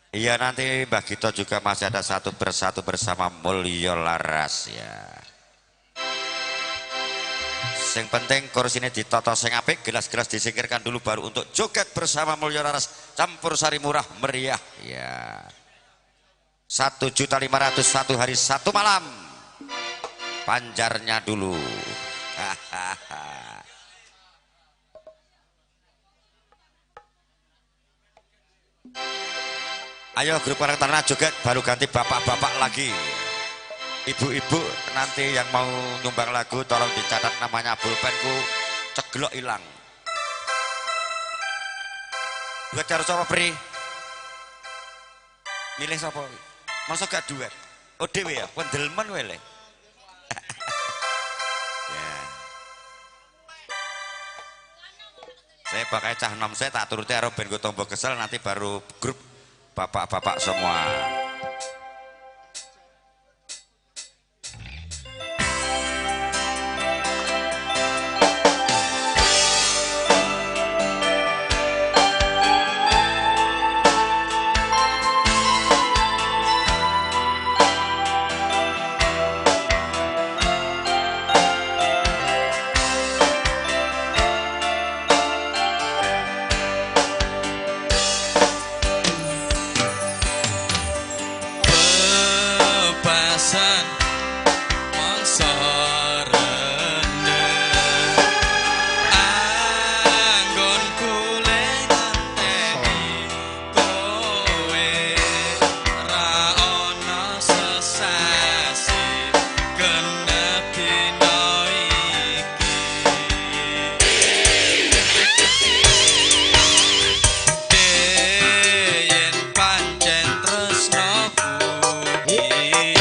Iya, nanti Mbak Gito juga masih ada satu persatu bersama Mulyo Laras ya. Sing penting kursi ini ditoto sing apik, gelas-gelas disingkirkan dulu baru untuk joget bersama Mulyo Laras campur sari murah meriah ya. 1.500.000 satu hari satu malam. Panjarnya dulu. Hahaha. Ayo grup Karang Taruna joget baru ganti bapak-bapak lagi. Ibu-ibu nanti yang mau nyumbang lagu tolong dicatat namanya, pulpenku ceglok hilang. Duet karo sapa, Pri? Milih sapa? Masa gak duet? Oh dhewe ya, pendelmen wae le. Ya. Saya pakai cah nom saya tak turuti karo ben go tombo kesel nanti baru grup bapak-bapak semua. Pancen tresnoku iki.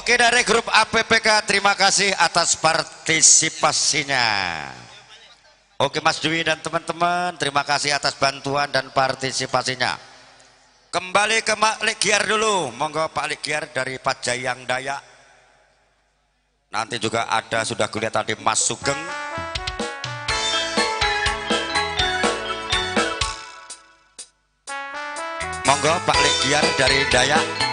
Oke, dari grup APPK terima kasih atas partisipasinya. Oke Mas Dwi dan teman-teman, terima kasih atas bantuan dan partisipasinya. Kembali ke Pak Legiar dulu. Monggo Pak Legiar dari Pajayang Dayak. Nanti juga ada sudah kuliah tadi Mas Sugeng. Monggo Pak Legiar dari Dayak.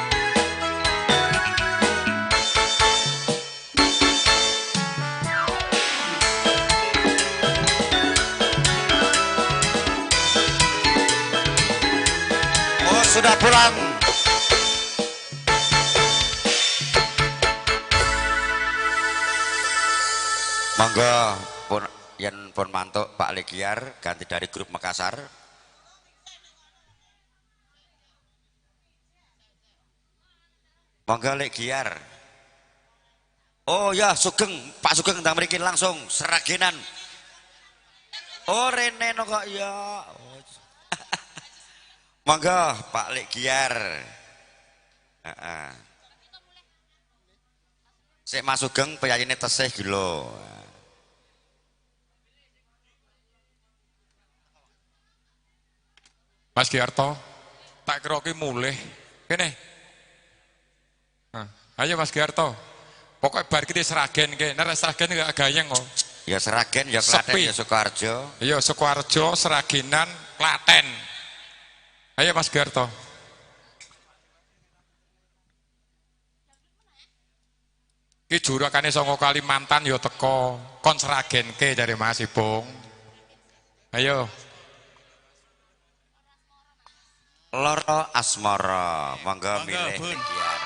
Oh sudah pulang. Monggo pun yen pun mantuk Pak Legiar ganti dari grup Makassar. Monggo Legiar. Oh ya Sugeng, Pak Sugeng ndang mriki langsung Seragenan. Oh rene no kok ya. Oh. Monggo Pak Legiar. Heeh. Sik Mas Sugeng peyayine tesih gila. Mas Giarto, tak kira ki mulih. Kene. Nah, ayo Mas Giarto. Pokoknya bar kita Sragen ke. Nek Sragen gak gayeng kok. Ya Sragen ya Klaten ya Sukoharjo. Iya Sukoharjo, Sragenan, Klaten. Ayo Mas Giarto. Ki jurakane saka Kalimantan ya teko, kon Sragenke jare Mas Ipung. Ayo. Loro Asmara, monggo milih Legiar.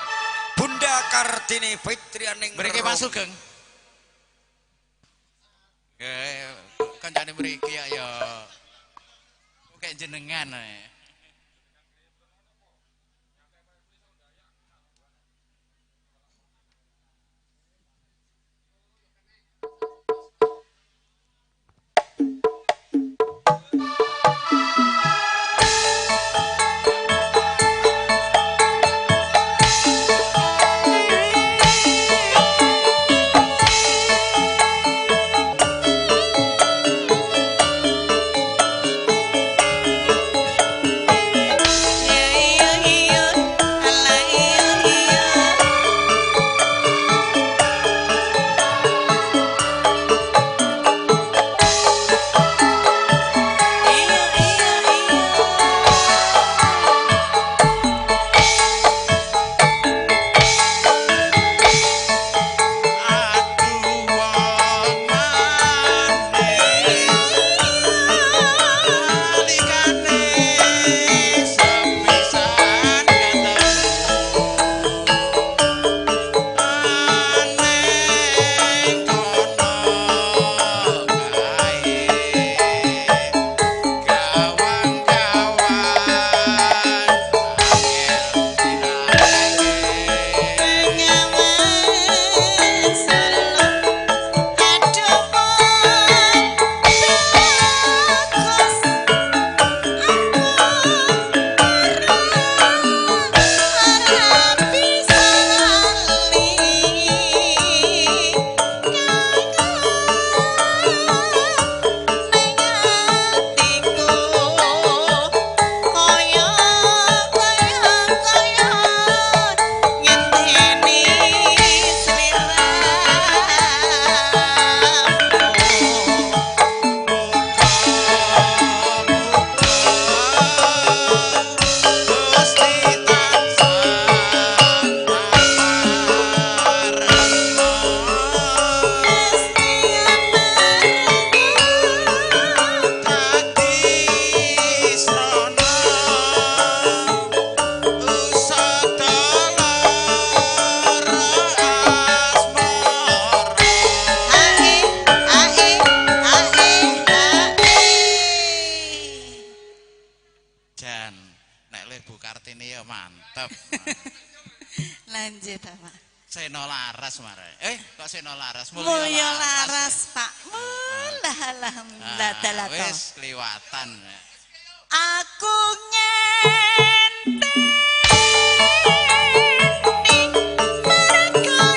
Bunda Kartini Fitrianing mriki Mas Sugeng. Nggih, kancane mriki ya. Kok jenengan ae. Mantep. Lanjut Pak. Seno Laras mare. Kok Seno Laras? Mulya Laras Pak. Mulah alhamdulillah. Wis kliwatan. Aku ngenteni mergo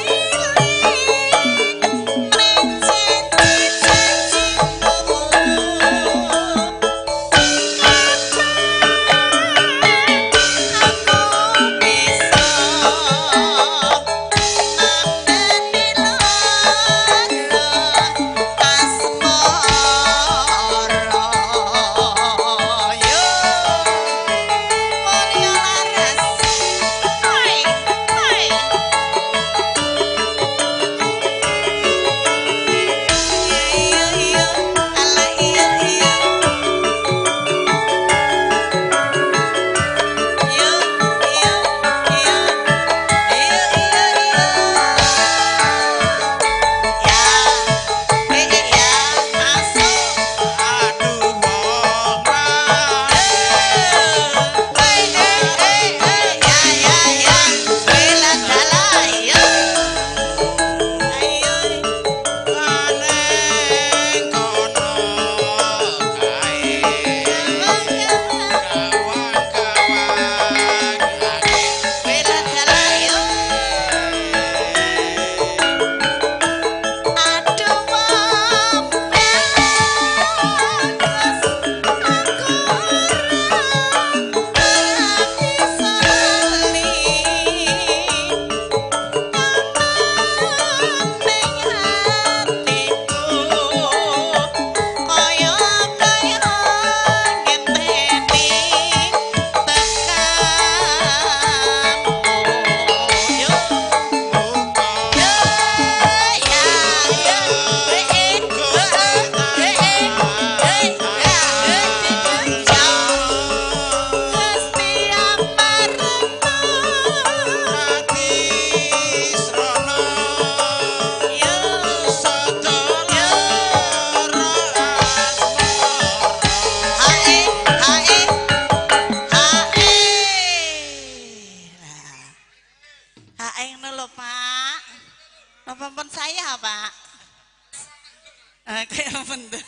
Kayak bentuk.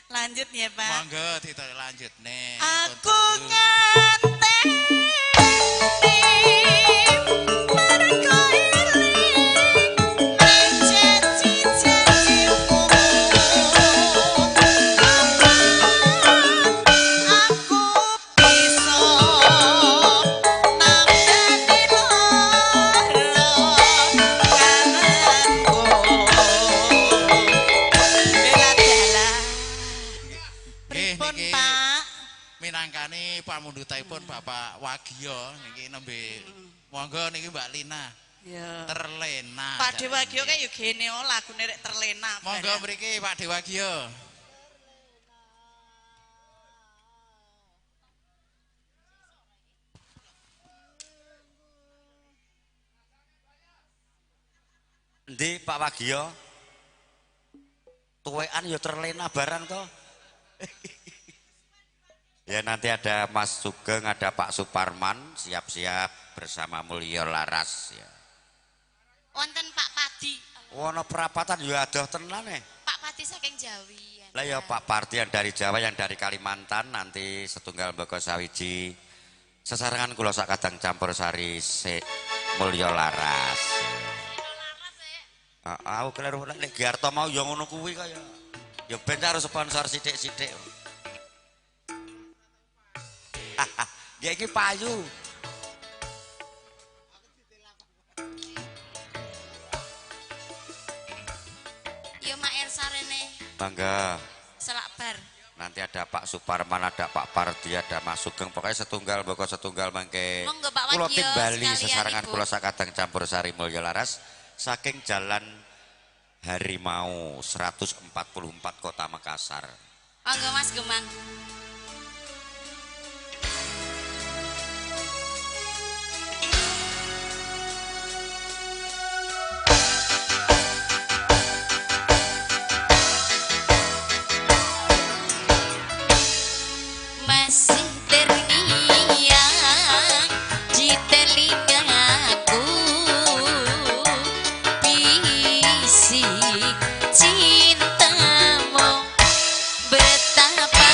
Lanjut ya, Pak. Monggo lanjut nih. Aku nganteni mergo eling janji-janjimu. Aku bisa nambani lara kangenku. Bela dalah. Nggih Pripun, niki Pak? Minangkani pamundhutipun Bapak Wagiyo niki nembe monggo niki Mbak Lina. Ya. Terlena. Pak Dewagio kayak yo gene oh lagune rek terlena. Monggo barang. mriki Pak Dewagio. Endi Pak Wagiyo? Tuwekan ya terlena barang toh. Ya nanti ada Mas Sugeng, ada Pak Suparman, siap-siap bersama Mulyo Laras ya. Wonten Pak Padi. Wono perapatan ya adoh tenan eh. Pak Padi saking Jawi. Lah ya Pak Parti yang dari Jawa, yang dari Kalimantan nanti setunggal mboko sawiji sesarengan kula sak kadang campur sari sik Mulyo Laras. Heeh, aku kleru nek Giarto mau ya ngono kuwi kaya. Ya ben harus sponsor sithik-sithik. Ya iki payu. Yo Mak Elsa rene. Bangga. Selak bar. Nanti ada Pak Suparman, ada Pak Pardi, ada Mas Sugeng, pokoknya setunggal mboko setunggal mangke. Monggo Pak Kula Wagio timbali sekalian sesarengan Ibu. kula sakadang campur sari Mulya Laras saking Jalan Harimau 144 Kota Makassar. Monggo Mas Gemang. Masih terngiang di telingaku bisik cintamu, betapa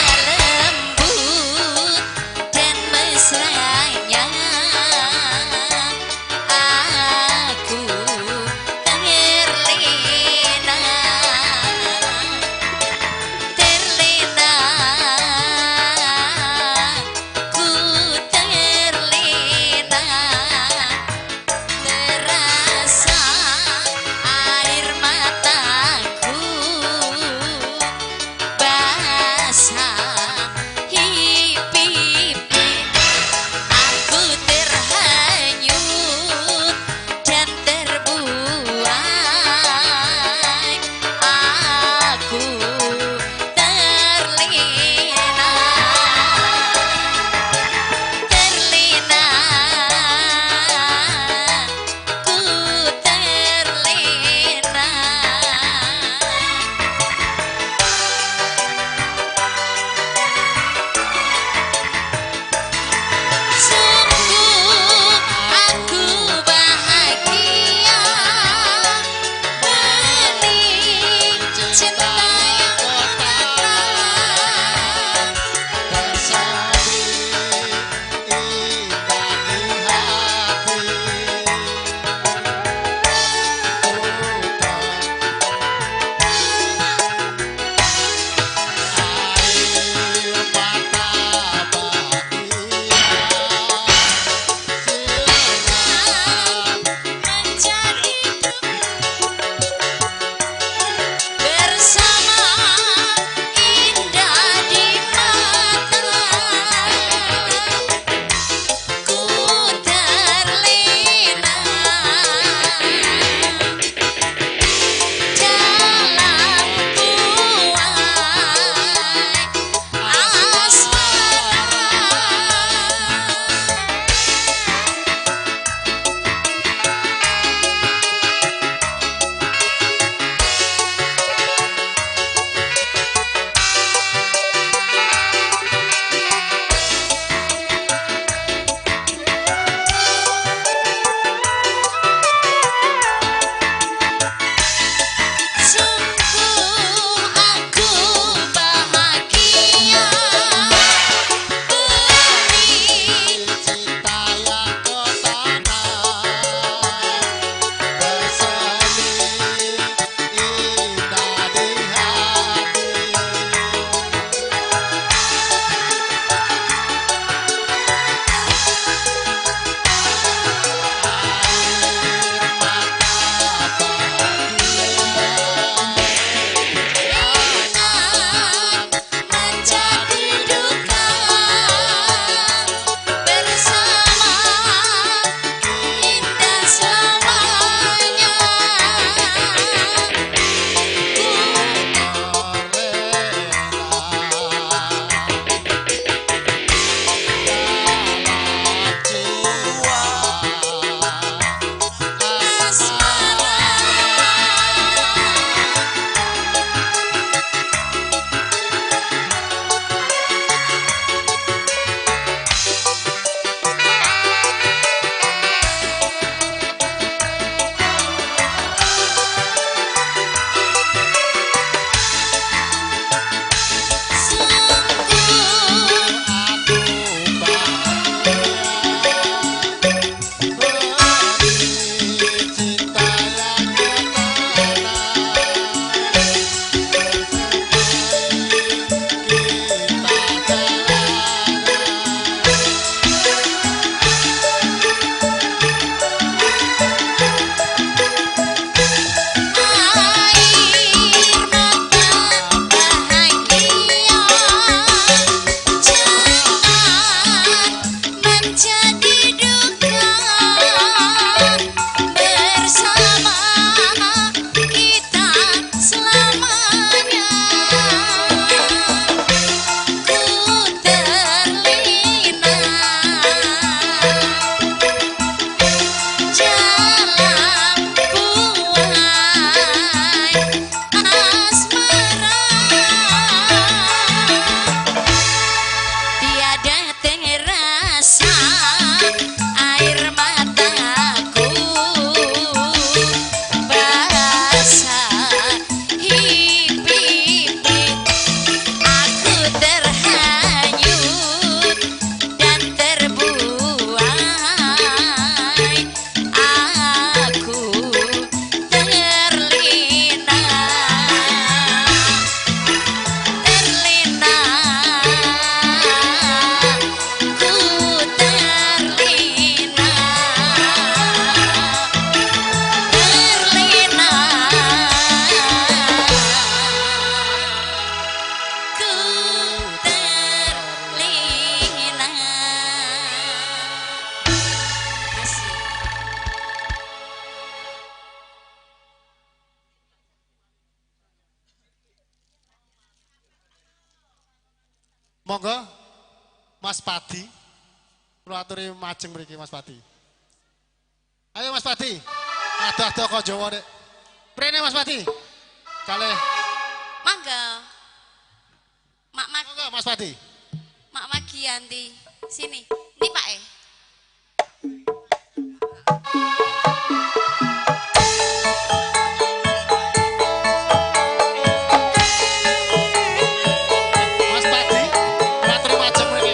Monggo Mas Padi. Kula aturi majeng mriki Mas Padi. Ayo Mas Padi. Adoh-adoh kok Jawa rek. Prene Mas Padi. Kalih. Mangga. Mak Mak. Monggo Mas Padi. Mak Magianti. Sini. Ini Pak e. Mas Padi, kula aturi majeng mriki.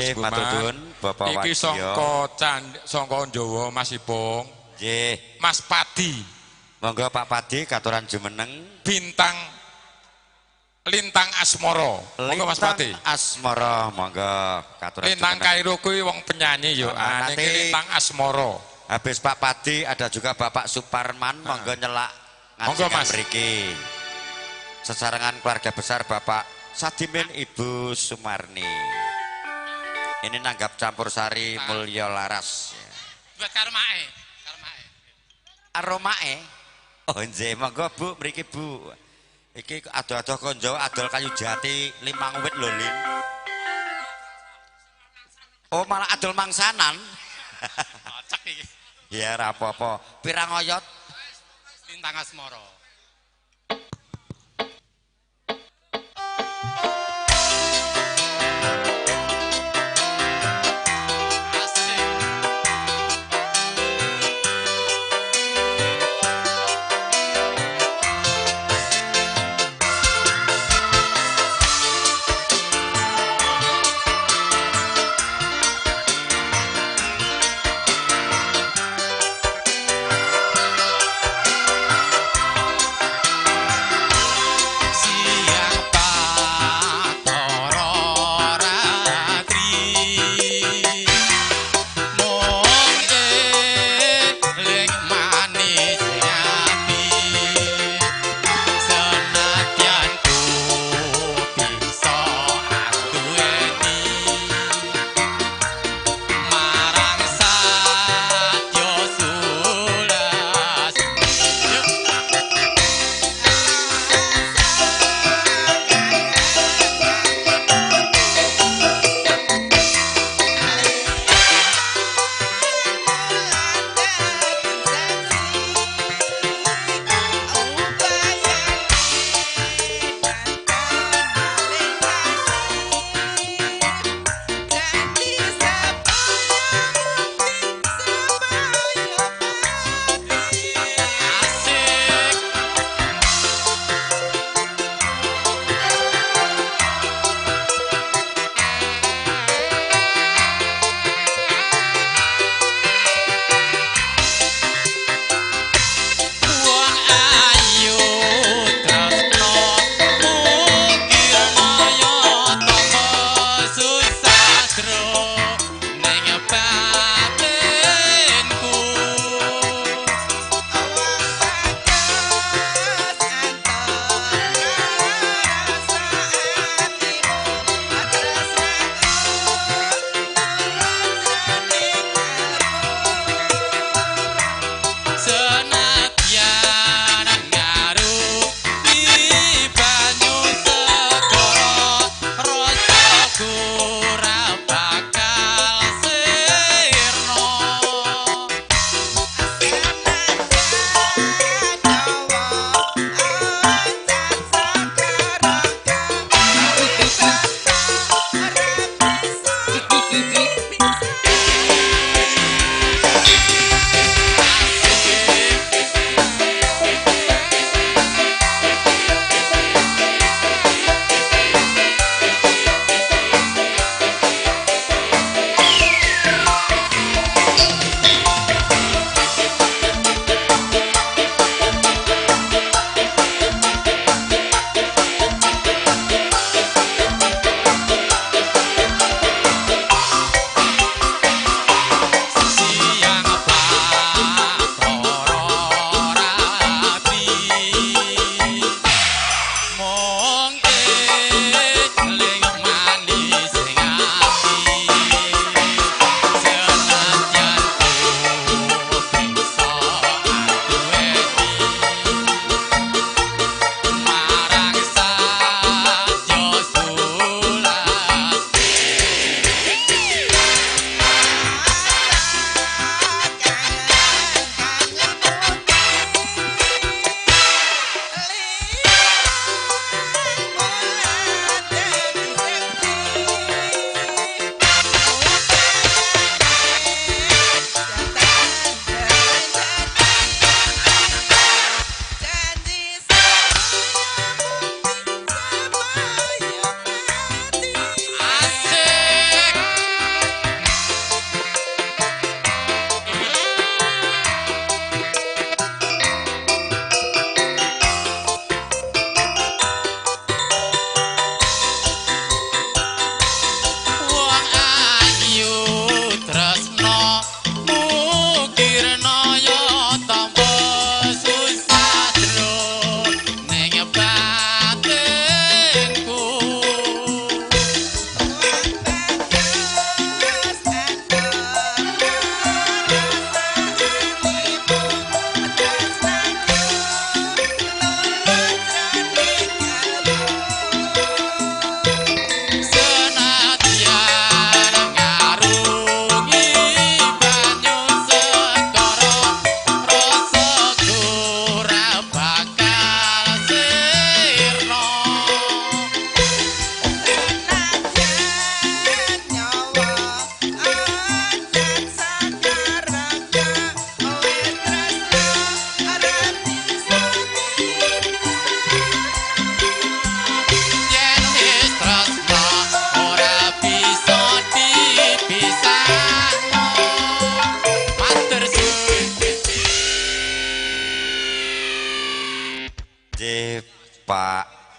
Nggih, matur nuwun Bapak Iki Wadyo. Sangka Jawa Mas Ipung. Nggih. Mas Padi. Monggo Pak Padi katuran jumeneng. Bintang Lintang Asmara. Monggo Mas Padi. Asmara, monggo katuran Lintang jumeneng. Kairo kuwi wong penyanyi yo. Ah, Ah, niki Lintang Asmara. Habis Pak Padi ada juga Bapak Suparman, monggo nyelak Monggo, ngajengan Mas. mriki. Sesarengan keluarga besar Bapak Sadimin Ibu Sumarni. Ini nanggap campur sari Mulya Laras. Buat karmae, karmae. Aromae. Oh nggih, monggo Bu mriki Bu. Iki ado-ado konjo adol kayu jati 5 wit lho Lin. Oh malah adol mangsanan. Kocak iki. Ya ora apa-apa. Pirang oyot? Lintang Asmara.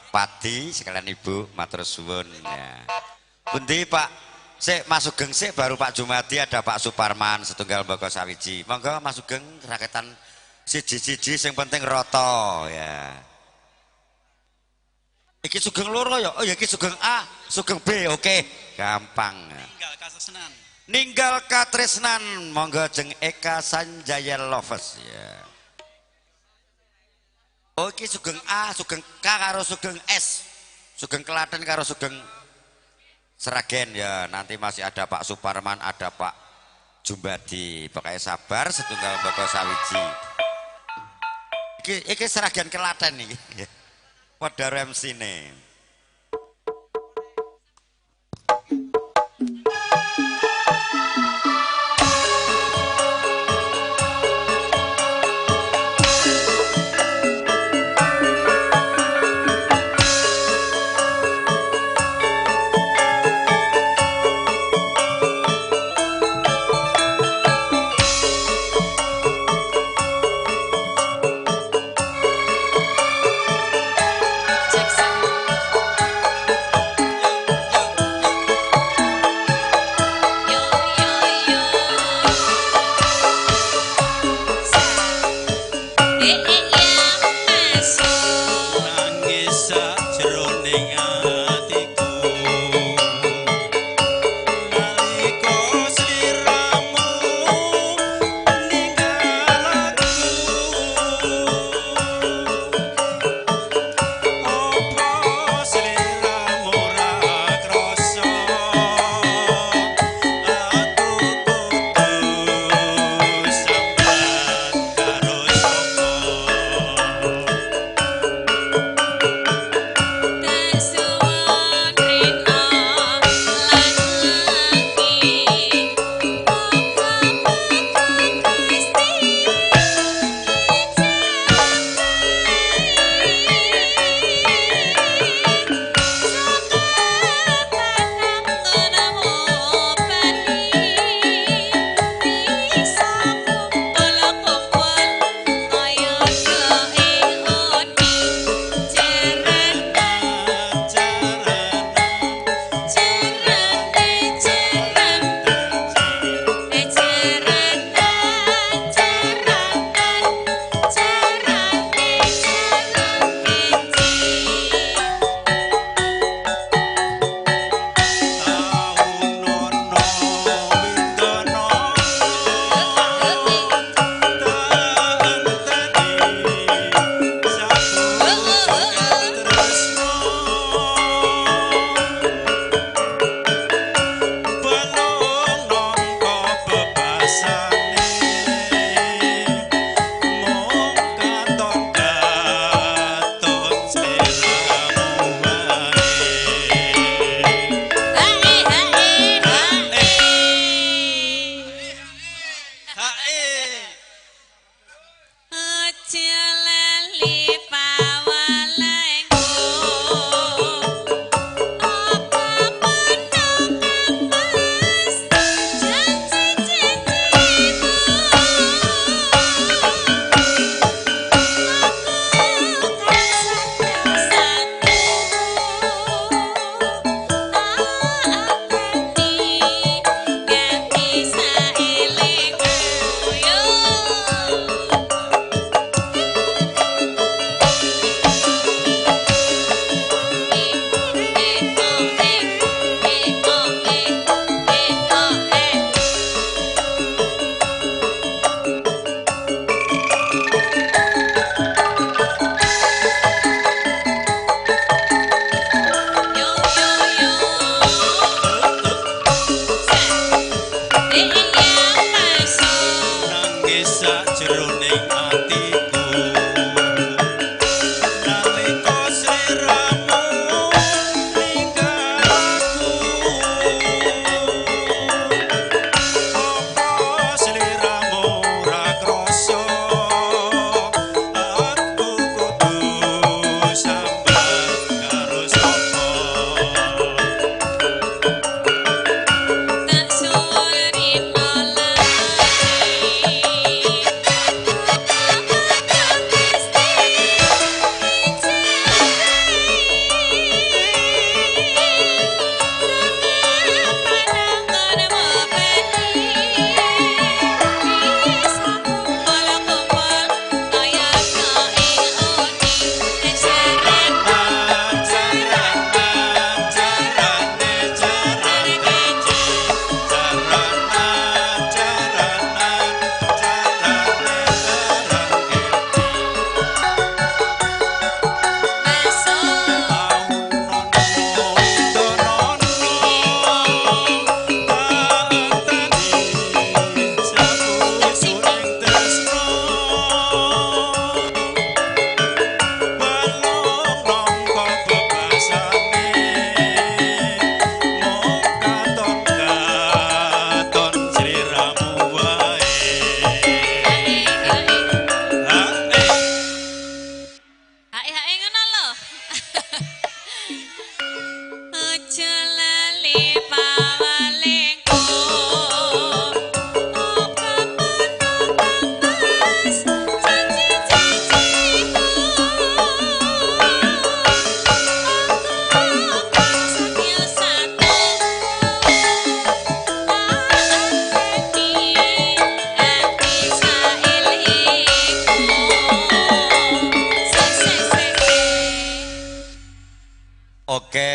Padi sekalian Ibu matur suwun ya. Pundi Pak? Sik Mas Sugeng sik baru Pak Jumadi ada Pak Suparman setunggal mbaka sawiji. Monggo Mas Sugeng raketan siji-siji sing penting rata ya. Iki Sugeng loro ya. Oh ya iki Sugeng A, Sugeng B, oke. Gampang. Ninggal katresnan. Ninggal katresnan monggo jeng Eka Sanjaya Lovers ya. Oh iki Sugeng A, Sugeng K karo Sugeng S. Sugeng Klaten karo Sugeng Sragen ya. Nanti masih ada Pak Suparman, ada Pak Jumbadi. Pokoknya sabar setunggal mbaka sawiji. Iki Sragen Klaten iki. Padha MC-ne. Jackson.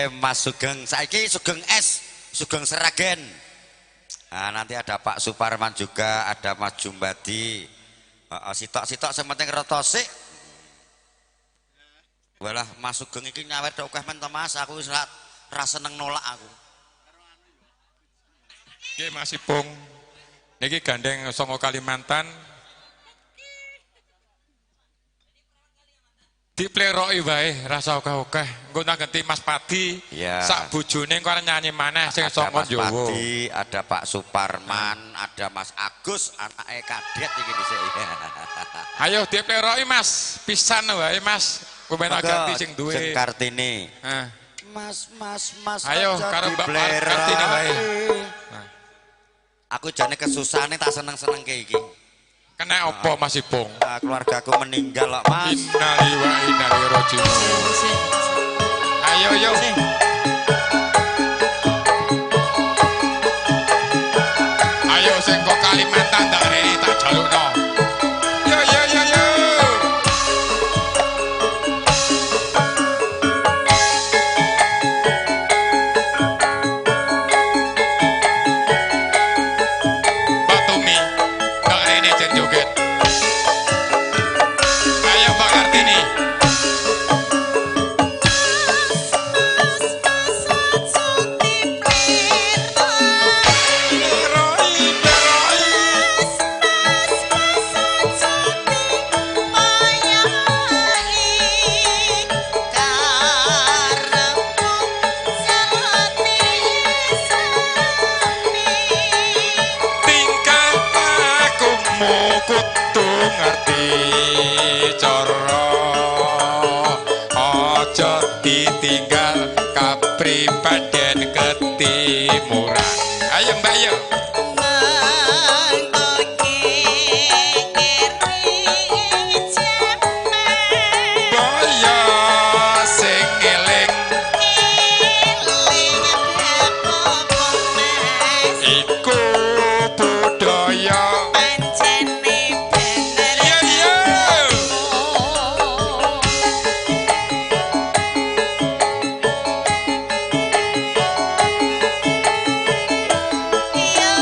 Oke, Mas Sugeng. Saiki Sugeng S, Sugeng Seragen. Nah, nanti ada Pak Suparman juga, ada Mas Jumbadi. Sitok-sitok sing penting rata sik. Walah, Mas Sugeng iki nyawer tok akeh men to Mas, aku wis ra seneng nolak aku. Nggih Mas Ipung. Niki gandeng saka Kalimantan. Dipleroki wae rasa akeh-akeh. Engko tak ganti Mas Padi. Ya. Sak bojone engko arep nyanyi maneh sing saka Ada Mas Jawa. Padi, ada Pak Suparman, ada Mas Agus, anake kadet iki dhisik. Ayo dipleroki Mas, pisan wae Mas. Kowe tak ganti sing duwe. Sing Kartini. Heeh. Mas, Mas, Mas. Ayo karo Mbak Kartini wae. Aku jane kesusahane tak seneng-senengke iki. Kena apa Mas Ipung? Keluargaku meninggal kok Mas. Innalillahi wa inna ilaihi raji'un. Ayo yo. Ayo sing kok Kalimantan tak rene tak jalukno. Yo yo yo yo. Mbak Tumi, tak rene jen joget. Ayo Mbak Kartini. Tingkah lakumu kudu ngerti cara, aja ditinggal kapribaden ketimuran. Ayo Mbak yo. Boyo sing eling iku budaya. Iya iya. Iya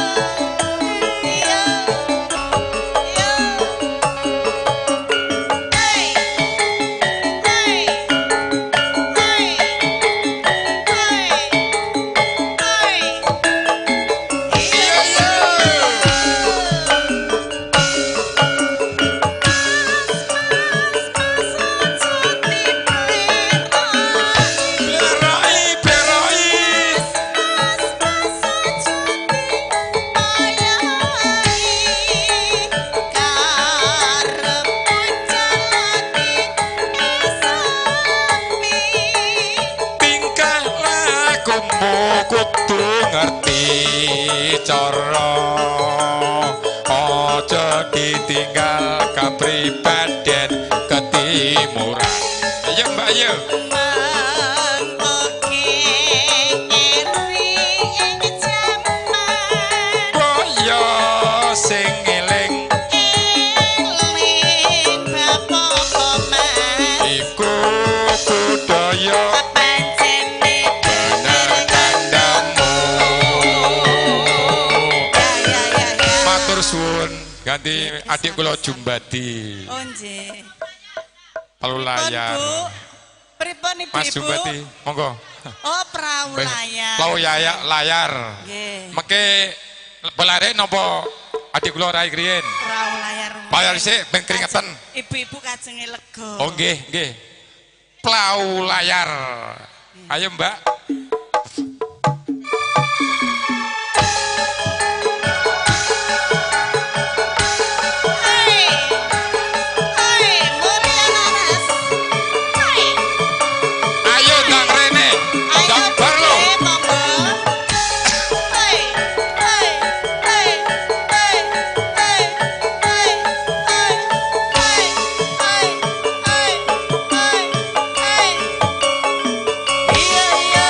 iya. Bleroi bleroi. Tingkah lakumu kudu ngerti cara, aja ditinggal kapribaden ketimuran. Ayo Mbak yo. Boyo sing eling iku budaya bener kandamu. Matur suwun ganti adik kula Jumbadi. Oh nggih. Perahu layar. Bu. Pripun Mas ibu-ibu? Jumbadi, monggo. Oh, perahu layar. Perahu layar. Nggih. Mengke bolare napa adik kula rai kriyen? Perahu layar. Bayar sik ben keringetan. Ibu-ibu kajenge lega. Oh nggih, nggih. Perahu layar. Ayo Mbak. Ayo ndang rene, ndang bar lo. Iya iya.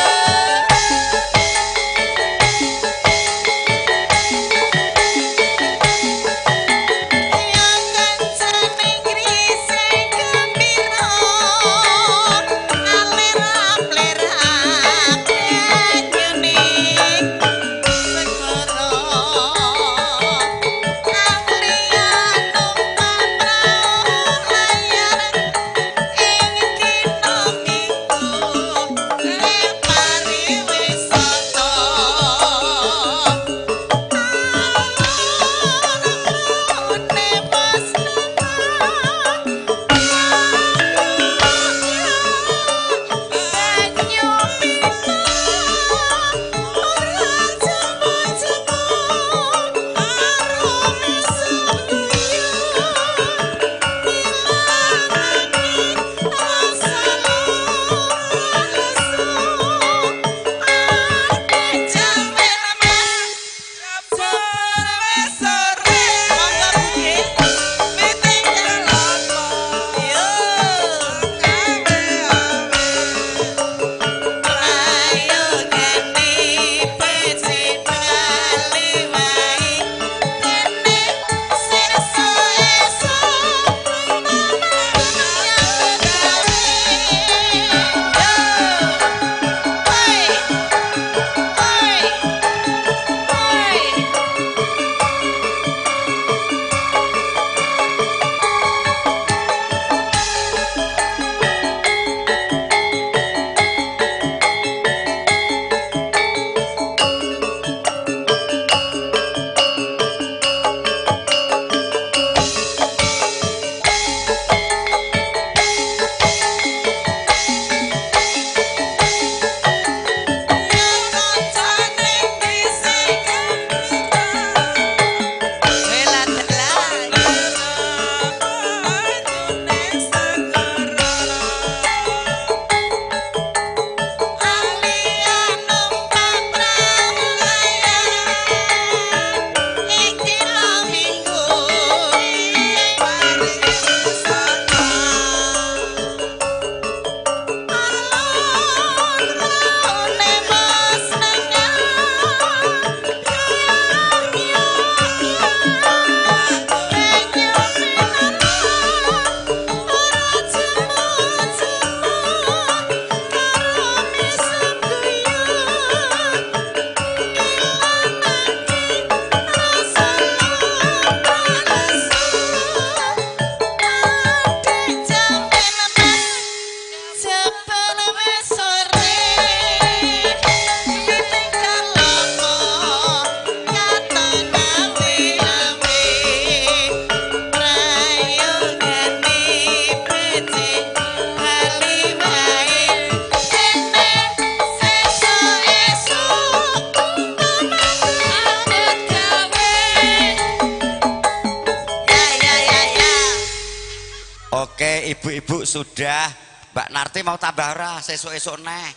Oke, ibu-ibu sudah. Mbak Narti mau tambah ora sesuk-esuk neh.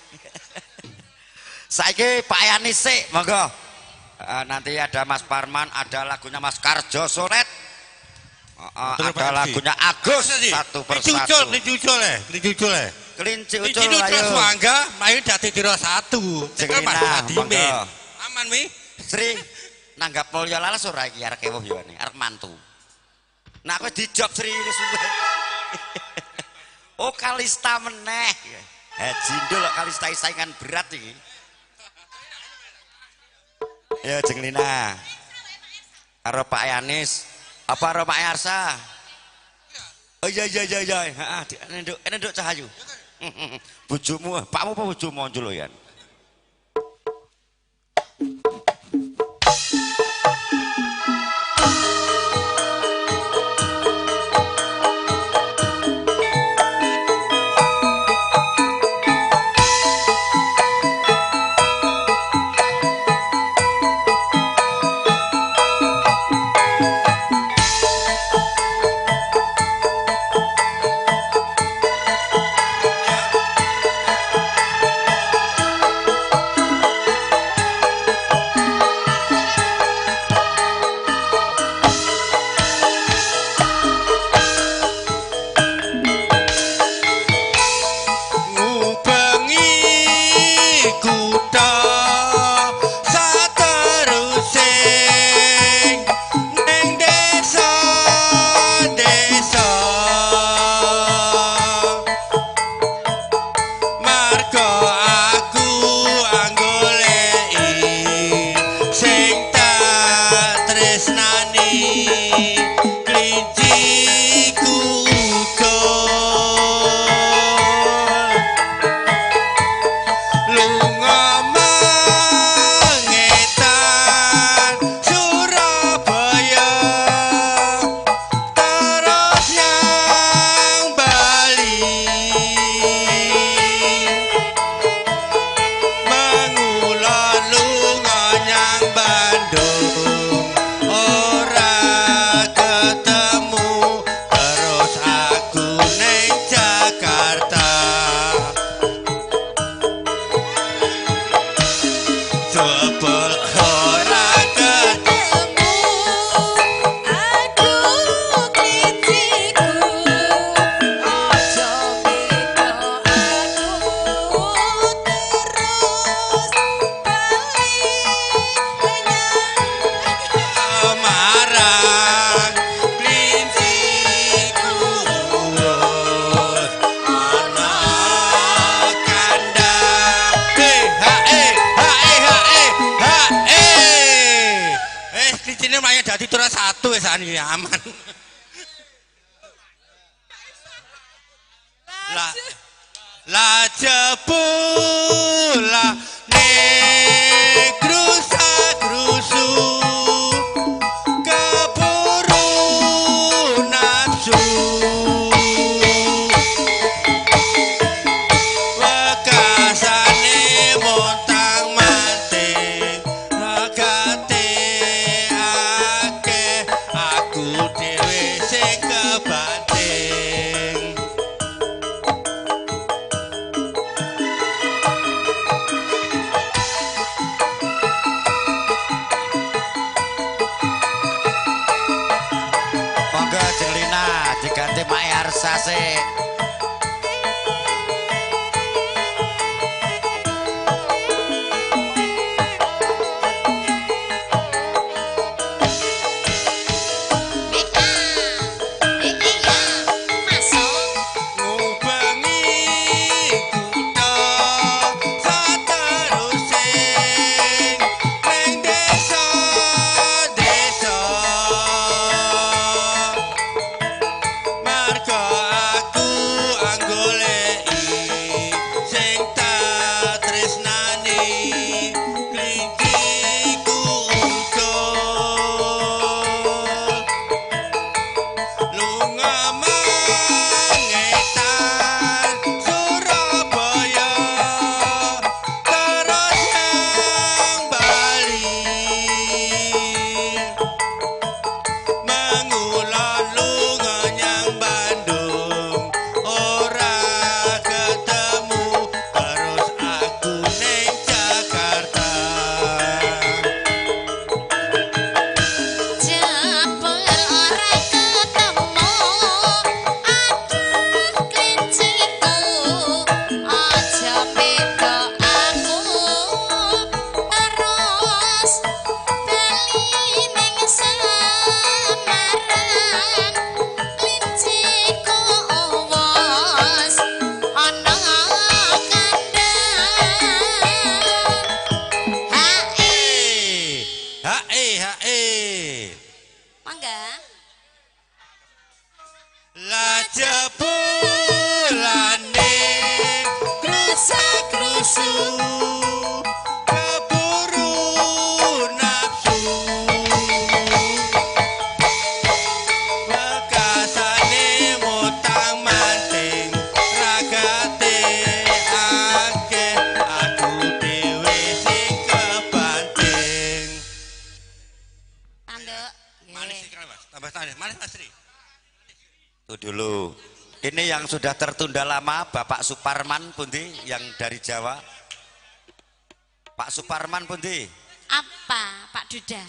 Saiki Pak Yani sik, monggo. Nanti ada Mas Parman, ada lagunya Mas Karjo Sonet. Ada lagunya Agus satu persatu. Kelinci ucul, kelinci ucul. Kelinci ucul ayo. Terus mangga, ayo dadi tira satu. Jenglina, monggo. Aman mi. Sri nanggap Mulya Laras ora iki arek ewuh yo arek mantu. Nah kowe dijob Sri wis suwe. Oh Kalista meneh. Jindul kok Kalista saingan berat iki. Ya Jenglina. Karo Pak Yanis, apa karo Pak Yarsa? Oh iya iya iya iya, heeh, nduk, nduk Cahayu. Bojomu, pakmu apa bojomu njul ya? Aman. La la jebula negrusa grusu keburu nafsu wekasane montang manting regate akeh aku dhewe sing kebanting. Monggo Jenglina diganti Mak Yarsa sik. Margo aku Lah jebulane krusa-krusu keburu nafsu. Wekasane mutang manting ragate akeh aku dhewe sing kebanting. Tanduk. Manis iki Mas, tambah tanduk. Manis Mas Tri. Itu dulu. Ini yang sudah tertunda lama Bapak Suparman pundi yang dari Jawa. Pak Suparman pundi? Apa Pak Duda?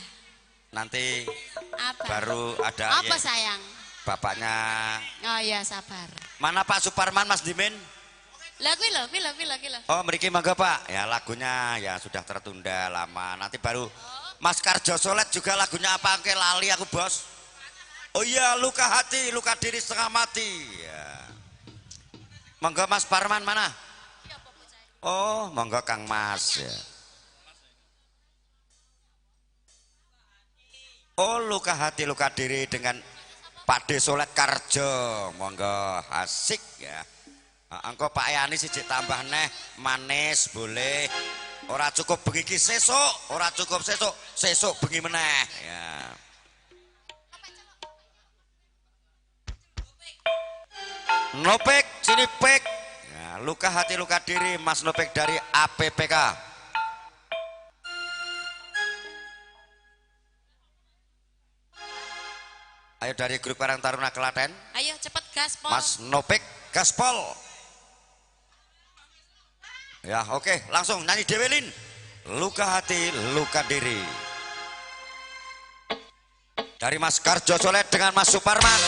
Nanti Apa? Baru ada Apa sayang? Bapaknya. Oh iya sabar. Mana Pak Suparman Mas Dimin? Lah kuwi lho, kuwi lho, kuwi lho, kuwi lho. Oh, mriki mangga Pak. Ya lagunya ya sudah tertunda lama. Nanti baru Mas Karjo Solet juga lagunya apa? Oke, lali aku bos. Oh iya, luka hati, luka diri setengah mati. Ya. Monggo Mas Parman mana? Oh, monggo Kang Mas. Ya. Oh, luka hati, luka diri dengan Pak De Solet Karjo. Monggo asik ya. Engko Pak Yani siji tambah neh manis boleh. Ora cukup bengi iki sesuk, ora cukup sesuk, sesuk bengi meneh ya. Nopek sini pek. Ya, luka hati luka diri Mas Nopek dari APPK. Ayo dari grup Karang Taruna Klaten. Ayo cepet gaspol. Mas Nopek gaspol. Ya oke, langsung nyanyi Dewelin. Luka hati luka diri. Dari Mas Karjo Solet dengan Mas Suparman.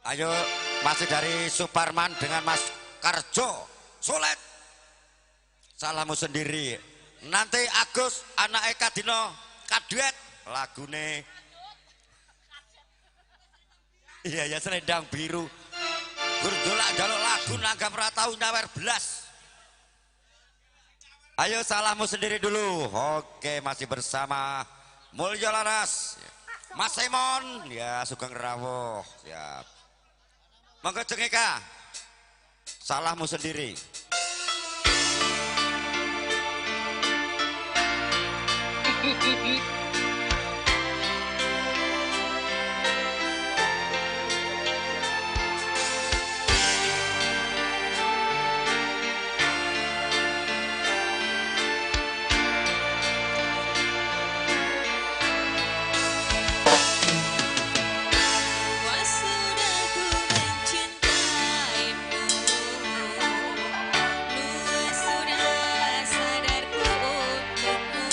Ayo masih dari Suparman dengan Mas Karjo Solet. Salahmu sendiri. Nanti Agus anak Eka Dino kaduet lagune. Iya ya selendang biru. Gurdolak jaluk lagu nanggap ora tau nyawer blas. Ayo salahmu sendiri dulu. Oke, masih bersama Mulyo Laras. Mas Simon ya sugeng rawuh. Siap. Monggo Jeng Eka. Salahmu sendiri. Sudah ku mencintaimu, luas sudah sadarku untukmu.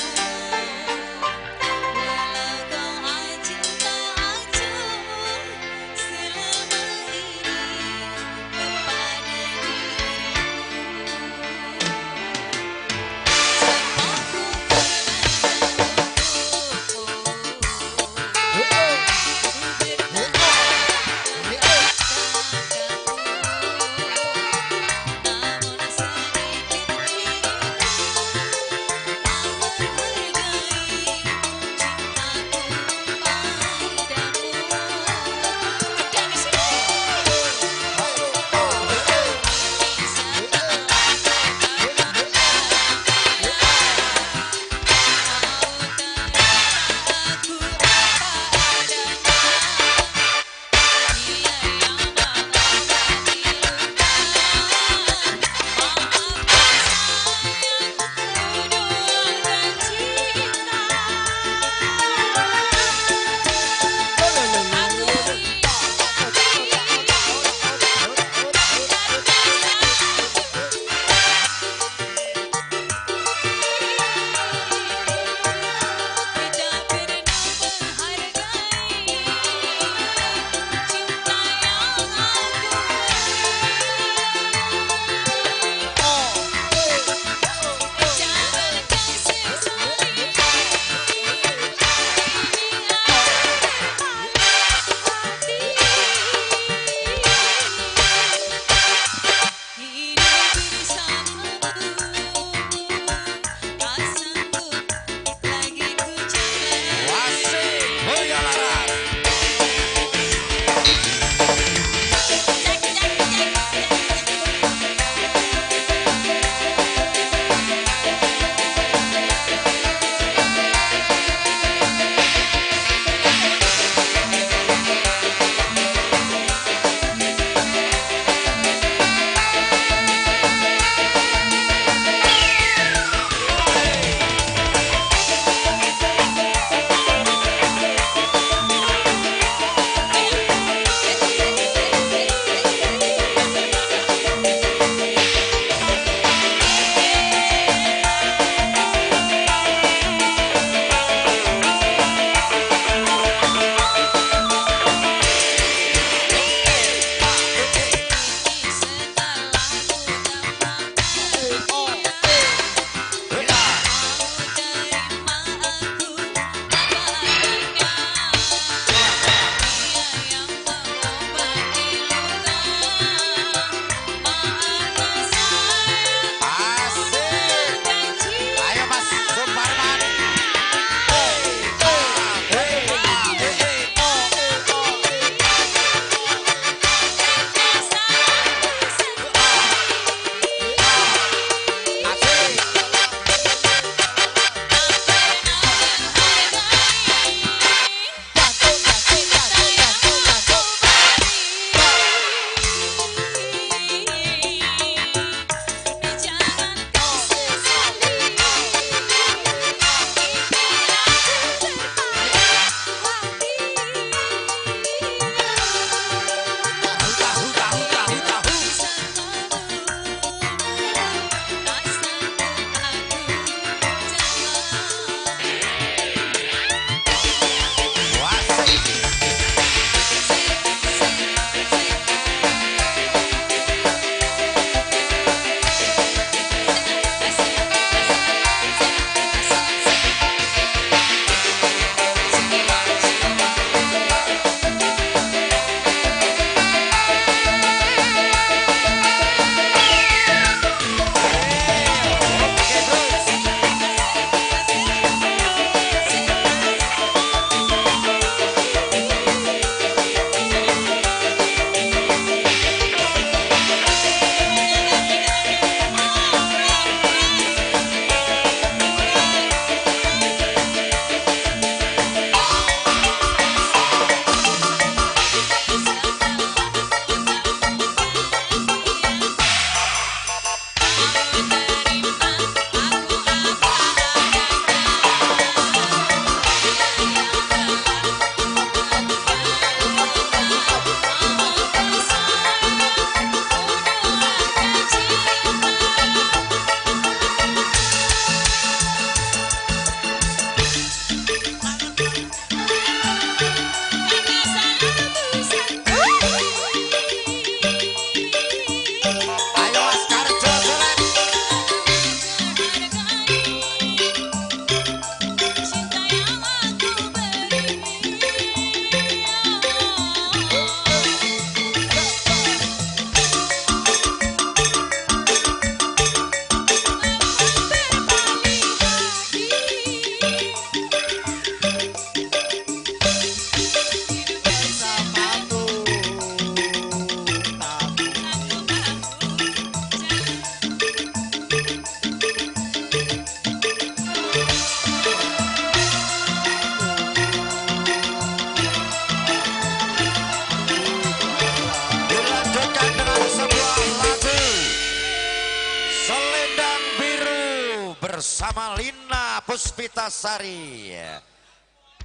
bersama Lina Puspitasari.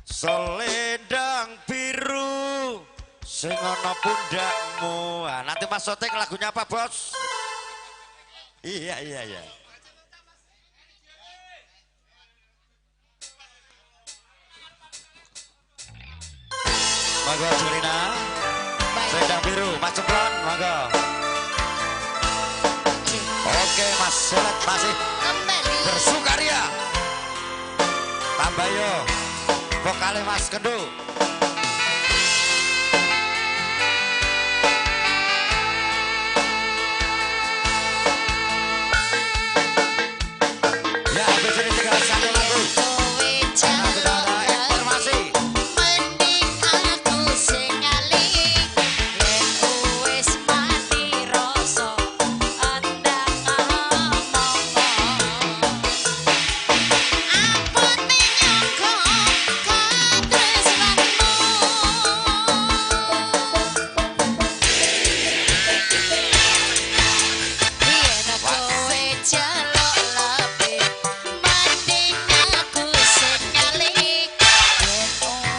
Selendang biru sing ana pundakmu. Nah, nanti Mas Sotek lagunya apa, Bos? Iya, iya, iya. Monggo Julina. Selendang biru, Mas Cemplon, monggo. Oke, Mas Selet masih bersukaria. Tambah yo vokale Mas Kendu. Ya, habis ini tinggal satu lagu. Sudah ada informasi. Mending aku sing ngalih yen wis mati rasa andang omong. Apote nyangka katresnanmu. Yen kowe jaluk lebih mending aku sing ngalih yen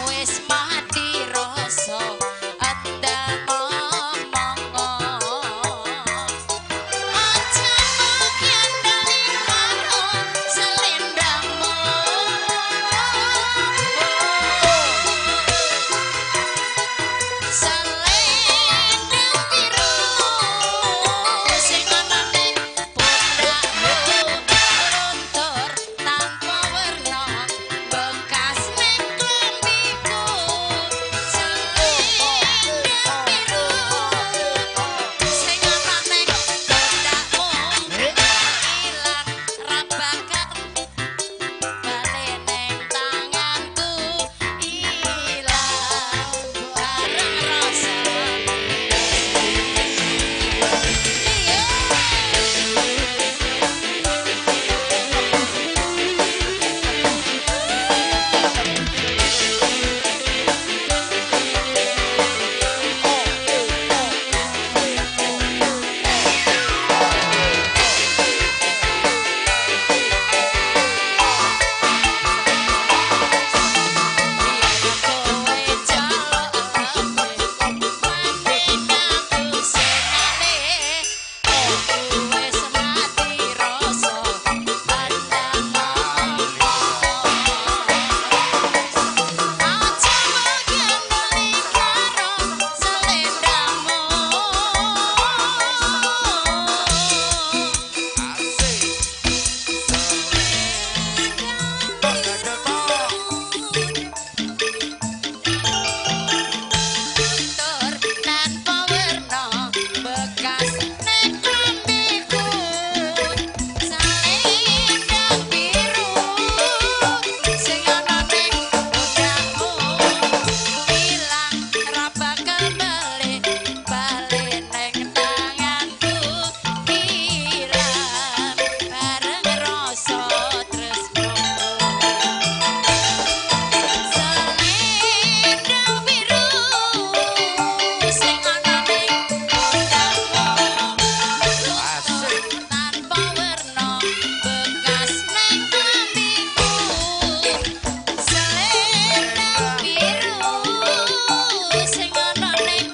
wis mati rasa andang omong. Aja ngandani karo selendangmu. Selendang biru sing ana ning pundakmu luntur tanpa werna bekas ning klambiku. Selendang biru sing ana ning pundakmu ilang ra bakal bali ning tanganku ilang bareng rasa. Kowe jaluk lebih mending aku sing ngalih wis mati rasa andang omong. Aja ngandani karo selendangmu. Luntur tanpa werna bekas ning klambiku. Selendang biru sing ana ning pundakmu ilang ra bakal bali bali ning tanganku ilang bareng rasa tresnoku. Selendang biru sing ana ning pundakmu Asik. tanpa werna bekas ning klambiku. Selendang biru sing ana ning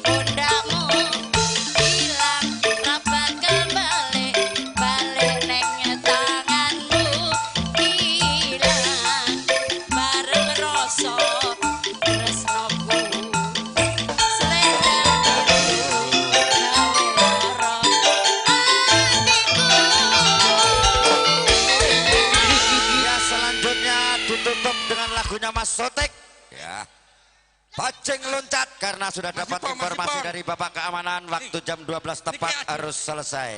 pundakmu ilang ra bakal bali bali ning tanganmu ilang bareng rasa tresnoku. Selendang biru gawe lara atiku. Ya, selanjutnya ditutup dengan lagunya Mas Sotek. Ya. Bajing loncat karena sudah dapat Ipong, Mas informasi Ipong. dari Bapak Keamanan waktu jam 12 tepat harus selesai.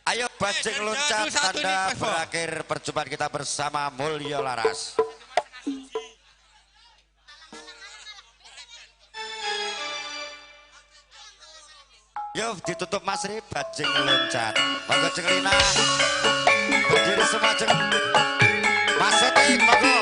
Ayo bajing loncat satu nih, tanda Mas Ipong. berakhir perjumpaan kita bersama Mulyo Laras. Yo ditutup Mas Ri bajing loncat. Monggo Jeng Lina. Berdiri semua Jeng. Mas Sotik monggo.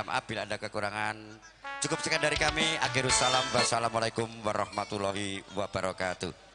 maaf bila ada kekurangan. Cukup sekian dari kami. Akhirul salam. Wassalamualaikum warahmatullahi wabarakatuh.